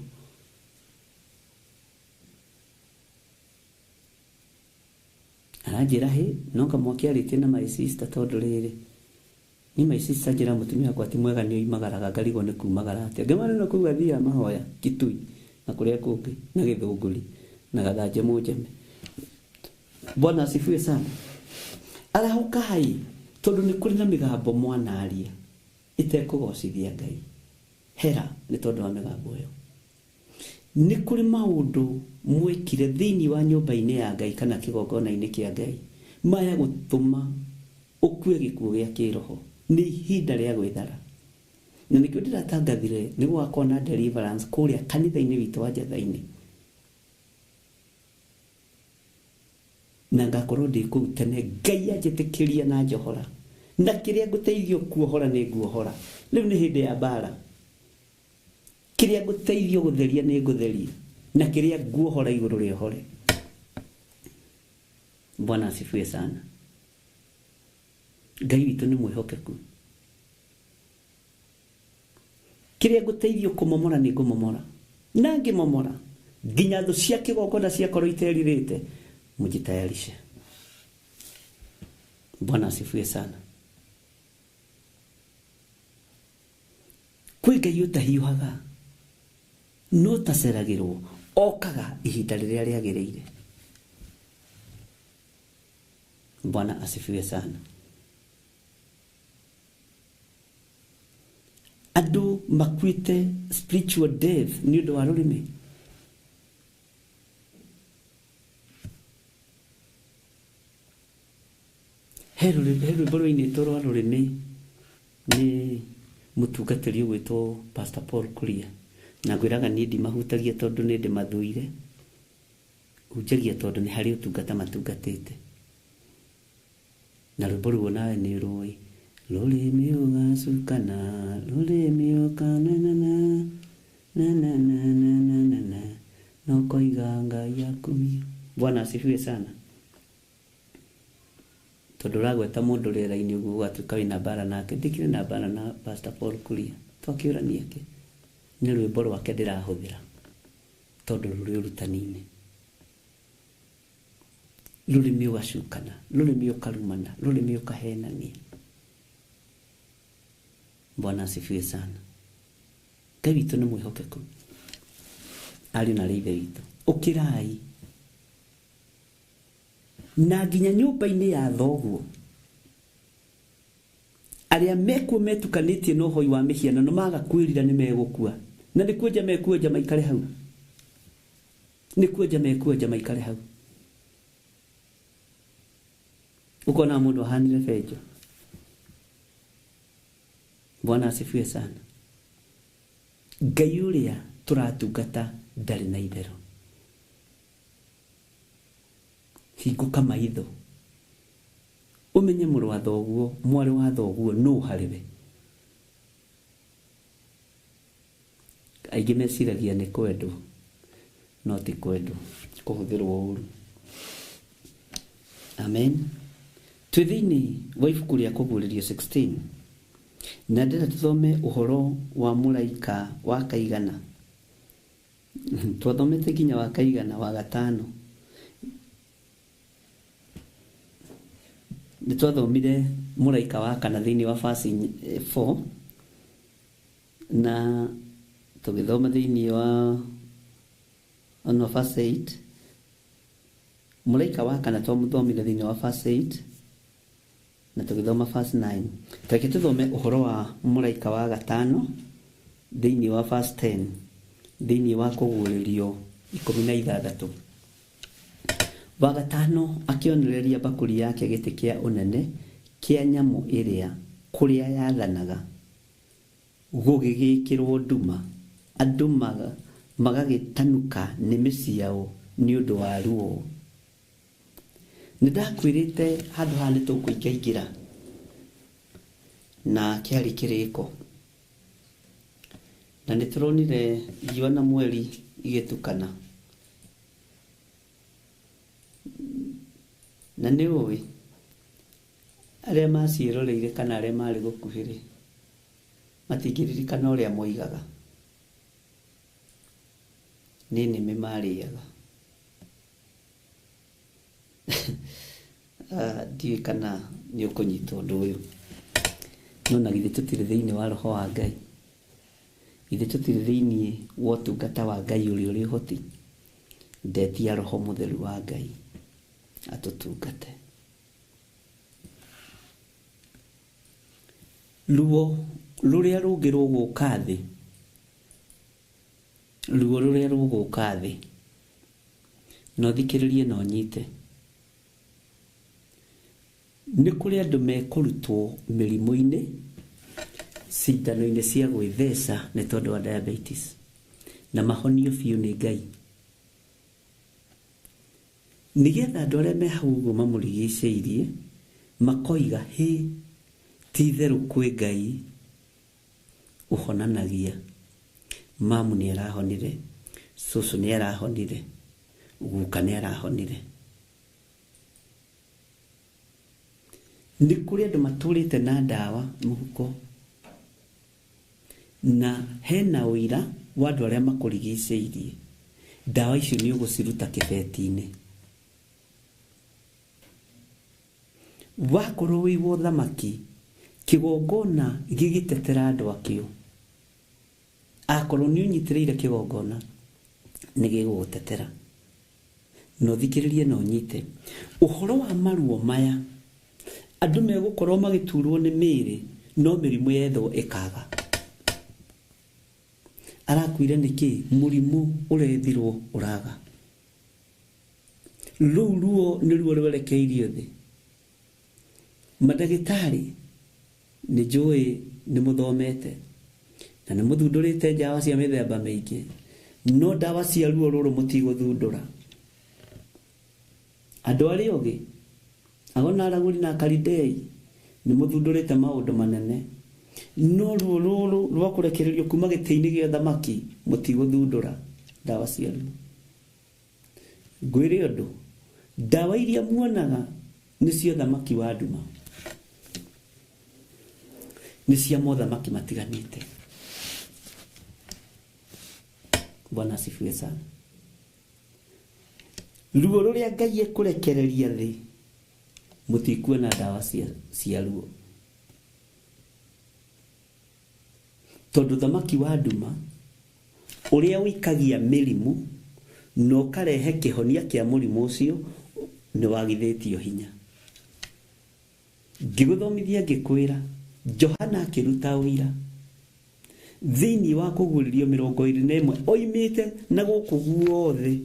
Aranjĩra hĩ no kamwakĩarĩtie na my sister tondũ rĩrĩ ni my sister njĩra mũtumia wakwa ti mwega nĩ oimagaraga ngarigwo nĩ kumagara atĩa. Ngĩmana no kũu athiaga mahoya Kitui na kũrĩa kũngĩ na Gĩthũngũri na Gathanje Mũnjeme. Bwana asifiwe sana. Arahũkai tondũ nĩ kũrĩ na mĩgambo mwanaria ĩtekũgocithia Ngai. Hera nĩ tondũ wa mĩgambo ĩyo. Nĩ kũrĩ maũndũ mwĩkire thĩinĩ wa nyũmba-inĩ ya Ngai kana kĩgongona-inĩ kĩa Ngai maya gũtũma ũkue gĩkuũ gĩa kĩroho. Nĩ ihinda rĩa gwĩthara. Na nĩkĩo ndĩratangathire nĩ gũgakorwo na deliverance kũrĩa kanitha-inĩ witũ wa Njatha-inĩ. Na ngakorwo ndĩ kũu tene Ngai anjĩtĩkĩria na njohora. Na kĩrĩa ngũteithio kuohora nĩ nguohora. Rĩu nĩ hĩndĩ ya mbara. Kĩrĩa ngũteithio gũtheria nĩ ngũtheria. Na kĩrĩa nguohora igũrũ rĩohore. Bwana asifiwe sana. Ngai witũ nĩ mwĩhokeku. Kĩrĩa ngũteithio kũmomora nĩ ngũmomora. Na ngĩmomora nginya thũ cia kĩgongona ciakorwo iterirĩte, mujitayarishe. Bwana asifiwe sana. Kwĩ Ngai ũtahiũhaga no taceragĩrwo, okaga ihinda rĩrĩa rĩagĩrĩire. Bwana asifiwe sana. Andũ makuĩte spiritual death nĩ ũndũ wa rũrĩmĩ. He rwĩmbo rũinĩtwo rwa rũrĩmĩ nĩ mũtungatĩri ũgwĩtwo Pastor Paul Kuria. Na ngwĩraga niĩ ndimahutagia tondũ nĩ ndĩmathũire. Hunjagia tondũ nĩ harĩ ũtungata matungatĩte. Na rwĩmbo ruo nawe nĩ ũrũĩ. Rũrĩmĩ ũgacukana, rũrĩmĩ ũkanenana, na na na na na na na, no koiga Ngai akumio. Bwana asifiwe sana. Tondũ ũragweta mũndũ rĩera-inĩ ũguo ũgatuĩka wĩna mbara nake. Ndikĩrĩ na mbara na Pastor Paul Kuria. Twakĩũrania kĩ? Nĩ rwĩmbo rwake ndĩrahũthĩra tondũ rũrĩ ũrutani-inĩ. Rũrĩmĩ ũgacukana, rũrĩmĩ ũkarumana, rũrĩmĩ ũkahenania. Bwana asifiwe sana. Ngai witũ nĩ mwĩhokeku. Ariũ na ithe witũ, ũkĩrai. Na nginya nyũmba-inĩ ya thoguo arĩa mekuo metukanĩtie na ũhoi wa mĩhianano maga kwĩrira nĩ megũkua. Na nĩ kuenja mekuenja maikare hau. Nĩ kuenja mekuenja maikare hau. Ũkona mũndũ ahanire benjo. Bwana asifiwe sana. Ngai ũrĩa tũratungata ndarĩ na itherũ. Hingũka maitho ũmenye mũrũ wa thoguo, mwarĩ wa thoguo nũ harĩ we. Aingĩ meciragia nĩ kwendwo, no ti kwendwo, kũhũthĩrwo ũru. Amen. Twĩ thĩinĩ wa ibuku rĩa Kũguũrĩrio 16 na ndĩrenda tũthome ũhoro wa mũraika wa kaigana. Twathomete nginya wa kaigana wa gatano. Nĩ twathomire mũraika wa kana thĩinĩ wa verse 4 na tũgĩthoma thĩinĩ wa ono verse 8. Mũraika wa kana twamũthomire thĩinĩ wa verse 8 na tũgĩthoma verse 9. Reke tũthome ũhoro wa mũraika wa gatano thĩinĩ wa verse 10 thĩinĩ wa Kũguũrĩrio 16. Wa gatano akĩonereria mbakũri yake gĩtĩ kĩa ũnene kĩa nyamũ ĩrĩa kũrĩa yathanaga gũgĩgĩkĩrwo nduma. Andũ Magagĩtanuka nĩmĩ ciao nĩ ũndũ wa ruo. Nĩ ndakwĩrĩte handũ haha nĩ tũkũingaingĩra na kĩarĩ kĩrĩko. Na nĩ tũronire riũa na mweri igĩtukana. Na nĩ ũĩ arĩa maciĩroreire kana arĩa marĩ gũkuhĩ-rĩ, matingĩririkana ũrĩa moigaga. Nĩ nĩmĩ marĩaga. Ndiũĩ kana nĩ ũkũnyita ũndũ ũyũ. No na githĩ tũtirĩ thĩinĩ wa roho wa Ngai? Githĩ tũtirĩ thĩinĩ wa ũtungata wa Ngai ũrĩa ũrĩ ũhoti? Ndetia roho mũtheru wa Ngai atũtungate. Ruo rũrĩa rũngĩ rũgũka thĩ, ruo rũrĩa rũgũka thĩ, na ũthikĩrĩrie na ũnyite. Nĩ kũrĩ andũ mekũrutwo mĩrimũ-inĩ, cindano-inĩ cia gwĩtheca nĩ tondũ wa diabetes, na mahonio biũ nĩ Ngai. Nĩgetha andũ arĩa me hau ũguo mamũrigicĩirie makoiga, hĩ, ti itherũ kwĩ Ngai ũhonanagia. Mamu nĩ arahonire, cũcũ nĩ arahonire, guka nĩ arahonire. Nĩ kũrĩ andũ matũrĩte na ndawa mũhuko, na hena ũira wa andũ arĩa makũrigicĩirie. Ndawa icio nĩ ũgũciruta kĩbeti-inĩ. Wakorwo wĩ wa ũthamaki, kĩgongona gĩgĩtetera andũ akĩo. Akorwo nĩ ũnyitĩrĩire kĩgongona, nĩ gĩgũgũtetera. Na ũthikĩrĩrie na ũnyite. Ũhoro wa maruo maya, andũ megũkorwo magĩturwo nĩ mĩĩrĩ, no mĩrimũ yethwo ĩkaga. Arakuire nĩkĩ? Mũrimũ ũrethirwo ũraga. Rũu ruo nĩ ruo rwerekeirio thĩ. Mandagĩtarĩ nĩ njũĩ nĩ mũthomete na nĩ mũthundũrĩte ndawa cia mĩthemba mĩingĩ, no ndawa cia ruo rũrũ mũtigũthundũra. Andũ arĩa ogĩ, agona aragũri na akaridei, nĩ mũthundũrĩte maũndũ manene, no ruo rũrũ rwa kũrekererio kuma gĩtĩ-inĩ gĩa thamaki mũtigũthundũra ndawa cia ruo. Ngwĩre ũndũ, ndawa iria muonaga nĩ cia thamaki wa nduma, nĩ cia mothamaki matiganĩte. Bwana asifiwe sana. Ruo rũrĩa Ngai ekũrekereria thĩ, mũtikuona ndawa cia ruo. Tondũ thamaki wa nduma ũrĩa ũikagia mĩrimũ na ũkarehe kĩhonia kĩa mũrimũ ũcio nĩ wagithĩtio hinya. Ngĩgũthomithia ngĩkwĩra, Johana akĩruta ũira thĩinĩ wa kũguũrĩrio 21 oimĩte na gũkũ guothe,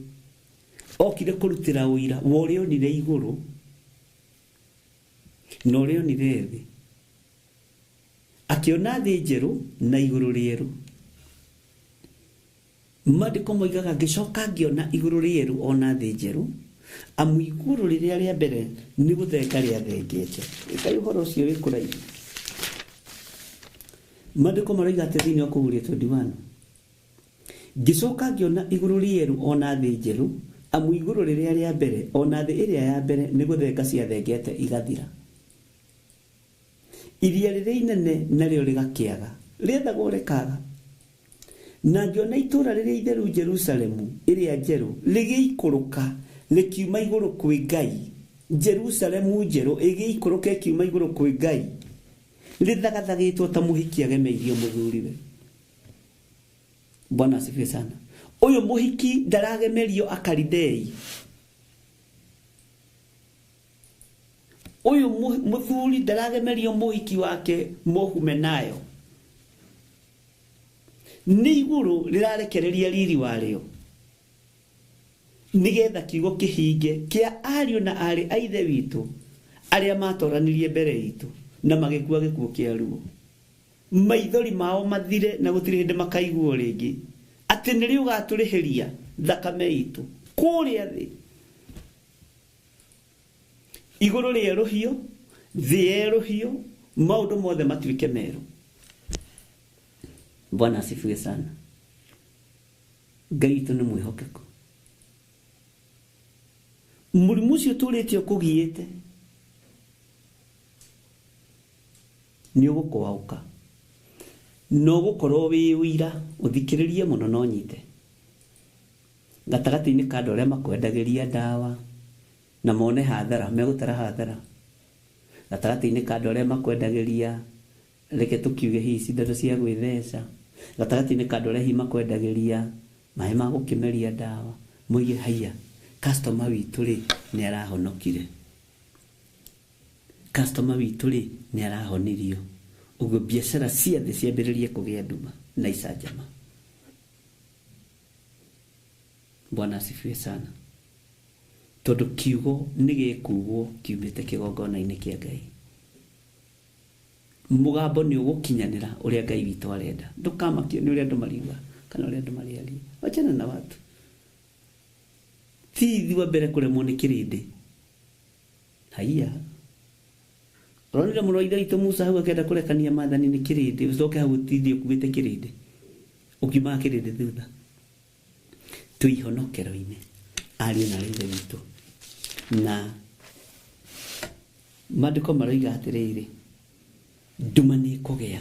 okire kũrutĩra ũira wa ũrĩa onire igũrũ na ũrĩa onire thĩ. Akĩona thĩ njerũ na igũrũ rĩerũ. Maandĩko moigaga ngĩcoka ngĩona igũrũ rĩerũ ona thĩ njerũ, amu igũrũ rĩrĩa rĩa mbere nĩ gũthenga rĩathengete. Ngai ũhoro ũcio wĩ kũraihu. Maandĩko maroiga atĩ thĩinĩ wa kũguũria 21, ngĩcoka ngĩona igũrũ rĩerũ ona thĩ njerũ, amu igũrũ rĩrĩa rĩa mbere ona thĩ ĩrĩa ya mbere nĩ gũthenga ciathengete igathira. Iria rĩrĩa inene narĩo rĩgakĩaga, rĩethagwo rĩkaga. Na ngĩona itũũra rĩrĩa itheru Jerusalemu ĩrĩa njerũ rĩgĩikũrũka rĩkiuma igũrũ kwĩ Ngai. Jerusalemu njerũ ĩgĩikũrũka ĩkiuma igũrũ kwĩ Ngai, rĩthagathagĩtwo ta mũhiki agemeirio mũthuriwe. Bwana asifiwe sana. Ũyũ mũhiki ndaragemerio akaridei. Ũyũ mũthuri ndaragemerio mũhiki wake Mũhumenayo. Nĩ igũrũ rĩrarekereria riri warĩo, nĩgetha kiugo kĩhinge kĩa ariũ na aarĩ a Ithe witũ arĩa matoranirie mbere itũ na magĩkua gĩkuũ kĩa ruo. Maithori mao mathire na gũtirĩ hĩndĩ makaiguo rĩngĩ. Atĩ nĩrĩ ũgatũrĩhĩria thakame itũ kũrĩa thĩ. Igũrũ rĩerũhio, thĩ yerũhio, maũndũ mothe matuĩke merũ. Bwana asifiwe sana. Ngai witũ nĩ mwĩhokeku. Mũrimũ ũcio ũtũrĩte ũkũgiĩte nĩ ũgũkwaũka na ũgũkorwo wĩ ũira ũthikĩrĩrie mũno na ũnyite gatagatĩ-inĩ ka andũ arĩa makwendagĩria ndawa na mone hathara, megũtara hathara gatagatĩ-inĩ ka andũ arĩa makwendagĩria reke tũkiuge hihi cindano cia gwĩtheca gatagatĩ-inĩ ka andũ arĩa hihi makwendagĩria maĩ ma gũkĩmeria ndawa moige haiya customer witũ rĩ nĩ arahonokire, customer witũ rĩ nĩ arahonirio, ũguo biacara cia thĩ ciambĩrĩrie kũgĩa nduma na icanjama. Bwana asifiwe sana. Tondũ kiugo nĩ gĩkugwo kiumĩte kĩgongona-inĩ kĩa Ngai. Mũgambo nĩ ũgũkinyanĩra ũrĩa Ngai witũ arenda. Ndũkamakio nĩ ũrĩa andũ mariuga kana ũrĩa andũ marĩaria. Wachana na watu. Ti ithuĩ a mbere kũremwo nĩ kĩrĩndĩ. Haiya. Ũronire mũrũ wa ithe witũ Musa hau akĩenda kũrekania maathani nĩ kĩrĩndĩ, ũcoke hau ũtindie ũkuĩte kĩrĩndĩ. Ũkiumaga kĩrĩndĩ thutha. Twĩ ihonokero-inĩ ariũ na aarĩ a ithe witũ. Na maandĩko maroiga atĩrĩrĩ, nduma nĩ ĩkũgĩa.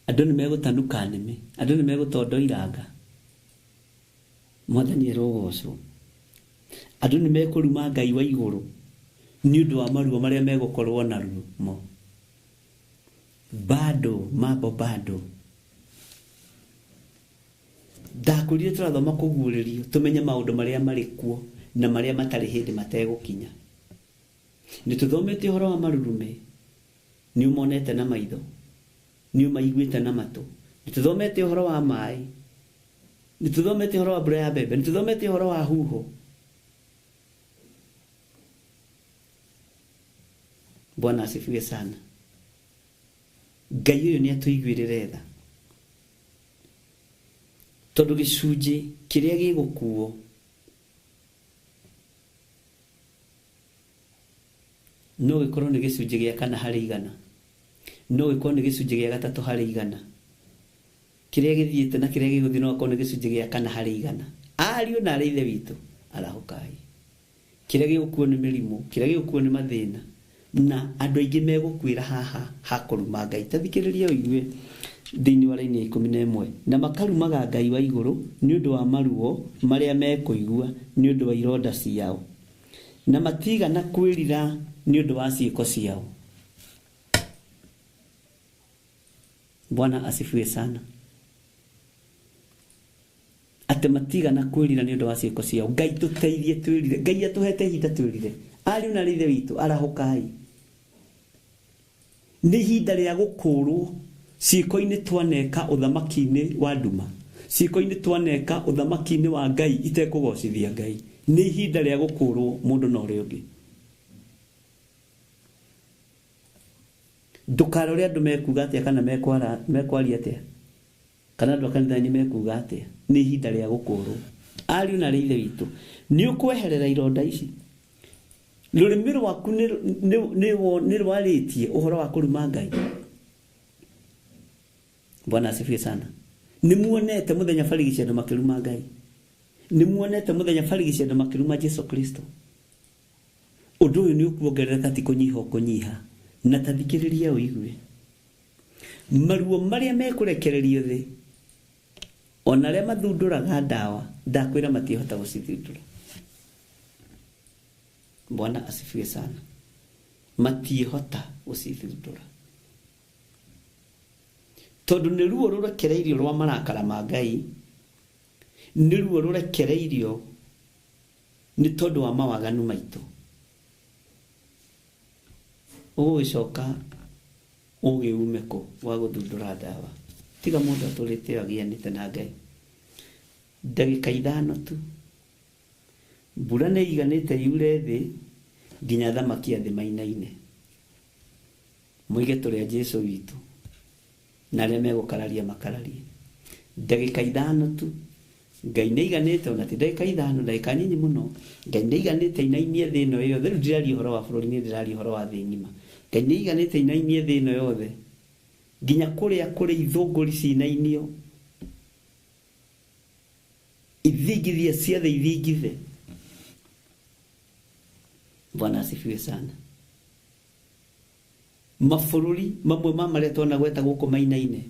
Andũ nĩ megũtanuka nĩmĩ, andũ nĩ megũtonda iranga. Mwathani arogocwo. Andũ nĩ mekũruma Ngai wa igũrũ nĩ ũndũ wa maruo marĩa megũkorwo namo. Bado mambo bado. Ndakwĩrire tũrathoma kũguũrĩrio tũmenye maũndũ marĩa marĩ kuo na marĩa matarĩ hĩndĩ mategũkinya. Nĩ tũthomete ũhoro wa marurume, nĩ ũmonete na maitho, nĩ ũmaiguĩte na matũ. Nĩ tũthomete ũhoro wa maĩ, nĩ tũthomete ũhoro wa mbura ya mbembe, nĩ tũthomete ũhoro wa huho. Bwana asifiwe sana. Ngai ũyũ nĩ atũiguĩrĩre tha. Tondũ gĩcunjĩ kĩrĩa gĩgũkuo no gĩkorwo nĩ gĩcunjĩ gĩa 4 harĩ 100, no gĩkorwo nĩ gĩcunjĩ gĩa 3 harĩ 100. Kĩrĩa gĩthiĩte na kĩrĩa gĩgũthiĩ no gĩkorwo nĩ gĩcunjĩ gĩa 4 harĩ 100. Ariũ na aarĩ a ithe witũ, arahũkai. Kĩrĩa gĩgũkuo nĩ mĩrimũ, kĩrĩa gĩgũkuo nĩ mathĩna, na andũ aingĩ megũkuĩra haha ha kũruma Ngai. Ta thikĩrĩria ũigue thĩinĩ wa raini ya 11, na makarumaga Ngai wa igũrũ nĩ ũndũ wa maruo marĩa mekũigua nĩ ũndũ wa ironda ciao, na matigana kwĩrira nĩ ũndũ wa ciĩko ciao. Bwana asifiwe sana. Atĩ matigana kwĩrira nĩ ũndũ wa ciĩko ciao. Ngai tũteithie twĩrire. Ngai atũhete ihinda twĩrire. Ariũ na aarĩ a ithe witũ, arahũkai. Nĩ ihinda rĩa gũkũrwo ciĩko-inĩ twaneka ũthamaki-inĩ wa nduma, ciĩko-inĩ twaneka ũthamaki-inĩ wa Ngai itekũgocithia Ngai. Nĩ ihinda rĩa gũkũrwo mũndũ na ũrĩa ũngĩ. Ndũkarore andũ mekuga atĩa kana mekwaria atĩa, kana andũ a kanitha yanyu mekuga atĩa. Nĩ ihinda rĩa gũkũrwo. Ariũ na aarĩ a ithe witũ, nĩ ũkweherera ironda ici. Rũrĩmĩ rwaku nĩ rwarĩtie ũhoro wa kũruma Ngai. Bwana asifiwe sana. Nĩ muonete mũthenya barigici andũ makĩruma Ngai. Nĩ muonete mũthenya barigici andũ makĩruma Jesu Kristo. Ũndũ ũyũ nĩ ũkuongerereka, ti kũnyiha ũkũnyiha. Na ta thikĩrĩria ũigue. Maruo marĩa mekũrekererio thĩ, ona arĩa mathundũraga ndawa, ndakwĩra matiĩhota gũcithundũra. Bwana asifiwe sana. Matiĩhota gũcithundũra. Tondũ nĩ ruo rũrekereirio rwa marakara ma Ngai, nĩ ruo rũrekereirio nĩ tondũ wa mawaganu maitũ. Ũgũgĩcoka ũgĩ ume kũ wa gũthundũra ndawa. Tiga mũndũ atũrĩte agianĩte na Ngai. Ndagĩka 5 tu, mbura nĩ ĩiganĩte yure thĩ nginya thamaki a thĩ mainaine. Moige tũrĩa Jesu witũ. Na arĩa megũkararia makararie. Ndagĩka 5 tu. Ngai nĩ aiganĩte, ona ti ndagĩka 5, ndagĩka nyinyi mũno. Ngai nĩ aiganĩte ainainie thĩ ĩno yothe. Rĩu ndĩraria ũhoro wa bũrũri, niĩ ndĩraria ũhoro wa thĩ ng'ima. Ngai nĩ aiganĩte ainainie thĩ ĩno yothe. Nginya kũrĩa kũrĩ ithũngũri cinainio. Ithingithia ciothe ithingithe. Bwana asifiwe sana. Mabũrũri mamwe ma marĩa twanagweta gũkũ mainaine.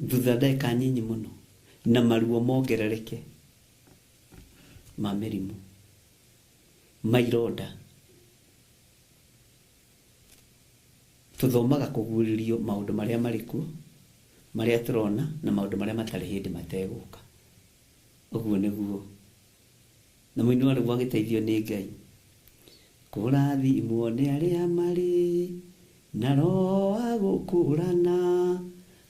Thutha ndagĩka nyinyi mũno na maruo mongerereke ma mĩrimũ, ma ironda. Tũthomaga kũguũrĩrio maũndũ marĩa marĩ kuo, marĩa tũrona na maũndũ marĩa matarĩ hĩndĩ mategũka. Ũguo nĩguo. Na mũini wa rwĩmbo agĩteithio nĩ Ngai. Kũrathimwo nĩ arĩa marĩ na roho wa gũkũrana,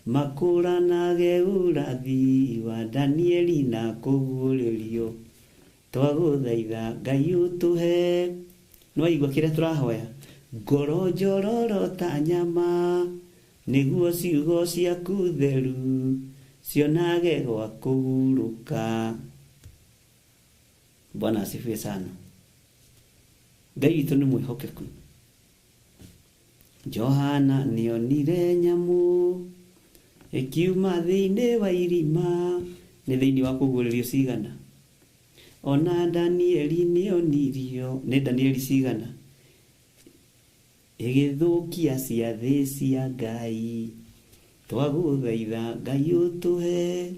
makũranage ũrathi wa Danieli na kũguũrĩrio. Twagũthaitha Ngai ũtũhe. Nĩwaigua kĩrĩa tũrahoya? Ngoro njororo ta nyama, nĩguo ciugo ciaku theru cionage gwa kũhurũka. Bwana asifiwe sana. Ngai witũ nĩ mwĩhokeku. Johana nĩonire nyamũ ĩkiuma thĩinĩ wa irima. Nĩ thĩinĩ wa kũguũrĩrio cigana? Ona Danieli nĩonirio. Nĩ Danieli cigana? Ĩgĩthũkia ciathĩ cia Ngai. Twagũthaitha Ngai ũtũhe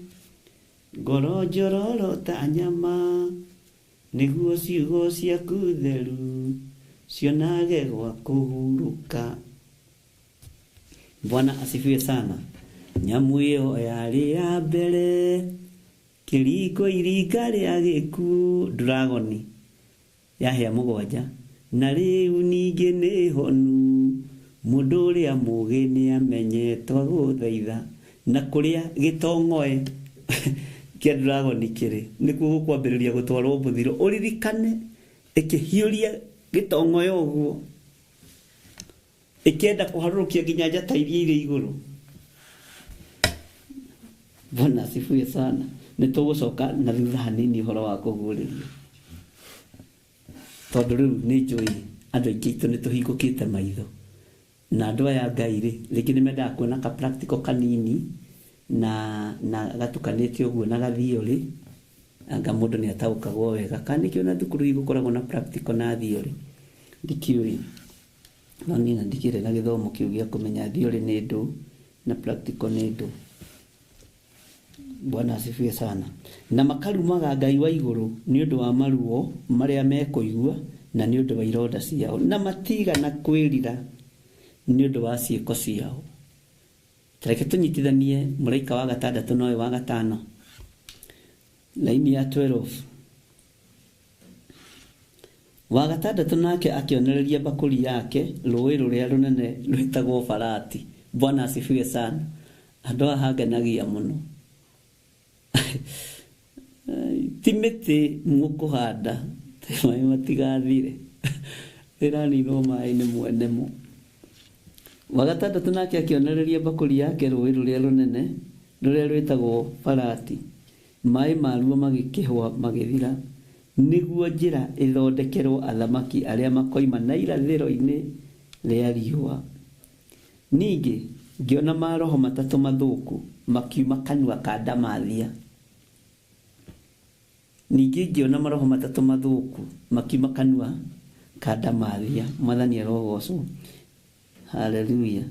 ngoro njororo ta nyama, nĩguo ciugo ciaku theru cionage gwa kũhurũka. Bwana asifiwe sana. Nyamũ ĩyo yarĩ ya mbere kĩringo iringa rĩa gĩkuũ, dragoni yahĩa 7, na rĩu ningĩ nĩ honu. Mũndũ ũrĩa mũũgĩ nĩamenye twagũthaitha. Na kũrĩa gĩtong'oe kĩa dragoni kĩrĩ nĩkuo gũkwambĩrĩria gũtwarwo mũthiro. Ũririkane ĩkĩhiũria gĩtong'oe ũguo, ĩkĩenda kũharũrũkia nginya njata iria irĩ igũrũ. Bwana asifiwe sana. Nĩ tũgũcoka na thutha hanini ũhoro wa kũguũrĩrio, tondũ rĩu nĩ njũĩ andũ aingĩ aitũ nĩ tũhingũkĩte maitho. Na andũ aya Ngai rĩ, rĩngĩ nĩ mendaga kuona ka practical kanini na gatukanĩte ũguo na ga theory, anga mũndũ nĩ ataũkagwo wega. Kana nĩkĩo na thukuru igũkoragwo na practical na theory, ndikĩũĩ. No niĩ na ndikĩrĩ na gĩthomo kĩu gĩa kũmenya theory nĩ ndũ na practical nĩ ndũ. Bwana asifiwe sana. Na makarumaga Ngai wa igũrũ nĩ ũndũ wa maruo marĩa mekũigua na nĩ ũndũ wa ironda ciao, na matigana kwĩrira nĩ ũndũ wa ciĩko ciao. Reke tũnyitithanie mũraika wa gatandatũ na ũyũ wa gatano. Laini ya 12. Wa gatandatũ nake akĩonereria mbakũri yake rũĩ rũrĩa rũnene rwĩtagwo Farati. Bwana asifiwe sana. Andũ aya hangenagia mũno. Ti mĩtĩ mũkũhanda, maĩ matigathire. Ĩraninwo maĩ nĩ mwene mo. Wa gatandatũ nake akĩonereria mbakũri yake rũĩ rũrĩa rũnene rũrĩa rwĩtagwo Farati. Maĩ maruo magĩkĩhwa magĩthira, nĩguo njĩra ĩthondekerwo athamaki arĩa makoima na irathĩro-inĩ rĩa riũa. Ningĩ ngĩona maroho matatũ mathũku makiuma kanua ka ndamathia. Ningĩ ngĩona maroho matatũ mathũku makiuma kanua ka ndamathia. Mwathani arogocwo. Haleluya.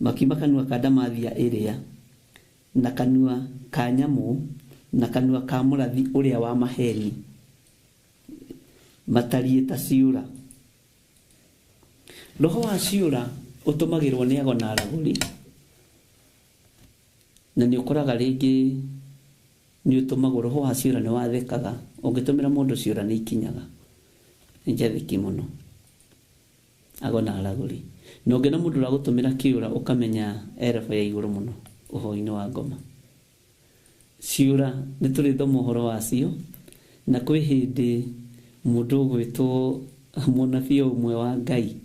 Makiuma kanua ka ndamathia ĩrĩa, na kanua ka nyamũ, na kanua ka mũrathi ũrĩa wa maheni, matariĩ ta ciũra. Roho wa ciũra ũtũmagĩrwo nĩ ago na aragũri, na nĩ ũkoraga rĩngĩ nĩ ũtũmagwo. Roho wa ciũra nĩ wathĩkaga, ũngĩtũmĩra mũndũ ciũra nĩ ikinyaga. Nĩ njathĩki mũno ago na aragũri. Na ũngĩona mũndũ ũragũtũmĩra kĩũra ũkamenya e level ya igũrũ mũno ũhoro-inĩ wa ngoma. Ciũra nĩ tũrĩthoma ũhoro wacio, na kwĩ hĩndĩ mũndũ ũgwĩtwo mũnabii ũmwe wa Ngai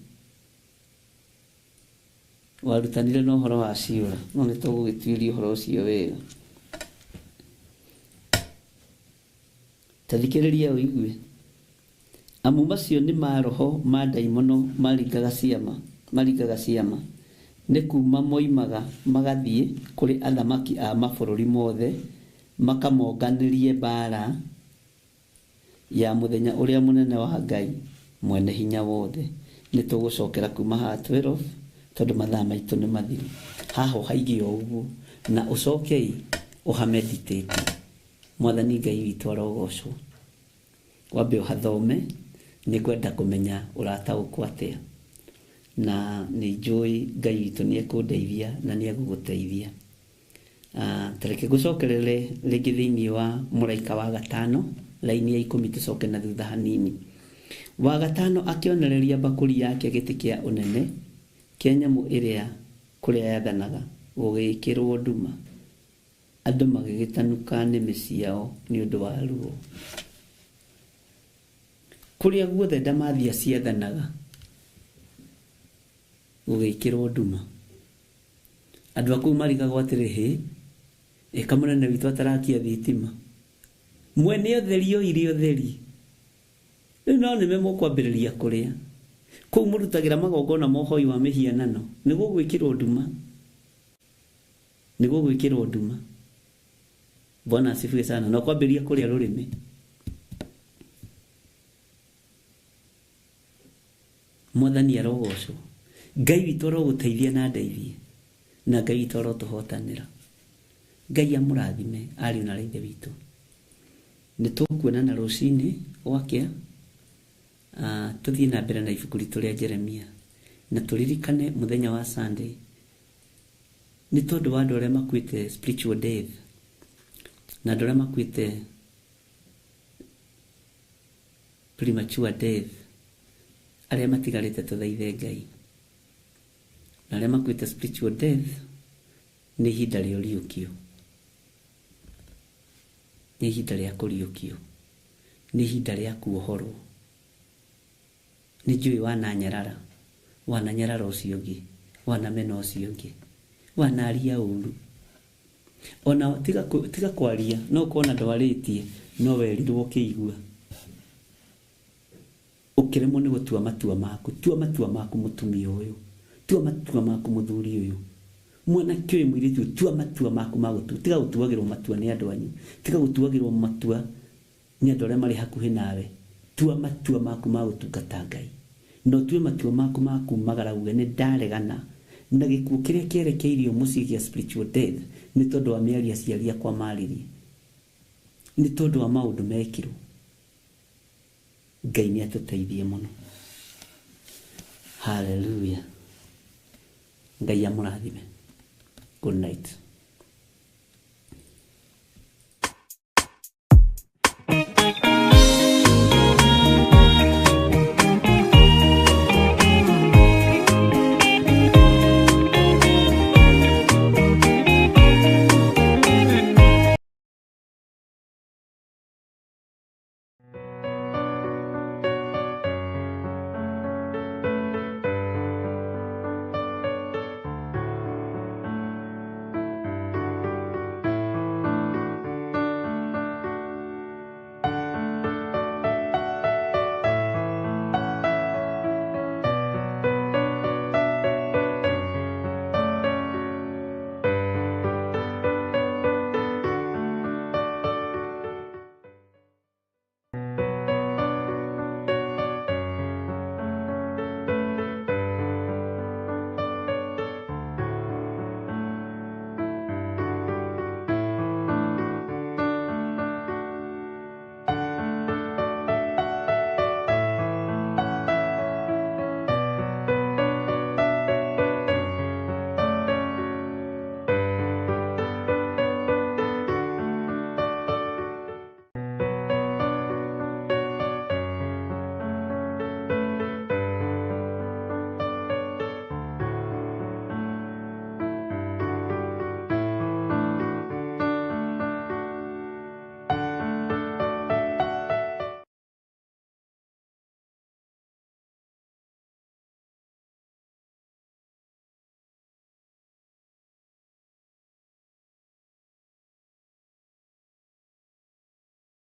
Warutanire na ũhoro wa ciũra, no nĩ tũgũgĩtuĩria ũhoro ũcio wega. Ta thikĩrĩria ũigue. Amu macio nĩ maroho ma ndaimono maringaga ciama, nĩ kuuma moimaga magathiĩ kũrĩ athamaki a mabũrũri mothe makamonganĩrie mbaara ya mũthenya ũrĩa mũnene wa Ngai mwene hinya wothe. Nĩ tũgũcokera kuma haha 12 tondũ mathaa maitũ nĩ mathiru. Haha ũhaige o ũguo na ũcokei ũhameditate. Mwathani Ngai witũ arogocwo. Wambe ũhathome, nĩ ngwenda kũmenya ũrataũkwo atĩa, na nĩ njũĩ Ngai witũ nĩ ekũndeithia na nĩ egũgũteithia. Ta reke ngũcokerere rĩngĩ thĩinĩ wa mũraika wa gatano, laini ya 10, tũcoke na thutha hanini. Wa gatano akĩonereria mbakũri yake gĩtĩ kĩa ũnene kĩa nyamũ ĩrĩa kũrĩa yathanaga, gũgĩkĩrwo nduma. Andũ magĩgĩtanuka nĩmĩ ciao nĩ ũndũ wa ruo. Kũrĩa guothe ndamathia ciathanaga, gũgĩkĩrwo nduma. Andũ a kũu marigagwo atĩrĩ, hĩ, ĩka mũnene witũ atarakia thitima. Mwene ũtheri oire ũtheri. Rĩu no nĩme mũkwambĩrĩria kũrĩa. Kũu mũrutagĩra magongona ma ũhoi wa mĩhianano, nĩ gũgwĩkĩrwo nduma. Nĩ gũgwĩkĩrwo nduma. Bwana asifiwe sana. Na kwambĩrĩria kũrĩa rũrĩmĩ. Mwathani arogocwo. Ngai witũ arogũteithia na ndeithie. Na Ngai witũ arotũhotanĩra. Ngai amũrathime ariũ na ithe witũ. Nĩ tũkuonana rũcinĩ gwakĩa. Tũthiĩ na mbere na ibuku ritũ rĩa Jeremia. Na tũririkane mũthenya wa Sunday. Nĩ tondũ wa andũ arĩa makuĩte spiritual death. Na andũ arĩa makuĩte premature death. Arĩa matigarĩte tũthaithe Ngai. Na arĩa makuĩte spiritual death nĩ ihinda rĩa ũriũkio. Nĩ ihinda rĩa kũriũkio. Nĩ ihinda rĩa kuohorwo. Nĩ njũĩ wananyarara, wananyarara ũcio ũngĩ, wanamena ũcio ũngĩ, wanaria ũru. Ona tiga kwaria, no ũkorwo na ndwarĩtie, no werirwo ũkĩigua. Ũkĩremwo nĩ gũtua matua maku. Tua matua maku mũtumia ũyũ. Tua matua maku mũthuri ũyũ. Mwanake ũyũ mũirĩtu, tua matua maku ma gũtua. Tiga gũtuagĩrwo matua nĩ andũ anyu. Tiga gũtuagĩrwo matua nĩ andũ arĩa marĩ hakuhĩ nawe. Tua matua maku ma gũtungata Ngai. Na ũtue matua maku ma kumagara uge nĩ ndaregana na gĩkuũ kĩrĩa kĩerekeirio mũciĩ gĩa spiritual death nĩ tondũ wa mĩario aciari akwa maririe. Nĩ tondũ wa maũndũ mekirwo. Ngai nĩ atũteithie mũno. Hallelujah. Ngai amũrathime. Good night.